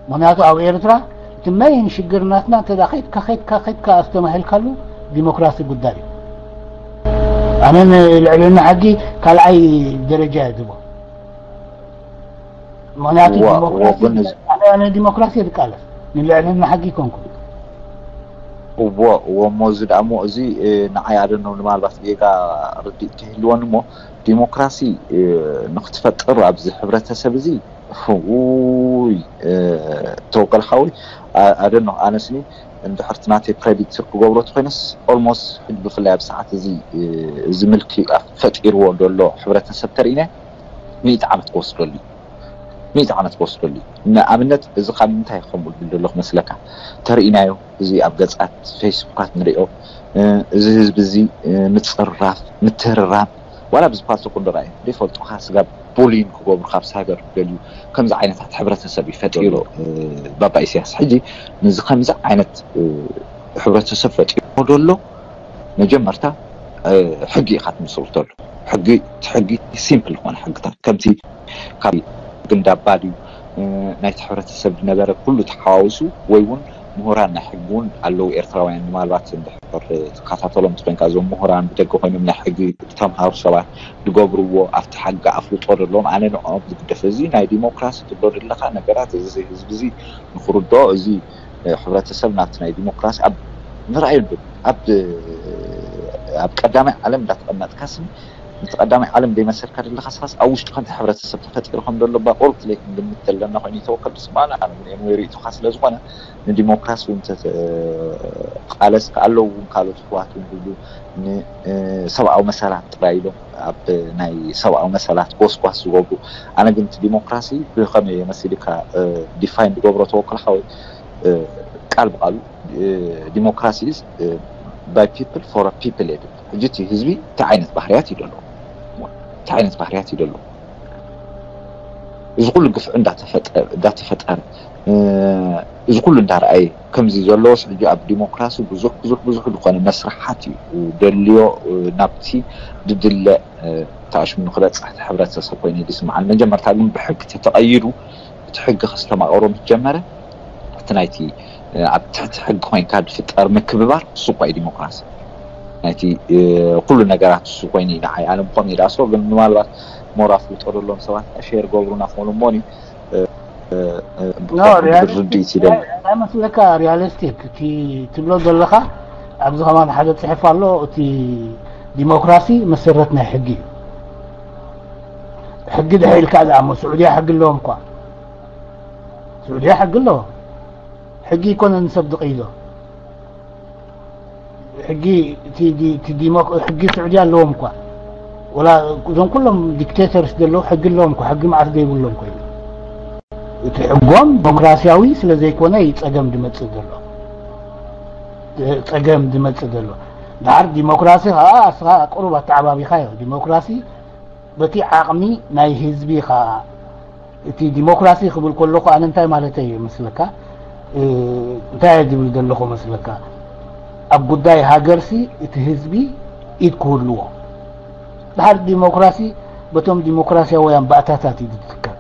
ምክንያቱ ኣብ ኤርትራ እቲ መይን ሽግር ናትና እንተ ከድካ ከድካ ከድካ ኣስተማሂልካሉ ዲሞክራሲ ጉዳይ እዩ። ኣነ ንልዕልና ሕጊ ካልኣይ ደረጃ እየ ዝቦ። ምክንያቱ ዲሞክራሲ ዝቃለስ ንልዕልና ሕጊ ይኮንኩ። እዎ እዎ እሞ እዚ ደኣ እሞ እዚ ንዓይ ኣደነው ንምናልባት ጌጋ ርድእ ተህልወኒ እሞ ዲሞክራሲ ንክትፈጥር ኣብዚ ሕብረተሰብ እዚ ውይ ተወከል ሓወይ ኣደነው ኣነስኒ እንድሕርቲ ናተይ ፕሬዲክትር ክገብሮ ተኮይነስ ኦልሞስት ሕጂ ብፍላይ ኣብ ሰዓት እዚ እዚ ምልኪ ፈጢርዎ ዘሎ ሕብረተሰብ ተርእነ ሚእቲ ዓመት ክወስደሉ እዩ። ሚእቲ ዓመት ክወስደሉ እዩ። ንኣብነት እዚ ካብ ምንታይ ከምኡ ዝብል ዘለኹ መስለካ ተርእናዮ እዚ ኣብ ገጻት ፌስቡካት ንሪኦ እዚ ህዝቢ እዚ ምፅርራፍ ምትህርራም ዋላ ብዚ ፓልቶክ እንዶ ራእዩ ዘይፈልጡካ ስጋ ቡሊን ክገብሩ ካብ ሳገር ደልዩ ከምዚ ዓይነታት ሕብረተሰብ እዩ ፈጢሩ ባባ ኢሳያስ። ሕጂ ንዚ ከምዚ ዓይነት ሕብረተሰብ ፈጢሩ ደሎ መጀመርታ ሕጊ ኢኻ ትምስርተሉ። ሕጊ እቲ ሕጊ ሲምፕል ዝኾነ ሕግታት ከምቲ ካብ ግንዳባ ድዩ ናይቲ ሕብረተሰብ ዝነበረ ኩሉ ተሓዋውሱ ወይ እውን ምሁራን ናይ ሕጊ እውን ኣለዉ ኤርትራውያን ምናልባት እንድሕር ትከታተሎም ትኮንካ እዞም ምሁራን ብደገ ኮይኖም ናይ ሕጊ ዝተምሃሩ ሰባት ዝገብርዎ ኣብቲ ሕጊ ኣፍልጦ ዘለዎም ኣነ ንዕኦም ዝግደፍ እዚ ናይ ዲሞክራሲ ትብሎ ዘለካ ነገራት እዚ ህዝቢ እዚ ንክርድኦ እዚ ሕብረተሰብ ናብቲ ናይ ዲሞክራሲ ኣብ ንርኣዮ ዶ ኣብ ኣብ ቀዳማይ ዓለም እንዳተቐመጥካ ስኒ እቲ ቀዳማይ ዓለም ደይመሰልካ ዘለኻ ስኻስ ኣብ ውሽጥኻ እንታይ ሕብረተሰብ ተፈጢሩ ከም ዘሎ እባ ቁሩብ ትለይ ክንግምት ዘለና ኮይኑ ይተወከል ብስማና ኣነ ግን ወይ ርእይቶኻ ስለ ዝኾነ ንዲሞክራሲ እውን ተቃለስካ ኣለዉ እውን ካልኦት ኣሕዋት እውን ዝብሉ ንሰብኣዊ መሰላት ጥራይ ኢሎም ኣብ ናይ ሰብኣዊ መሰላት ጎስጓስ ዝገብሩ ኣነ ግን እቲ ዲሞክራሲ ብኸመይ መሲልካ ዲፋይን ዝገብሮ ተወክል ሓወይ ቃል ብቃሉ democracy is by people for a people የብል ሕጂ እቲ ህዝቢ እንታይ ዓይነት ባህርያት እዩ ደሎ እንታይ ዓይነት ባህርያት እዩ ደሎ እዚ ኩሉ ግፍዒ እንዳተፈጠረ እዚ ኩሉ እንዳረኣየ ከምዚ ዘለዎስ ሕጂ ኣብ ዲሞክራሲ ብዙሕ ብዙሕ ብዙሕ ዝኾነ መስርሓት እዩ ደልዮ ናብቲ ድድለ ተኣሽሙ ንክበፅሕ እቲ ሕብረተሰብ ኮይኑ ዝስምዓኒ መጀመርታ ግን ብሕጊ ተተቐይዱ እቲ ሕጊ ከስተማቕሮ ምስ ጀመረ እቲ ናይቲ ኣብ ትሕቲ ሕጊ ኮይንካ ዝፍጠር ምክብባር እሱ እኳ እዩ ዲሞክራሲ ናይቲ ኩሉ ነገራት እሱ ኮይኑ እዩ ንዓይ ኣነ ምኾም ይዳስሮ ግን ምናልባት ሞራ ፍልጦ ዘለዎም ሰባት ሸር ገብሩና ክኾኑ እሞኒ ርድኢት ይደል እንታይ መስለካ ሪያሊስቲክ እቲ ትብሎ ዘለኻ ኣብዚ ከማን ሓደ ፅሕፍ ኣሎ እቲ ዲሞክራሲ መሰረት ናይ ሕጊ እዩ ሕጊ ድሕር ኢልካ ዝኣሞ ስዑድያ ሕጊ ኣለዎም እኳ ስዑድያ ሕጊ ኣለዎ ሕጊ ይኮነ ንሰብ ዝቅይዶ ሕጊ ሕጊ ስዑድያ ኣለዎም እኳ ወላ እዞም ኩሎም ዲክቴተርስ ዘለዉ ሕጊ ኣለዎም እኳ ሕጊ መዓት ዘይብሎም ኮይኑ እቲ ሕጎም ዲሞክራሲያዊ ስለ ዘይኮነ እዩ ፀገም ድመፅእ ዘሎ ፀገም ድመፅእ ዘሎ ድሓር ዲሞክራሲ ከዓ ኣስኻ ቁሩብ ኣተዓባቢኻዮ ዲሞክራሲ በቲ ዓቕሚ ናይ ህዝቢ ከዓ እቲ ዲሞክራሲ ክብል ከለኹ ኣነ እንታይ ማለት እየ መስለካ እንታይ እየ ዝብል ዘለኹ መስለካ ኣብ ጉዳይ ሃገርሲ እቲ ህዝቢ ኢድ ክህልዎ ድሓር ዲሞክራሲ በቶም ዲሞክራሲያውያን ባእታታት እዩ ዝትከል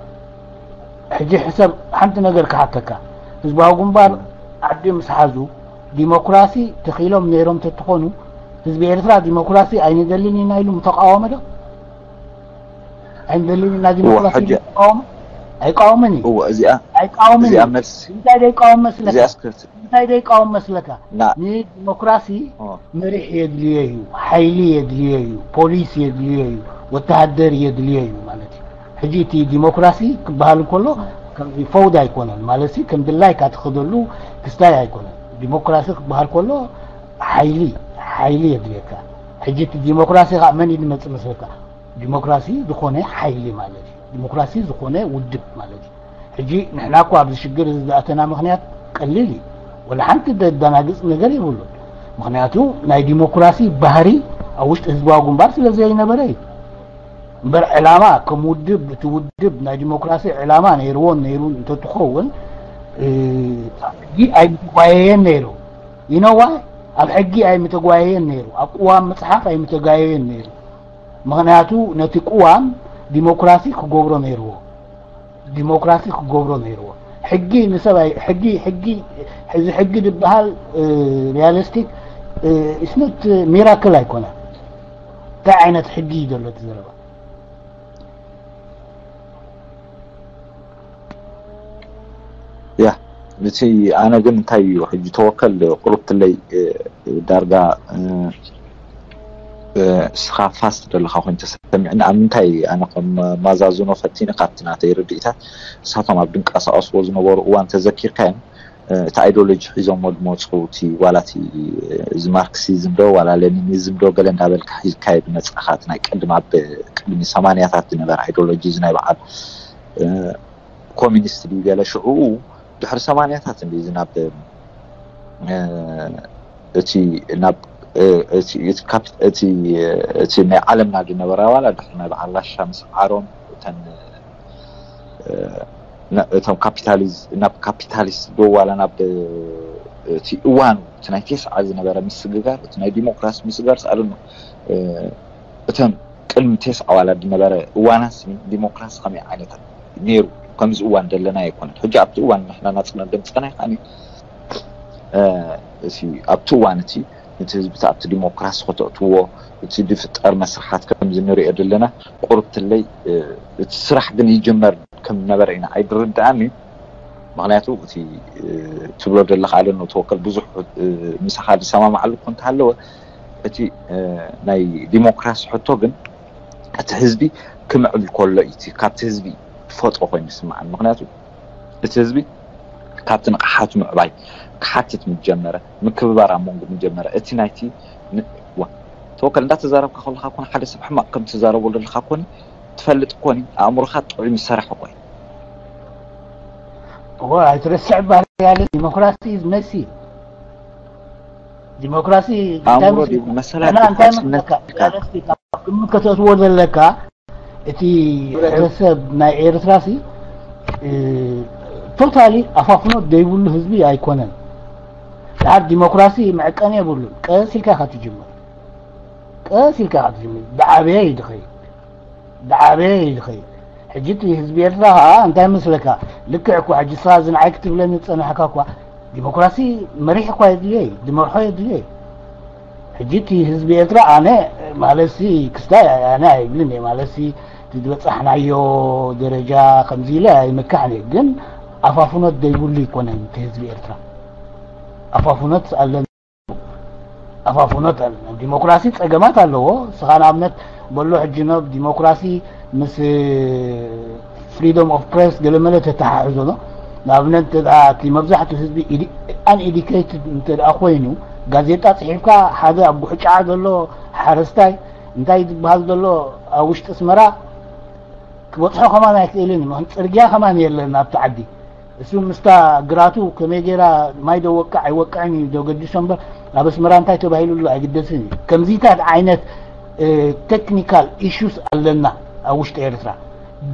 ሕጂ ሕሰብ ሓንቲ ነገር ክሓተካ ህዝባዊ ግንባር ዓዲ ምስ ሓዙ ዲሞክራሲ ተኺሎም ነይሮም ተትኾኑ ህዝቢ ኤርትራ ዲሞክራሲ ኣይንደልን ኢና ኢሉ ምተቃወመ ዶ ኣይንደልን ኢና ዲሞክራሲ ተቃወመ ኣይቃወምን እዩ እዚኣ እዚኣ ኣይቃወምን እዩ መልሲ እንታይ ዘይቃወም መስለካ እዚኣ እስከ እንታይ ዘይቃወም መስለካ ና ንዲሞክራሲ ኦ፣ መሪሕ የድልዮ እዩ ሓይሊ የድልዮ እዩ ፖሊስ የድልዮ እዩ ወተሃደር የድልዮ እዩ ማለት እዩ ሕጂ እቲ ዲሞክራሲ ክበሃል እንከሎ ከምዚ ፈውድ ኣይኮነን ማለት ሲ ከም ድላይካ ትኸደሉ ክስታይ ኣይኮነን ዲሞክራሲ ክበሃል ከሎ ሓይሊ ሓይሊ የድልየካ ሕጂ እቲ ዲሞክራሲ ከዓ መን እዩ ዝመፅእ መስለካ ዲሞክራሲ ዝኾነ ሓይሊ ማለት እዩ ዲሞክራሲ ዝኾነ ውድብ ማለት እዩ ሕጂ ንሕና እኮ ኣብዚ ሽግር እዚ ዝኣተና ምክንያት ቀሊል እዩ ወላ ሓንቲ ዘደናግፅ ነገር የብሉን ምክንያቱ ናይ ዲሞክራሲ ባህሪ ኣብ ውሽጢ ህዝባዊ ግንባር ስለ ዘይነበረ እዩ እምበር ዕላማ ከም ውድብ እቲ ውድብ ናይ ዲሞክራሲ ዕላማ ነይርዎን ነይሩ እንተትኸውን ሕጊ ኣይምተጓየየን ነይሩ ይነዋ ኣብ ሕጊ ኣይምተጓየየን ነይሩ ኣብ ቅዋም መፅሓፍ ኣይምተጓየየን ነይሩ ምክንያቱ ነቲ ቅዋም ዲሞክራሲ ክገብሮ ነይርዎ ዲሞክራሲ ክገብሮ ነይርዎ ሕጊ ንሰብ ሕጊ ሕጊ እዚ ሕጊ ዝበሃል ሪያሊስቲክ ስነት ሚራክል ኣይኮነ እንታይ ዓይነት ሕጊ እዩ ዘሎ እቲ ዘረባ ያ እቲ ኣነ ግን እንታይ እዩ ሕጂ ተወከል ቁሩብትለይ ዳርጋ እስኻ ፋስት ዘለኻ ኮይኑ ተሰሚዕኒ ኣብ ምንታይ ኣነ ከም ማዛዝኖ ፈቲኒ ካብቲ ናተይ ርድኢታት እሳቶም ኣብ ድንቀሳቀስዎ ዝነበሩ እዋን ተዘኪርካዮም እቲ ኣይዶሎጂ ሒዞሞ ዝመፁ እቲ ዋላ እቲ እዚ ማርክሲዝም ዶ ዋላ ሌኒኒዝም ዶ ገለ እንዳበልካ ሒዝካዮ ዝመፃኻ እቲ ናይ ቅድም ኣብ ቅድሚ ሰማንያታት ዝነበረ ኣይዶሎጂ እዚ ናይ በዓል ኮሚኒስት ድዩ ገለ ሽዑ ድሕሪ ሰማንያታት እንዲ እዚ ናብ እቲ ናብ እቲ ናይ ዓለምና ዝነበረ ዋላ ድሕሪ ናይ በዓል ራሻ ምስ ዓሮን እተን እቶም ካፒታሊዝ ናብ ካፒታሊስት ዶ ዋላ ናብ እቲ እዋኑ እቲ ናይ ቴስዓ ዝነበረ ምስግጋር እቲ ናይ ዲሞክራሲ ምስግጋር ስኣለኖ እተን ቅድሚ ቴስዓ ዋላ ዝነበረ እዋናት ዲሞክራሲ ከመይ ዓይነት ነይሩ ከምዚ እዋን ዘለና ኣይኮነን ሕጂ ኣብቲ እዋን ንሕና ናፅነት ደምፀና ይከኣኒ ኣብቲ እዋን እቲ ነቲ ህዝቢ ኣብቲ ዲሞክራሲ ከተእትዎ እቲ ዝፍጠር መስርሓት ከምዚ ንሪኦ ዘለና ቁርብትለይ እቲ ስራሕ ግን ይጅመር ከም ነበረ ኢና ኣይድርድኣኒ ምክንያቱ እቲ ትብሎ ዘለካ ኣለኖ ተወከል ብዙሕ ምሳኻ ዝሰማማዓሉ እኮ እንተሃለወ እቲ ናይ ዲሞክራሲ ሕቶ ግን እቲ ህዝቢ ክምዕብል ከሎ እዩ እቲ ካብቲ ህዝቢ ዝፈጥሮ ኮይኑ ዝስምዓኒ። ምኽንያቱ እቲ ህዝቢ ካብቲ ንቕሓቱ ምዕባይ ክሓትት ምስ ጀመረ፣ ምክብባር ኣብ መንጎ ምስ ጀመረ፣ እቲ ናይቲ ን-፣ ዋ፣ ተወከል፣ እንዳተዛረብካ ከለኻ ኮነ ሓደ ሰብ ሕማቕ ከም ትዛረበሉ ዘለኻ ኮነ ትፈልጥ ኮነ ኣእምሮኻ ጥዑይ ምስ ሰራሕ እኮ እዩ። እዎ ኣይትረስዕ ባህል ያለ ዲሞክራሲ is messy። ዲሞክራሲ እንታይ ኣእምሮ መስል ድዩ መሰላት ንሕና እንታይ ፋሽነት መስለካ ይካል። ያለስቲ ካብ ግምት ከተእትዎ ዘለካ እቲ ሕብረተሰብ ናይ ኤርትራ ሲ ቶታሊ ኣፋፍኖት ዘይብሉ ህዝቢ ኣይኮነን። ድሓር ዲሞክራሲ መዕቀኒ የብሉን። ቀስ ኢልካ ኢኻ ትጅምር፣ ቀስ ኢልካ ኢኻ ትጅምር። ዝዓበየ እዩ ዝኸይድ፣ ዝዓበየ እዩ ዝኸይድ። ሕጂ እቲ ህዝቢ ኤርትራ ከዓ እንታይ መስለካ? ልክዕ እኳ ሕጂ ስኻ እዚ ንዓይ ክትብለኒ ዝጸናሕካ እኳ ዲሞክራሲ መሪሕ እኳ የድልዮ እዩ፣ ዝመርሖ የድልዮ እዩ። ሕጂ እቲ ህዝቢ ኤርትራ ኣነ ማለት ሲ ክስታይ ኣነ ኣይብልን እየ ማለት ሲ እቲ ዝበጻሕናዮ ደረጃ ከምዚ ኢለ ኣይመካሕን እየ። ግን ኣፋፍኖት ዘይብሉ ኣይኮነን እቲ ህዝቢ ኤርትራ። ኣፋፍኖት ኣለን፣ ኣፋፍኖት ኣለን። ዲሞክራሲ ጸገማት ኣለዎ። ስኻ ንኣብነት በሎ ሕጂ ኖ ዲሞክራሲ ምስ ፍሪደም ኦፍ ፕሬስ ገለመለ ተተሓሕዞ ኖ። ንኣብነት እንተ ደኣ እቲ መብዛሕትኡ ህዝቢ ኣንኤዲኬትድ እንተ ደኣ ኮይኑ ጋዜጣ ጽሒፍካ ሓደ ኣብ ጉሕጫዓ ዘሎ ሓረስታይ እንታይ ዝበሃል ዘሎ ኣብ ውሽጢ ኣስመራ ክበጽሖ ከማን ኣይክእልን እዩ። ጽርግያ ከማን የለን ኣብቲ ዓዲ። እሱ ምስታ ግራቱ ከመይ ጌራ ማይ ዶ ወቅዕ ኣይወቅዕን እዩ ዶ ገዲሶ እምበር ኣብ ኣስመራ እንታይ ተባሂሉ ኣሎ ኣይግደስን እዩ። ከምዚታት ዓይነት ቴክኒካል ኢሹስ ኣለና ኣብ ውሽጢ ኤርትራ፣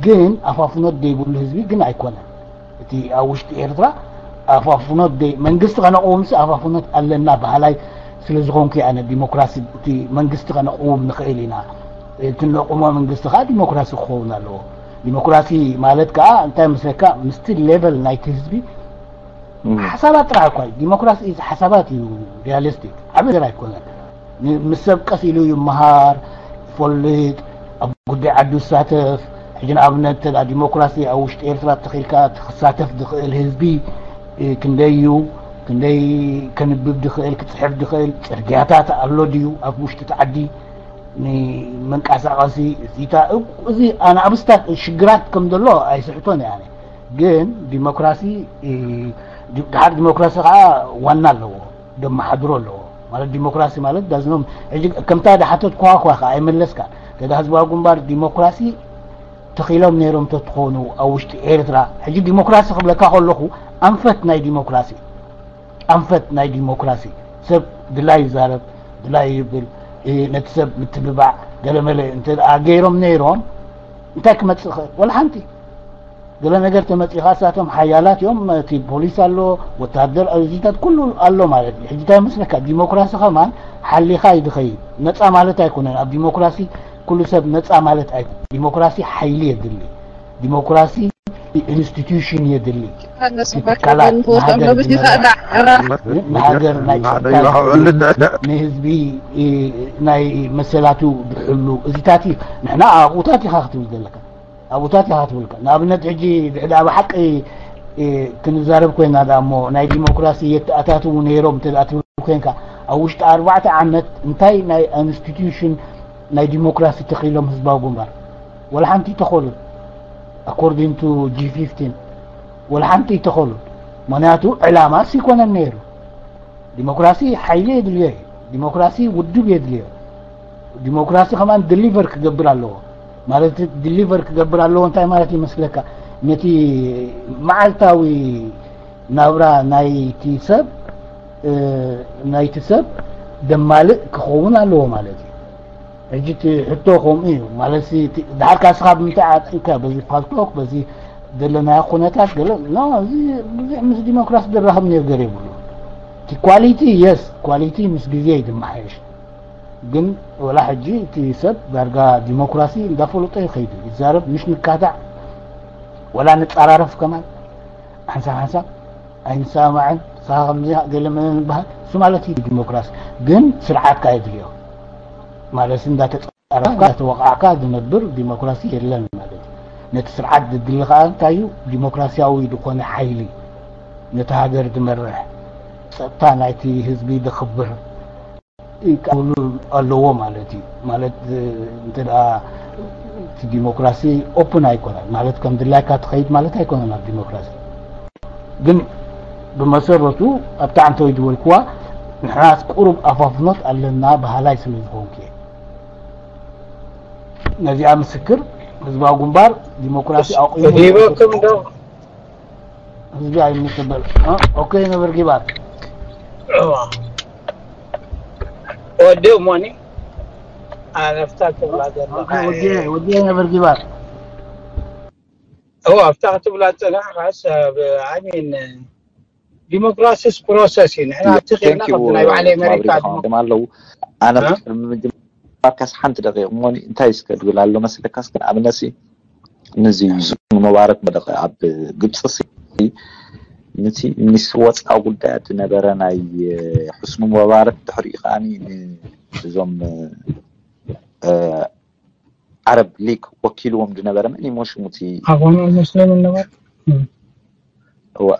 ግን ኣፋፍኖት ዘይብሉ ህዝቢ ግን ኣይኮነን። እቲ ኣብ ውሽጢ ኤርትራ ኣፋፍኖት ደይ መንግስቲ ከነቕውምሲ ኣፋፍኖት ኣለና በሃላይ ስለ ዝኾንኩ ኣነ ዲሞክራሲ እቲ መንግስቲ ከነቕውም ንኽእል ኢና፣ እቲ ነቑሞ መንግስቲ ከዓ ዲሞክራሲ ክኸውን ኣለዎ። ዲሞክራሲ ማለት ከዓ እንታይ መስለካ? ምስቲ ሌቨል ናይቲ ህዝቢ ሓሳባት ጥራሕ እኳ እዩ። ዲሞክራሲ እዚ ሓሳባት እዩ። ሪያሊስቲክ ዓብ ነገር ኣይኮነን። ን- ምስ ሰብ ቀስ ኢሉ ይመሃር፣ ይፈልጥ፣ ኣብ ጉዳይ ዓዱ ይሳተፍ። ሕጂ ንኣብነት እንተ ደኣ ዲሞክራሲ ኣብ ውሽጢ ኤርትራ ተኺልካ ክሳተፍ ዝኽእል ህዝቢ እ፣ ክንደይ እዩ? ክንደይ ከንብብ ዝኽእል ክፅሕፍ ዝኽእል ፅርግያታት ኣሎ ድዩ ኣብ ውሽጢ እቲ ዓዲ? ንመንቀሳቐሲ እዚታ እዚ ኣናብስታት ሽግራት ከም ዘሎ ኣይስሕቶን እየ ኣነ። ግን ዲሞክራሲ እ፣ ዲ- ድሓር ዲሞክራሲ ከዓ ዋና ኣለዎ፣ ደመሓድሮ ኣለዎ። ማለት ዲሞክራሲ ማለት ዳዝኖም ሕጂ ከምታ ዝሓተትኩኻ እኳ ከዓ ኣይመለስካን። ተዳ ህዝባዊ ግንባር ዲሞክራሲ ተኺሎም ነይሮም ተትኾኑ ኣብ ውሽጢ ኤርትራ ሕጂ ዲሞክራሲ ክብለካ ከለኹ ኣንፈት ናይ ዲሞክራሲ ኣንፈት ናይ ዲሞክራሲ ሰብ ድላይ ይዛረብ ድላይ ይብል እ፣ ነቲ ሰብ ምትብባዕ ገለመለ እንተ ደኣ ገይሮም ነይሮም እንታይ ክመጽእ ይኽእል? ወላ ሓንቲ ገለ ነገር ተመጺኻ እሳቶም ሓያላት እዮም። እቲ ፖሊስ ኣሎ፣ ወታደር፣ እዚታት ኩሉ ኣሎ ማለት እዩ። ሕጂ እንታይ መስለካ? ዲሞክራሲ ከማን ሓሊኻ እዩ ዝኸይድ። ነጻ ማለት ኣይኮነን። ኣብ ዲሞክራሲ ኩሉ ሰብ ነጻ ማለት ኣይኮነን። ዲሞክራሲ ሓይሊ የድሊ። ዲሞክራሲ ኢንስቲትዩሽን የድሊ። ትካላት ንሃገር ዝመርሕ፣ ንሃገር ናይ ጸጥታ ዝሕሉ፣ ንህዝቢ እ፣ ናይ መሰላቱ ዝሕሉ እዚታት እዩ። ንሕና ኣብኡታት ኢኻ ክትብል ዘለካ ኣብኡታት ኢኻ ክትብልካ። ንኣብነት ሕጂ ድሕዳ ብሓቂ እ፣ ክንዛረብ ኮይና ደኣ እሞ ናይ ዲሞክራሲ የተኣታትዉ ነይሮም እንተ ደኣ ትብል ኮይንካ ኣብ ውሽጢ ኣርባዕተ ዓመት እንታይ ናይ ኢንስቲትዩሽን ናይ ዲሞክራሲ ተኺሎም ህዝባዊ ግንባር? ወላ ሓንቲ ተኸሉን። ኣኮርዲንግ ቱ ጂ ፊፍቲን ወላ ሓንቲ ተኸሉን። ምኽንያቱ ዕላማስ ይኮነን ነይሩ። ዲሞክራሲ ሓይሊ የድልዮ እዩ። ዲሞክራሲ ውድብ የድልዮ። ዲሞክራሲ ከማን ድሊቨር ክገብር ኣለዎ። ማለት ድሊቨር ክገብር ኣለዎ እንታይ ማለት ይመስለካ? ነቲ መዓልታዊ ናብራ ናይቲ ሰብ እ፣ ናይቲ ሰብ ደማልእ ክኸውን ኣለዎ ማለት እዩ። ሕጂ እቲ ሕቶ ከምኡ እዩ ማለት ሲ፣ እቲ ድሓር ካስኻ ብምንታይ ዓጥንካ በዚ ፓልቶክ በዚ ዘለናዮ ኩነታት ገለ ኖ፣ እዚ ብዙሕ ምስ ዲሞክራሲ ዝራኸብ ነገር የብሉ። እቲ ኳሊቲ የስ፣ ኳሊቲ ምስ ግዜ እዩ ዝመሓየሽ። ግን ወላ ሕጂ እቲ ሰብ ዳርጋ ዲሞክራሲ እንዳፈለጦ ይኸይዱ ይዛረብ፣ ምሽ ንካታዕ ወላ ንጻራረፍ ከማን ሓንሳብ ሓንሳብ ኣይንሰማማዕን፣ ንስኻ ከምዚ ገለ መለ ንበሃል፣ እሱ ማለት እዩ ዲሞክራሲ። ግን ስርዓትካ የድልዮ ማለት እንዳተጻረፍካ እንዳተወቃዕካ ዝነብር ዲሞክራሲ የለን ማለት እዩ። ነቲ ስርዓት ዘድሊ ከዓ እንታይ እዩ? ዲሞክራሲያዊ ዝኾነ ሓይሊ ነቲ ሃገር ዝመርሕ፣ ፀጥታ ናይቲ ህዝቢ ዘኽብር ክብሉ ኣለዎ ማለት እዩ። ማለት እንተ ደኣ እቲ ዲሞክራሲ ኦፕን ኣይኮነን ማለት ከም ድላይካ ትኸይድ ማለት ኣይኮነን ኣብ ዲሞክራሲ። ግን ብመሰረቱ ኣብታ ዓንተወይ ዝበልክዋ ንሕናስ ቁሩብ ኣፋፍኖት ኣለና በሃላይ ስለ ዝኾንኩ እየ። ነዚኣ ምስክር ህዝባዊ ግንባር ዲሞክራሲ ኣቑሙ ሂበኩም ዶ? ህዝቢ ኣይምትበል። ኦኬ ነበር ጊባር እዋ ወዲ እሞኒ ኣነፍታ ትብላ ዘለኻ ወዲ ነበር ጊባር እዋ ኣብታ ክትብላ ዝጸናሕካስ ኣብ ኣይ ሚን ዲሞክራሲስ ፕሮሰስ እዩ። ንሕና ኣብቲ ኸይድና ካብቲ ናይ በዓል ኣሜሪካ ኣለዉ። ኣነ ቅድሚ ምጅማርካስ ሓንቲ ደቂቕ እሞኒ እንታይ እስከ ድብል ኣሎ መስለካስ ግን ኣብነሲ ንዚ ሙባረክ መደቀ ኣብ ግብፂ ሲ ንቲ ሚኒስትሪ ወፃኢ ጉዳያት ዝነበረ ናይ ሕስኑ ሙባረክ ድሕሪኡ ከዓኒ እዞም ዓረብ ሊግ ወኪልዎም ዝነበረ መን ይሞ ሽሙ እቲ ኣዋና መስለምን ነበር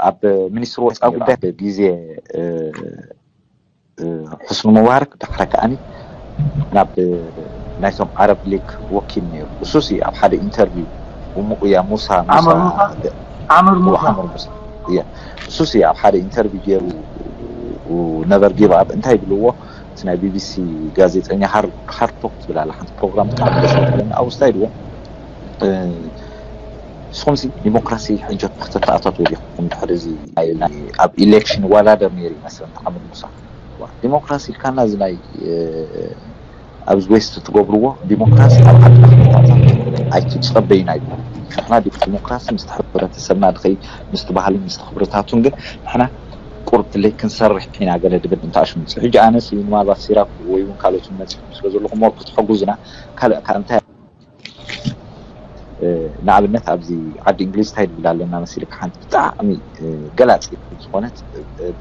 ኣብ ሚኒስትሪ ወፃኢ ጉዳያት ግዜ ሕስኑ ሙባረክ ዳሕረ ከዓኒ ናብ ናይቶም ዓረብ ሊግ ወኪል ነይሩ። እሱሲ ኣብ ሓደ ኢንተርቪው ሙያ ሙሳ ዓምር ሙሳ ዓምር ሙሳ ዓምር ሙሳ እያ። እሱሲ ኣብ ሓደ ኢንተርቪው ገይሩ ነበር ጊባብ እንታይ ይብልዎ እቲ ናይ ቢቢሲ ጋዜጠኛ ሃርቶክ ትብል ኣላ ሓንቲ ፕሮግራም ብጣዕሚ ደስ ትብለኒ ኣብኡ እንታይ ይብልዎ ንስኹምሲ ዲሞክራሲ ሕንጆት ክተተኣታትዉ ዲኹም ድሕሪ እዚ ኣብ ኢሌክሽን ዋላደር ነይሩ ይመስለኒ ዓምር ሙሳ ዲሞክራሲ ኢልካና እዚ ናይ ኣብዚ ዌስት ትገብርዎ ዲሞክራሲ ኣብ ዓድና ክመጣታት ኣይትፀበይና እዩ። ንሕና ዲሞክራሲ ምስቲ ሕብረተሰብና ድኸይድ ምስቲ ባህልን ምስቲ ክብርታቱን ግን ንሕና ቁርብ ትለይ ክንሰርሕ ኢና ገለ ድብል እንተኣሽሙ ሕጂ ኣነስ ምናልባት ሲራክ ወይ እውን ካልኦት መፅኹም ስለ ዘለኹም ሞር ክትሕጉዝና ካልእ ከ እንታይ ንኣብነት ኣብዚ ዓዲ እንግሊዝ እንታይ ድብል ኣለና መሲልካ ሓንቲ ብጣዕሚ ገላፂ ዝኾነት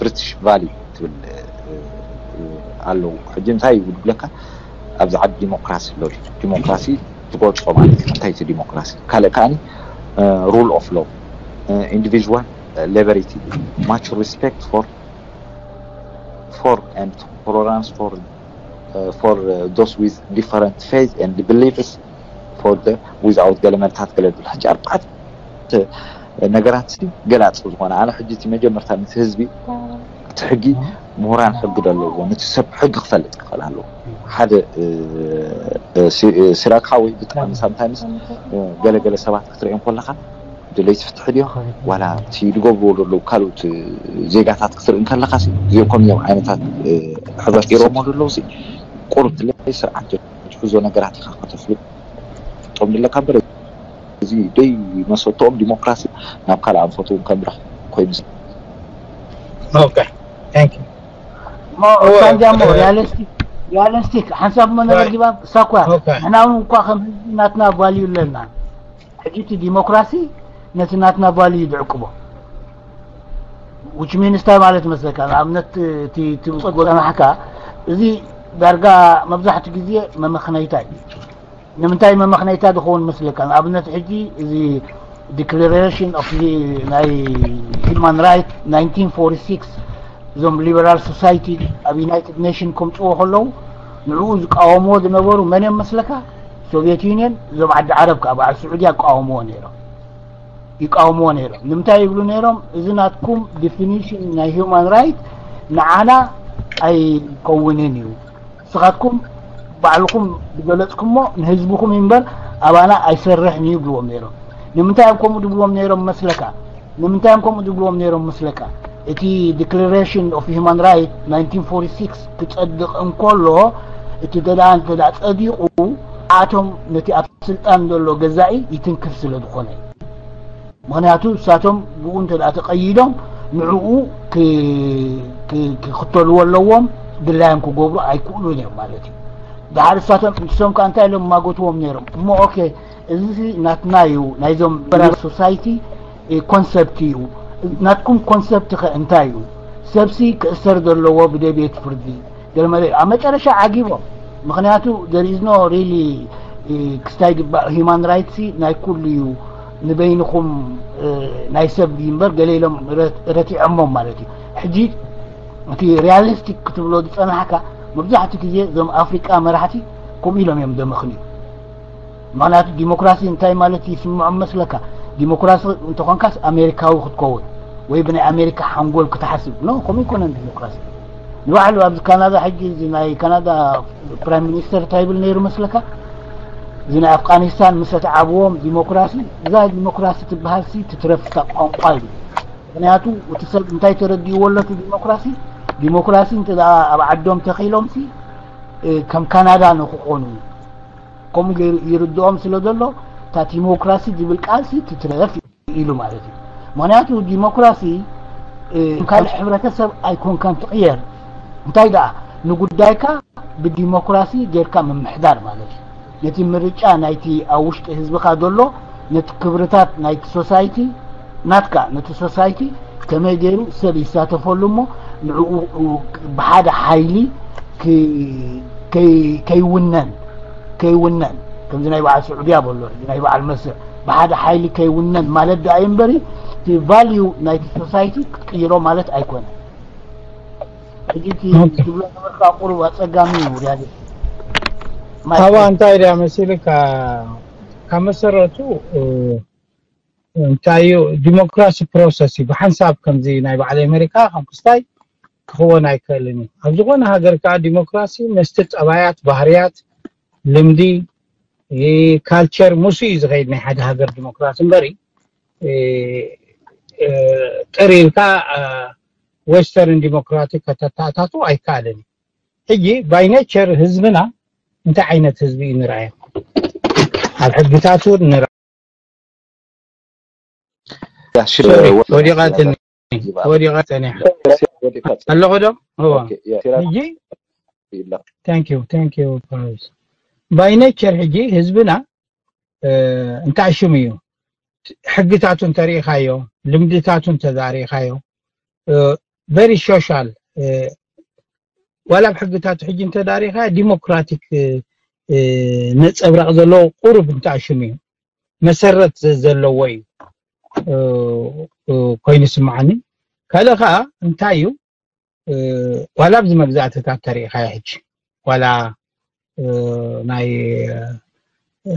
ብሪቲሽ ቫሊ ትብል ኣለዉ ሕጂ እንታይ ይብል ብለካ ኣብዚ ዓዲ ዲሞክራሲ ኣሎ ዲሞክራሲ ትገልፆ ማለት እዩ እንታይ እቲ ዲሞክራሲ ካልእ ከዓኒ rule of law individual liberty mutual respect for for and tolerance for for those with different faith and beliefs for the without ገለ መልታት ገለ ዝብል ሕጂ ኣርባዕተ ነገራት ገላፂ ዝኾነ ኣነ ሕጂ እቲ መጀመርታ ነቲ ህዝቢ እቲ ሕጊ ምሁራን ሕጊ ዘለዎ ነቲ ሰብ ሕጊ ክፈልጥ ክኽእል ኣለዎ ሓደ ሲራክ ሓወይ ብጣዕሚ ሳምታይምስ ገለገለ ሰባት ክትርእዮም ከለካ ደለይቲ ፍትሒ ድዮ ዋላ እቲ ዝገብርዎ ዘለዉ ካልኦት ዜጋታት ክትርኢ እንከለካ እዚኦም ከምዚኦም ዓይነታት ሕብረት ገይሮሞ ዘለዉ ቁርብ ድለይ ስርዓት ትሕዞ ነገራት ኢኻ ከተፍልጥ ጦም ድለካ እምበር እዚ ደይ መሰተኦም ዲሞክራሲ ናብ ካልእ ኣንፈትውን ከምርሕ ኮይኑ ሳንጃሞ ሪያሊስቲክ ሓንሳብ መነበርጊባ ሳኳ ንሕና እውን እኳ ከም ህዝቢ ናትና ቫልዩ ኣለና ሕጂ እቲ ዲሞክራሲ ነቲ ናትና ቫልዩ እዩ ዝዕቅቦ which means እንታይ ማለት መስለካ ንኣብነት እቲ ትምፅእ ዝፀናሕካ እዚ ዳርጋ መብዛሕትኡ ግዜ መመኽነይታ እዩ ንምንታይ መመኽነይታ ዝኸውን መስለካ ንኣብነት ሕጂ እዚ declaration of ናይ human right nineteen forty-six እዞም liberal society ኣብ United Nation ከምፅዎ ከለዉ ንዕኡ ዝቃወምዎ ዝነበሩ መን እዮም መስለካ ሶቪየት ዩኒየን እዞም ዓዲ ዓረብ ከዓ በዓል ስዑድያ ይቃወምዎ ነይሮም ይቃወምዎ ነይሮም ንምንታይ ይብሉ ነይሮም እዚ ናትኩም definition ናይ human right ንዓና ኣይከውንን እዩ ንስኻትኩም ባዕልኹም ዝገለፅኩሞ ንህዝብኹም እምበር ኣባና ኣይሰርሕን እዩ ይብልዎም ነይሮም ንምንታይ እዮም ከምኡ ዝብልዎም ነይሮም መስለካ ንምንታይ እዮም ከምኡ ዝብልዎም ነይሮም መስለካ እቲ declaration of human right nineteen forty-six ክፀድቕ እንከሎ እቲ ደኣ እንተ ጸዲቑ ኣቶም ነቲ ኣብ ስልጣን ዘሎ ገዛኢ ይትንክፍ ስለ ዝኾነ እዩ ምኽንያቱ እሳቶም ብኡ እንተ ተቐይዶም ንዕኡ ክኽተልዎ ኣለዎም ድላዮም ክገብሩ ኣይክእሉን እዮም ማለት እዩ ድሓር እሳቶም ንሶም ከዓ እንታይ ኢሎም ማጎትዎም ነይሮም እሞ ኦኬ እዚ ናትና እዩ ናይዞም በራር ሶሳይቲ ኮንሰፕት እዩ ናትኩም ኮንሰፕት ከ እንታይ እዩ ሰብሲ ክእሰር ዘለዎ ብደቤት ፍርዲ ገለመለ ኣብ መጨረሻ ዓጊቦም ምክንያቱ there is no really ክስታይ ግባእ human rights ናይ ኩሉ እዩ ንበይንኹም ናይ ሰብ እምበር ገለ ኢሎም ረቲዖሞም ማለት እዩ ሕጂ እቲ ሪያሊስቲክ ክትብሎ ዝፀናሕካ መብዛሕትኡ ግዜ እዞም ኣፍሪቃ መራሕቲ ከምኡ ኢሎም እዮም ዘመኽንዩ ምክንያቱ ዲሞክራሲ እንታይ ማለት ይስምዖም መስለካ? ዲሞክራሲ እንተኾንካስ ኣሜሪካዊ ክትከውን ወይ ብናይ ኣሜሪካ ሓንጎል ክትሓስብ። ኖ፣ ከምኡ ይኮነን ዲሞክራሲ። ንባዕሉ ኣብዚ ካናዳ ሕጂ፣ እዚ ናይ ካናዳ ፕራይም ሚኒስተር እንታይ ይብል ነይሩ መስለካ? እዚ ናይ ኣፍጋኒስታን ምስ ኣትዓብዎም ዲሞክራሲ፣ እዛ ዲሞክራሲ ትበሃል ሲ ትትረፍ፣ እታ ቋንቋ እዩ። ምክንያቱ እቲ ሰብ እንታይ ተረዲእዎ ኣሎ እቲ ዲሞክራሲ? ዲሞክራሲ እንተ ደኣ ኣብ ዓዶም ተኺሎም ሲ፣ እ፣ ከም ካናዳ ንክኾኑ፣ ከምኡ ገይሩ ይርድኦም ስለ ዘሎ፣ እታ ዲሞክራሲ ዝብል ቃል ሲ ትትረፍ ኢሉ ማለት እዩ። ምክንያቱ ዲሞክራሲ፣ እ፣ ካልእ ሕብረተሰብ ኣይኮንካን ትቕየር። እንታይ ደኣ ንጉዳይካ ብዲሞክራሲ ጌርካ ምምሕዳር ማለት እዩ። ነቲ ምርጫ ናይቲ ኣብ ውሽጢ ህዝብኻ ዘሎ፣ ነቲ ክብርታት ናይቲ ሶሳይቲ ናትካ፣ ነቲ ሶሳይቲ ከመይ ገይሩ ሰብ ይሳተፈሉ እሞ ንዕኡ ብሓደ ሓይሊ ክ-፣ ከይ-፣ ከይውነን፣ ከይውነን፣ ከምዚ ናይ በዓል ስዑድያ በሎ፣ እዚ ናይ በዓል መስር ብሓደ ሓይሊ ከይውነን ማለት ደኣ እዩ እምበሪ፣ እቲ ቫልዩ ናይቲ ሶሳይቲ ክትቅይሮ ማለት ኣይኮነን። ሕጂ እቲ ኦኬ። ትብሎ ነበርካ ቁሩብ ኣጸጋሚ እዩ፣ ሪያድ። ማይክ ኣባ፣ እንታይ ድያ መሲልካ? ካብ መሰረቱ፣ እ፣ እንታይ እዩ ዲሞክራሲ ፕሮሰስ እዩ። ብሓንሳብ ከምዚ ናይ በዓል ኣሜሪካ ከም ክስታይ ክኸውን ኣይክእልን እዩ። ኣብ ዝኾነ ሃገር ከኣ ዲሞክራሲ መስቲ ጠባያት፣ ባህርያት፣ ልምዲ፣ እ፣ ካልቸር ምስ እዩ ዝኸይድ ናይ ሓደ ሃገር ዲሞክራሲ እምበሪ፣ እ፣ እ፣ ጥር ኢልካ፣ እ፣ ዌስተርን ዲሞክራቲክ ከተተኣታቱ ኣይከኣልን እዩ። ሕጂ ባይ ኔቸር ህዝብና እንታይ ዓይነት ህዝቢ እዩ ንርኣዮ? ኣብ ሕግታቱ ንርኣ። ያ፣ ሽር-፣ ሶሪ፣ ወ-፣ ወዲቓ ጸኒሓ፣ ይባል። ወዲቓ ጸኒሓ። ያ፣ ወዲቓ ጸኒሓ። ኣለኹ ዶ? እዎ። ኦኬ፣ ያ፣ ሲራ-፣ ሕጂ ይላ። Thank you, thank you, Faris. By nature ሕጂ ህዝብና፣ እ፣ እንታይ ሽም እዩ? ሕግታቱ እንተሪኢኻዮ፣ ልምድታቱ እንተዛሪእኻዮ፣ እ፣ very social፣ እ፣ ዋላ ኣብ ሕግታቱ ሕጂ እንተዳሪኻ ዲሞክራቲክ፣ እ፣ እ፣ ነጸብራቕ ዘለዎ ቁሩብ እንታይ ሽም እዩ? መሰረት ዘ-፣ ዘለዎ እዩ፣ እ፣ እ፣ ኮይኑ ይስምዓኒ። ካልእ ኸኣ እንታይ እዩ? እ፣ ዋላ ኣብዚ መግዛእትታት ተሪኢኻዮ ሕጂ፣ ዋላ፣ እ፣ ናይ፣ እ፣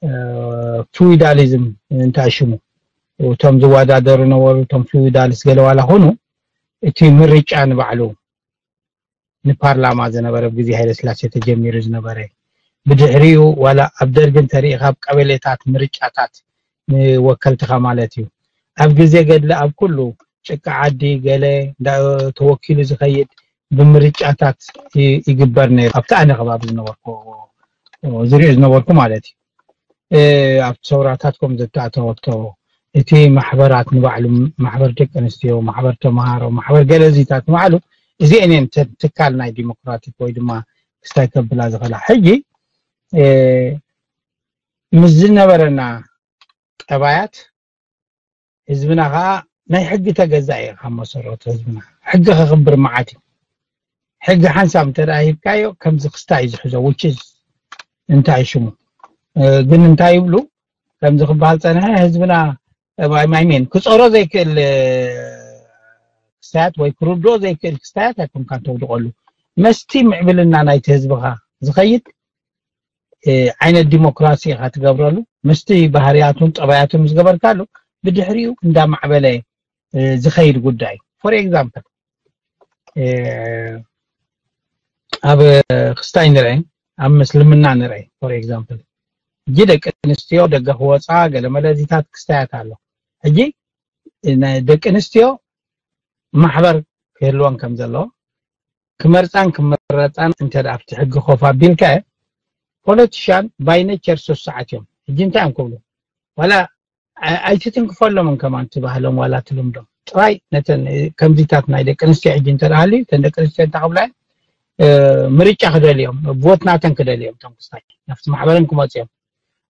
እ፣ ፊውዳሊዝም እንታይ ሽሙ፣ እቶም ዝወዳደሩ ነበሩ፣ እቶም ፊውዳሊስት ገለ ዋላ ኾኑ፣ እቲ ምርጫ ንባዕሉ ንፓርላማ ዝነበረ፣ ብግዜ ሃይለስላሴ ተጀሚሩ ዝነበረ፣ ብድሕሪኡ ዋላ ኣብ ደርጊ እንተሪኢኻ ኣብ ቀበሌታት ምርጫታት ንወከልትኻ ማለት እዩ። ኣብ ግዜ ገድሊ ኣብ ኩሉ ጭቃ ዓዲ ገለ እንዳ ተወኪሉ ዝኸይድ ብምርጫታት ይ-፣ ይግበር ነይሩ። ኣብቲ ኣነ ከባቢ ዝነበርኩ ዝሪኦ ዝነበርኩ ማለት እዩ። እ፣ ኣብቲ ሰውራታት ከም ዘተኣተወቶ እቲ ማሕበራት ንባዕሉ ማሕበር ደቂ ኣንስትዮ፣ ማሕበር ተምሃሮ፣ ማሕበር ገለ እዚታት ንባዕሉ እዚአን እየን ተ-፣ ትካል ናይ ዲሞክራቲክ ወይ ድማ ክስታይ ከብላ ዝኽእላ። ሕጂ፣ እ፣ ምስ ዝነበረና ጠባያት ህዝብና ኸዓ ናይ ሕጊ ተገዛኢ እዩ። ካብ መሰረቱ ህዝብና ሕጊ ከኽብር መዓት እዩ። ሕጊ ሓንሳብ እንተ ደኣ ሂብካዮ ከምዚ ክስታይ እዩ ዝሕዞ፣ which is እንታይ ሽሙ? እ፣ ግን እንታይ ይብሉ? ከምዚ ክበሃል ጸንሐ ህዝብና፣ I mean፣ ክጸሮ ዘይክእል፣ እ፣ ክስታያት ወይ ክርድኦ ዘይክእል ክስታያት ኣይኮንካን ተውድቐሉ። መስቲ ምዕብልና ናይቲ ህዝብኻ ዝኸይድ፣ እ፣ ዓይነት ዲሞክራሲ ኢኻ ትገብረሉ። ምስቲ ባህርያቱን ጠባያቱን ምስ ገበርካሉ ብድሕሪኡ እንዳማዕበለ፣ እ፣ ዝኸይድ ጉዳይ። For example፣ እ፣ ኣብ ክስታይ ንርአ፣ ኣብ ምስልምና ንርአ። For example፣ ሕጂ ደቂ ኣንስትዮ ደገ ክወፃ ገለ መለ እዚታት ክስታያት ኣሎ። ሕጂ ናይ ደቂ ኣንስትዮ ማሕበር ክህልወን ከም ዘለዎ፣ ክመርፃን ክምረፃን እንተ ደኣ ኣብቲ ሕጊ ኮፍ ኣቢልካዮ፣ ፖለቲሻን by nature ሱሱዓት እዮም። ሕጂ እንታይ እዮም ክብሉ? ዋላ ኣይ-፣ ኣይትትንክፈሎምን ከማን እቲ ባህሎም ዋላ እቲ ልምዶም። ጥራይ ነተን፣ እ፣ ከምዚታት ናይ ደቂ ኣንስትዮ ሕጂ እንተ ደኣ ሃልዩ፣ እተን ደቂ ኣንስትዮ እንታይ ክብላ እየን? እ፣ ምርጫ ክደልዮም፣ ቮት ናተን ክደልዮም፣ እቶም ክስታይ ናብቲ ማሕበረን ክመፁ እዮም።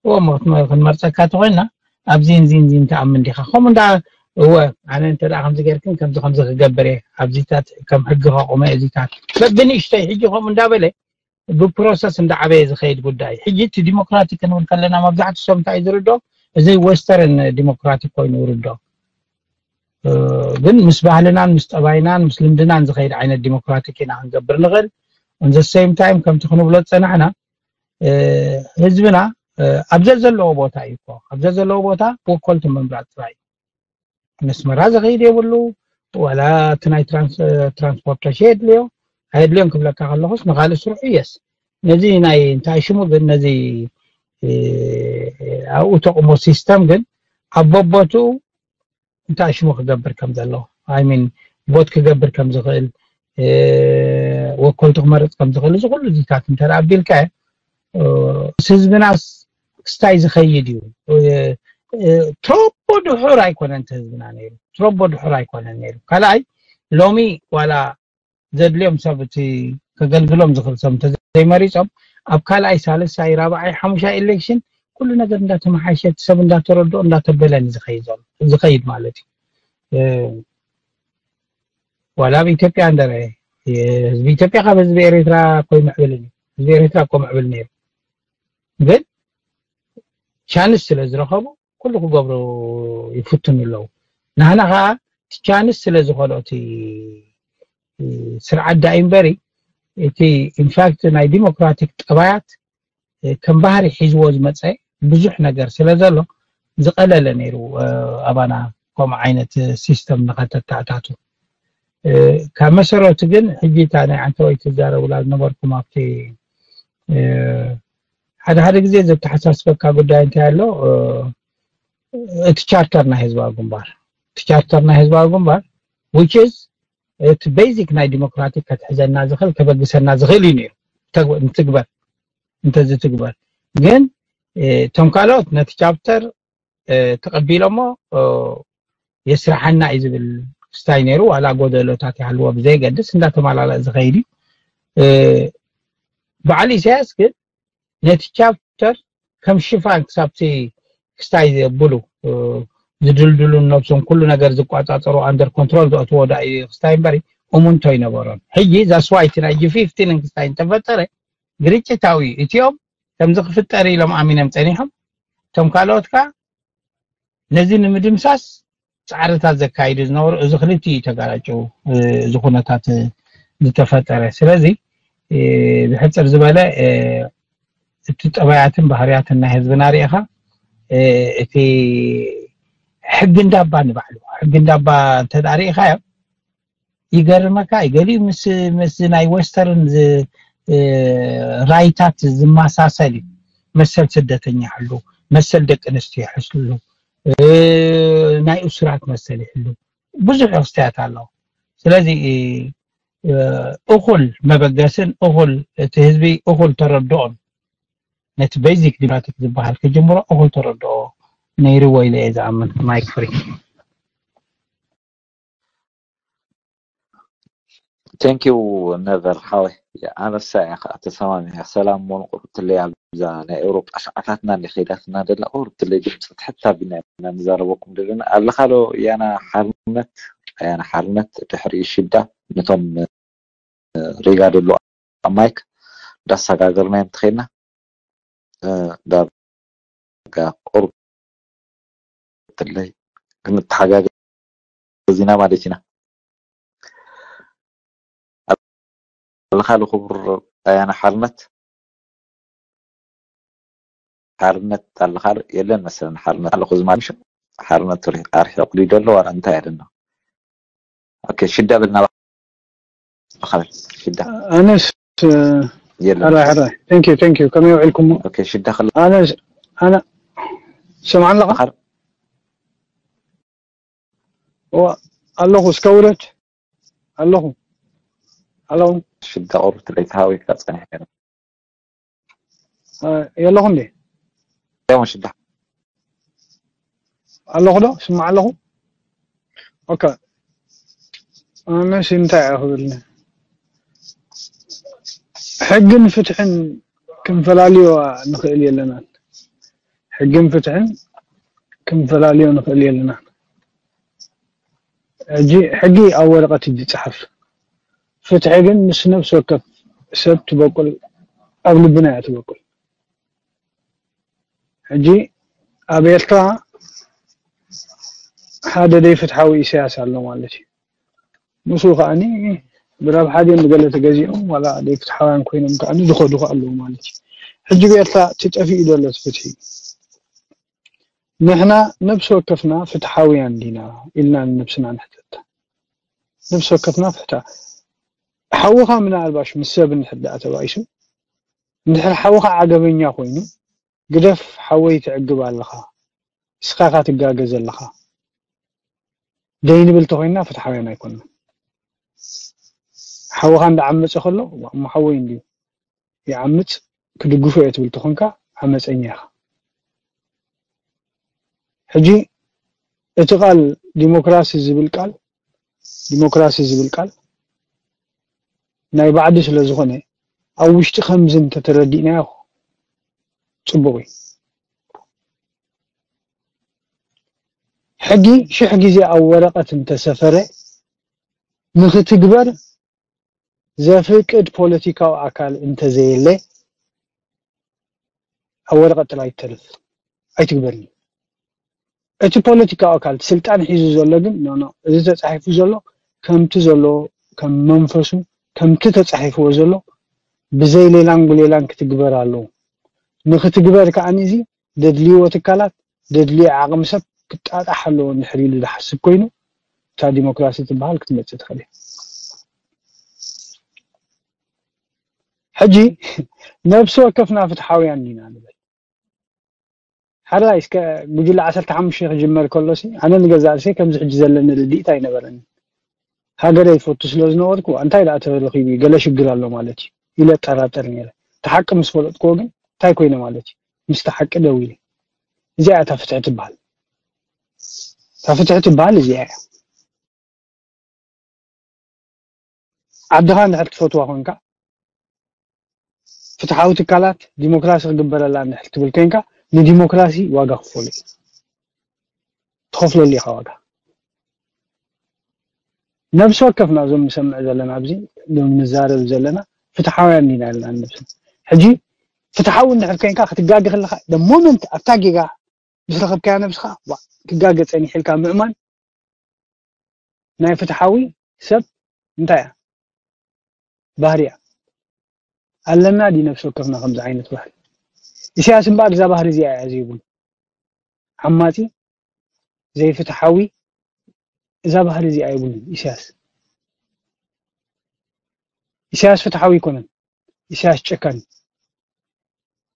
እዎ፣ እሞ ክትመ-፣ ክንመርፀካ ተኾይንና፣ ኣብዚ እንዚ እንዚ እንትኣምን ዲኻ? ከምኡ እንዳ፣ እወ፣ ኣነ እንተ ደኣ ከምዚ ጌርክን ከምዚ ከምዚ ክገብር እየ፣ ኣብዚታት ከም ሕጊ ከቑመ እየ፣ እዚታት በብንእሽተይ ሕጂ ከምኡ እንዳበለ ብፕሮሰስ እንዳዓበየ ዝኸይድ ጉዳይ። ሕጂ እቲ ዲሞክራቲክ ክንብል ከለና መብዛሕትኡ ሰብ እንታይ እዩ ዝርድኦ? እዚ ዌስተርን ዲሞክራቲክ ኮይኑ ይርድኦ። እ፣ ግን ምስ ባህልናን ምስ ጠባይናን ምስ ልምድናን ዝኸይድ ዓይነት ዲሞክራቲክ ኢና ክንገብር ንኽእል። On the same time ከምቲ ክንብሎ ዝጸናሕና፣ ህዝብና ኣብ ዘዘለዎ ቦታ እዩ እኮ። ኣብ ዘዘለዎ ቦታ ወከልቱ ምምራፅ ጥራይ እዩ። ነስመራ ዝኸይድ የብሉ፣ ዋላ እቲ ናይ ትራንስፖርቴሽን የድልዮ ኣየድልዮን ክብለካ ከለኹስ፣ ንካልእ ስርሑ የስ ነዚ ናይ እንታይ ሽሙ ግን ነዚ ኣብኡ ተቕሞ ሲስተም ግን ኣብ በቦቱ እንታይ ሽሙ ክገብር ከም ዘለዎ፣ ኣይ ሚን፣ ቦት ክገብር ከም ዝኽእል፣ ወከልቱ ክመርፅ ከም ዝኽእል፣ እዚ ኩሉ እዚታት እንተ ኣቢልካ፣ ህዝብናስ ክስታይ ዝኸይድ እዩ። ትሮቦ ድሑር ኣይኮነን እቲ ህዝብና ነይሩ፣ ትሮቦ ድሑር ኣይኮነን ነይሩ። ካልኣይ፣ ሎሚ ዋላ ዘድልዮም ሰብ፣ እቲ ከገልግሎም ዝኽእል ሰብ እንተዘይመሪፆም፣ ኣብ ካልኣይ፣ ሳልሳይ፣ ራብዓይ፣ ሓሙሻይ ኤሌክሽን ኩሉ ነገር እንዳተመሓሸ፣ እቲ ሰብ እንዳተረድኦ እንዳተበለን ዝኸይድ ዘሎ ዝኸይድ ማለት እዩ። ዋላ ኣብ ኢትዮጵያ እንደረ ህዝቢ ኢትዮጵያ ካብ ህዝቢ ኤርትራ እኮ ይምዕብል እዩ። ህዝቢ ኤርትራ እኮ ምዕብል ነይሩ፣ ግን ቻንስ ስለ ዝረኸቡ ኩሉ ክገብሩ ይፍትኑ ኣለዉ። ናህና ከዓ እቲ ቻንስ ስለ ዝኾኖ እቲ ስርዓት ዳይ እምበሪ፣ እቲ ኢንፋክት ናይ ዲሞክራቲክ ጠባያት ከም ባህሪ ሒዝዎ ዝመፀ ብዙሕ ነገር ስለ ዘሎ ዝቐለለ ነይሩ ኣባና ከምኡ ዓይነት ሲስተም ንኸተተኣታቱ። ካብ መሰረቱ ግን ሕጂ እታ ናይ ዓንተወይ ትዛረቡላ ዝነበርኩም ኣብቲ ሓደ ሓደ ግዜ ዘተሓሳስበካ ጉዳይ እንታይ ኣሎ፣ እቲ ቻርተር ናይ ህዝባዊ ግንባር፣ እቲ ቻርተር ናይ ህዝባዊ ግንባር which is እቲ ቤዚክ ናይ ዲሞክራቲክ ከትሕዘና ዝኽእል ከበግሰና ዝኽእል እዩ ነይሩ። ንትግበር እንተዝትግበር ግን እቶም ካልኦት ነቲ ቻርተር ተቐቢሎሞ የስርሓና እዩ ዝብል ክስታይ ነይሩ። ዋላ ጎደሎታት ይሃልዎ ብዘየገድስ እንዳተመላለእ ዝኸይድ እዩ። በዓል ኢሳያስ ግን ነቲ ቻፕተር ከም ሽፋን ክሳብቲ ክስታይ ዘብሉ ዝድልድሉን ነብሶም ኩሉ ነገር ዝቋጻጸሩ ኣንደር ኮንትሮል ዘእትዎ ዳ እዩ ክስታይ እምበሪ እሙንቶ ይነበሮን። ሕጂ ዛስዋይ እቲ ናይ ጂ ፊፍቲን ክስታይ እንተፈጠረ ግርጭታዊ እቲኦም ከምዚ ክፍጠር ኢሎም ኣሚኖም ጸኒሖም። እቶም ካልኦት ከኣ ነዚ ንምድምሳስ ጻዕርታት ዘካይዱ ዝነበሩ፣ እዚ ክልቲኡ እዩ ተጋላጭው፣ እዚ ኩነታት ዝተፈጠረ። ስለዚ ብሕጽር ዝበለ እቲ ጠባያትን ባህርያትን ናይ ህዝብና ርኢኻ፣ እቲ ሕጊ እንዳባ ንባዕሉ ሕጊ እንዳባ እንተ ደኣ ርኢኻዮ ይገርመካ እዩ። ገሊኡ ምስ ምስ ናይ ወስተርን ራይታት ዝመሳሰል እዩ። መሰል ስደተኛ ይሕሉ፣ መሰል ደቂ ኣንስትዮ ይሕሉ፣ ናይ እሱራት መሰል ይሕሉ፣ ብዙሕ ክስታያት ኣለዉ። ስለዚ እኹል መበገስን እኹል እቲ ህዝቢ እኹል ተረድኦን ነቲ ቤዚክ ዲሞክራቲክ ዝበሃል ክጅምሮ እኹል ተረድኦ ነይርዎ ኢለ እየ ዝኣምን። ማይክ ፍሪ። Thank you ነቨር ሓወይ። ኣነሳ እያ ከዓ ተሰማሚዐ። ሰላም እውን ቁርብትለይ ኣብዛ ናይ ኤውሮጳ ሰዓታትና እንዲ ከይዳትና ደላ ቁርብትለይ ድምፂ ትሕት ኣቢልና ኢና ንዛረበኩም ዘለና ኣለካ ዶ ያና ሓርነት ያና ሓርነት ድሕሪ ሽዳ ነቶም ሪጋ ደሎ ኣብ ማይክ እንዳሰጋገርናዮም ተኸይድና ዳርጋ ቁርብ ትለይ ክንተሓጋገዝ ኢና ማለት ኢና። ኣለኻሉ ክቡር ኣያና ሓርነት ሓርነት ኣለኻሉ የለን መሰለን ሓርነት ኣለኹ ዝማል ሓርነት ኣርሒቑ ዲዶ ኣሎ ዋላ እንታይ ኣለና? ኦኬ ሽዳ በልና ባኻል ሽዳ ኣነስ የለን ሕራይ ሕራይ thank you thank you ከመይ ውዒልኩም? ኦኬ ሽዳ ከለ ኣነስ ኣነ ሰምዓ ኣለኻ? ባኻል ዋ ኣለኹ እስከ ውረድ ኣለኹ ኣለኹ ሽዳ ቁርብቲ ለይተሃዊካ ጸኒሐ ነይረ። የለኹ እንዴ? ያው ሽዳ ኣለኹ ዶ ስማዕ ኣለኹ። ኦኬ ኣነስ እንታይ እየ ክብል ሕግን ፍትሕን ክንፈላልዮ ንኽእል የለናን። ሕግን ፍትሕን ክንፈላልዮ ንኽእል የለናን። ሕጂ ሕጊ ኣብ ወረቐት እዩ ዝፀሓፍ። ፍትሒ ግን ምስ ነብሲ ወከፍ ሰብ ትበቁል ኣብ ልብና እያ ትበቁል። ሕጂ ኣብ ኤርትራ ሓደ ደይ ፍትሓዊ ኢሳያስ ኣሎ ማለት እዩ። ምስኡ ከዓኒ ብረብሓ ድዮም ብገለ ተገዚኦም ዋላ ደይ ፍትሓውያን ኮይኖም ከዓኒ ዝኸዱ ከ ኣለዉ ማለት እዩ። ሕጂ ብኤርትራ ትጠፊኡ ዘሎ ፍትሒ፣ ንሕና ነብሲ ወከፍና ፍትሓውያን ዲና ኢልና ንነብስና ንሕተት። ነብሲ ወከፍና ፍትሓ ሓውኻ ምናልባሽ ምስ ሰብ እንድሕር ደኣ ተባኢሱ፣ እንድሕር ሓውኻ ዓገበኛ ኮይኑ፣ ግደፍ ሓወይ ትዕግብ ኣለኻ፣ እስኻ ኢኻ ትጋገ ዘለኻ ደይንብል ተኾይንና ፍትሓውያን ኣይኮንና። ሓውኻ እንዳዓመፀ ከሎ፣ እሞ ሓወይ እንድዩ ይዓምፅ፣ ክድግፎ እየ ትብል ተኾንካ ዓመፀኛ ኢኻ። ሕጂ እቲ ቃል ዲሞክራሲ ዝብል ቃል፣ ዲሞክራሲ ዝብል ቃል ናይ ባዕዲ ስለ ዝኾነ፣ ኣብ ውሽጢ ከምዚ እንተተረዲእናዮ ፅቡቕ እዩ። ሕጊ ሽሕ ግዜ ኣብ ወረቐት እንተሰፈረ፣ ንኽትግበር ዘፍቅድ ፖለቲካዊ ኣካል እንተዘየለ፣ ኣብ ወረቐት ጥራይ ይተርፍ፣ ኣይትግበርን። እቲ ፖለቲካዊ ኣካል ስልጣን ሒዙ ዘሎ ግን፣ ኖ፣ ኖ፣ እዚ ተጻሒፉ ዘሎ ከምቲ ዘሎ፣ ከም መንፈሱ፣ ከምቲ ተጻሒፍዎ ዘሎ ብዘይ ሌላን ጉሌላን ክትግበር ኣለዎ። ንኽትግበር ከኣ እዚ ደድልይዎ ትካላት፣ ደድልዮ ዓቕሚ ሰብ ክጣጣሕ ኣለዎ እንድሕር ኢሉ ዝሓስብ ኮይኑ፣ እታ ዲሞክራሲ ትበሃል ክትመጽእ ትኽእል እያ። ሕጂ ነብሲ ወከፍና ፍትሓውያን ዲና ንብል። ሓራይ እስከ ጉጅለ ዓሰርተ ሓሙሽተ ክጅመር ከሎሲ፣ ኣነ ንገዛእ ርእሰይ ከምዚ ሕጂ ዘለኒ ርድኢት ኣይነበረኒ። ሃገረይ ይፈቱ ስለ ዝነበርኩ፣ እንታይ ደኣ ተረኺቡ እዩ፣ ገለ ሽግር ኣሎ ማለት እዩ ኢለ እጠራጠር ነይረ። እቲ ሓቂ ምስ ፈለጥክዎ ግን እንታይ ኮይነ ማለት እዩ? ምስቲ ሓቂ ደው ኢለ። እዚኣ እያ እታ ፍትሒ ትበሃል። እታ ፍትሒ ትበሃል እዚኣ እያ። ዓድኻ እንድሕር ትፈትዋ ኮንካ፣ ፍትሓዊ ትካላት፣ ዲሞክራሲ ክግበረላ እንድሕር ትብል ኮንካ፣ ንዲሞክራሲ ዋጋ ክፈሉ እዩ። ትኸፍለሉ ኢኻ ዋጋ። ነብሲ ወከፍና እዞም ንሰምዕ ዘለና ኣብዚ፣ እዞም ንዛረብ ዘለና፣ ፍትሓውያን ዲና ኢልና ንነብስና። ሕጂ ፍትሓዊ እንድሕር ኮንካ፣ ክትጋገ ከለኻ፣ the moment ኣብታ ጌጋ ምስ ረኸብካያ ነብስኻ፣ ዋ፣ ክጋገ ጸኒሐ ኢልካ ምእማን ናይ ፍትሓዊ ሰብ እንታይ እያ? ባህሪ እያ። ኣለና ድዩ ነብሲ ወከፍና ከምዚ ዓይነት ባህሪ? ኢሳያስ እምበኣር እዛ ባህሪ እዚኣ እያ ዘይብሉ። ዓማጺ፣ ዘይፍትሓዊ፣ እዛ ባህሪ እዚኣ የብሉን ኢሳያስ። ኢሳያስ ፍትሓዊ ኣይኮነን። ኢሳያስ ጨካን እዩ።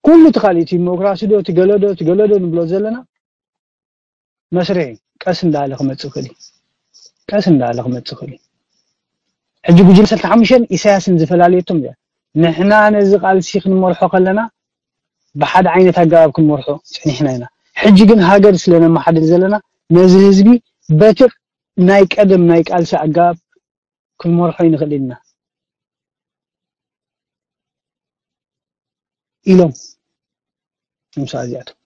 ኩሉ እቲ ካልእ፣ እቲ ዲሞክራሲ ዶ፣ እቲ ገለ ዶ፣ እቲ ገለ ዶ ንብሎ ዘለና መስርሕ እዩ። ቀስ እንዳበለ ክመጽእ ይኽእል እዩ። ቀስ እንዳበለ ክመጽእ ይኽእል እዩ። ሕጂ ጉጅለ ዓሰርተ ሓሙሽተን ኢሳያስን ዝፈላለየቶም እዚኣ። ንሕና ነዚ ቃልሲ ክንመርሖ ከለና ብሓደ ዓይነት ኣገባብ ክንመርሖ ጸኒሕና ኢና። ሕጂ ግን ሃገር ስለ ነመሓድር ዘለና ነዚ ህዝቢ በቲ ናይ ቀደም ናይ ቃልሲ ኣገባብ ክንመርሖ ኣይንኽእልን ኢና ኢሎም። ንምሳሌ እዚኣቶም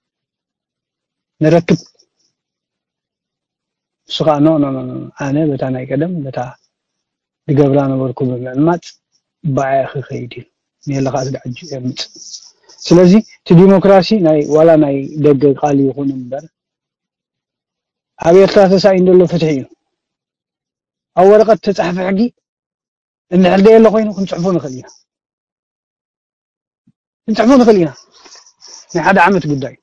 ንረክብ። ንሱ ኸዓ ኖ፣ ኖ፣ ኖ፣ ኖ፣ ኣነ በታ ናይ ቀደም፣ በታ ዝገብራ ነበርኩ ብምዕማፅ ብኣያ ክኸይድ እዩ። ንየለ ኸዓ ስጋዕ ሕጂ የምፅእ። ስለዚ እቲ ዲሞክራሲ ናይ፣ ዋላ ናይ ደገ ቃል ይኹን እምበር፣ ኣብ ኤርትራ ተሳኢኑ ዘሎ ፍትሒ እዩ። ኣብ ወረቐት ተጻሕፈ ሕጊ እንድሕር ደየለ ኮይኑ ክንጽሕፎ ንኽእል ኢና። ክንጽሕፎ ንኽእል ኢና። ናይ ሓደ ዓመት ጉዳይ።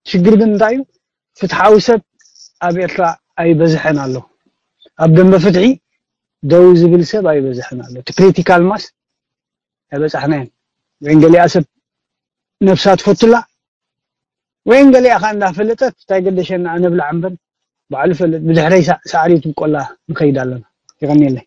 ሽግር ግን እንታይ እዩ? ፍትሓዊ ሰብ ኣብ ኤርትራ ኣይበዝሐን ኣሎ። ኣብ ደንበ ፍትሒ ደው ዝብል ሰብ ኣይበዝሐን ኣሎ። እቲ ክሪቲካል ማስ ኣይበጻሕናዮን። ወይን ገሊኣ ሰብ ነብሳ ትፈቱላ፣ ወይን ገሊኣ ኸኣ እንዳፈለጠት እንታይ ገደሸና ነብላ እምበር፣ ባዕሉ ፈልጥ፣ ብድሕረይ ሳ-፣ ሳዕሪ ትብቆላ ንኸይድ ኣለና። የቐንየለይ።